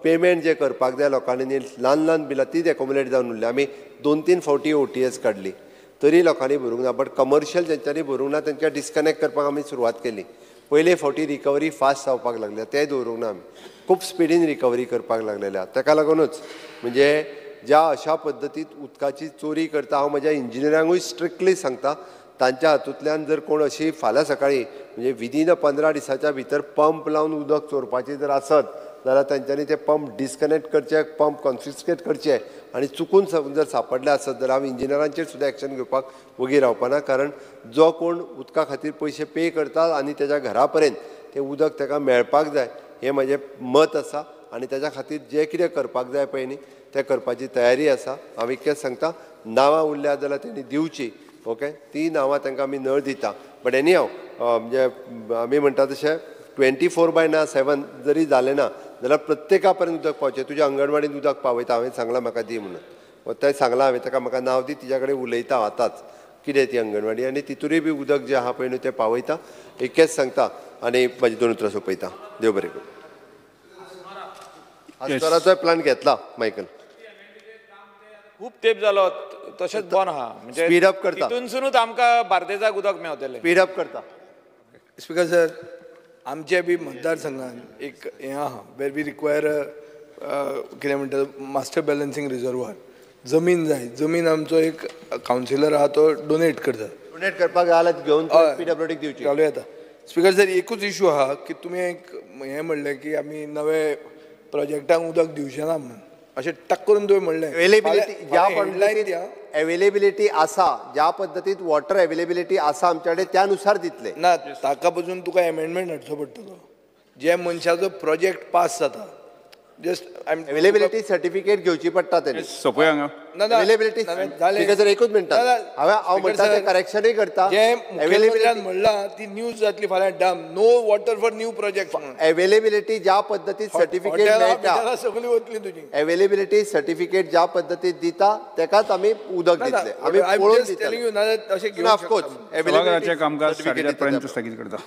पेमेंट जे करपाक जाय लोकांनी न्ही ल्हान ल्हान बिलां तीच एकोमुलेट जावन उरली. आमी 2-3 फावटी OTS काडली तरी लोकांनी भरूंक ना. बट कमर्शियल जेंच्यांनी भरूंक ना तेंकां डिस्कनेक्ट करपाक आमी सुरवात केली. पयले फावटी रिकवरी फास्ट जावपाक लागल्या, तें दवरूंक ना आमी, खूब स्पिडीन रिकवरी करपाक लागलेल्या. ताका लागूनच म्हणजे ज्या अशा पद्दतीत उदकाची चोरी करता, हांव म्हज्या इंजिनियरांकूय स्ट्रिक्टली सांगता तांच्या हातूंतल्यान जर कोण अशी फाल्यां सकाळीं म्हणजे विदीन 15 दिसाच्या भितर पंप लावन उदक चोरपाचें जर आसत जाल्यार तांच्यांनी ते पंप डिस्कनेक्ट करचे, पंप कॉन्फिस्केट करचे आनी चुकून जर सापडले आसत जाल्यार हांव इंजिनियरांचेर सुद्दां एक्शन घेवपाक वगी रावपाना. कारण जो कोण उदका खातीर पयशे पे करता आनी तेज्या घरा पर्यंत तें उदक ताका मेळपाक जाय हें म्हजें मत आसा. आनी ताच्या खातीर जें कितें करपाक जाय पळय न्ही तें करपाची तयारी आसा. हांव इतकेंच सांगता, नांवां उरल्या जाल्यार तेणी दिवची, ओके, ती नांवां तांकां आमी नळ दिता. बट एनी हांव म्हणजे आमी म्हणटा तशें 24/7 जरी जालें ना जाल्यार प्रत्येका पर्यंत उदक पावचें. तुज्या अंगणवाडीन उदक पावयता, हांवें सांगलां म्हाका दी म्हणून, तें सांगलां हांवें ताका म्हाका नांव दी, तिच्या कडेन उलयता आतांच कितें ती अंगणवाडी आनी तितूनय बी उदक जें आहा पळय न्हू तें पावयता. इतकेंच सांगता आनी म्हाजी 2 उतरां सोंपयता. देव बरें करूं. आस्कोराचोय प्लांट घेतला मायकल. खूब तेंप जालो तशेंच बंद आहा, म्हणजे स्पीड अप करता, तितूनसुनूच आमकां बार्देजाक उदक मेवतलें. स्पीड अप करता. स्पीकर सर, आमच्या बी मतदारसंघान एक हें आहा वेर we require कितें म्हणटा मास्टर बॅलन्सींग रिजर्वर. जमीन जाय, जमीन आमचो एक कावन्सिलर आहा तो डोनेट करता. डोनेट करपाक जाल्यार घेवन पीडब्ल्यूडीक दिवची घालूं येता. स्पीकर सर, एकूच इशू आहा की तुमी एक हें म्हणलें की आमी नवे प्रोजेक्टांक उदक दिवचें ना म्हणून, अशें टक करून तुवें म्हणलें. अवेलेबिलिटी ज्या पद्दतीन अवेलेबिलिटी आसा, ज्या पद्दतीन वॉटर अवेलेबिलिटी आसा आमच्या कडेन त्या नुसार दितले. ना, ताका पसून तुका एमेंडमेंट हाडचो पडटलो. जे मनशाचो प्रोजेक्ट पास जाता, जस्ट अवेलेबिलिटी सर्टिफिकेट घेवची पडटा तेणी. सोंपया हांगा. अवेलेबिलिटी स्पीकर सर एकूच मिनटां, हांव म्हणटा तें करेक्शनूय करता. जें मुख्यमंत्र्यान म्हणलां ती न्यूज जातली फाल्यां, डम no water for new project. Availability ज्या पद्दतीन सर्टिफिकेट मेळटा, सगळी वतली तुजी. अवेलेबिलिटी सर्टिफिकेट ज्या पद्दतीन दिता तेकाच आमी उदक दितले. आमी पळोवन दितले. अशें ऑफकोर्स सभाघराचें कामकाज 4:30 पर्यंत स्थगीत करता.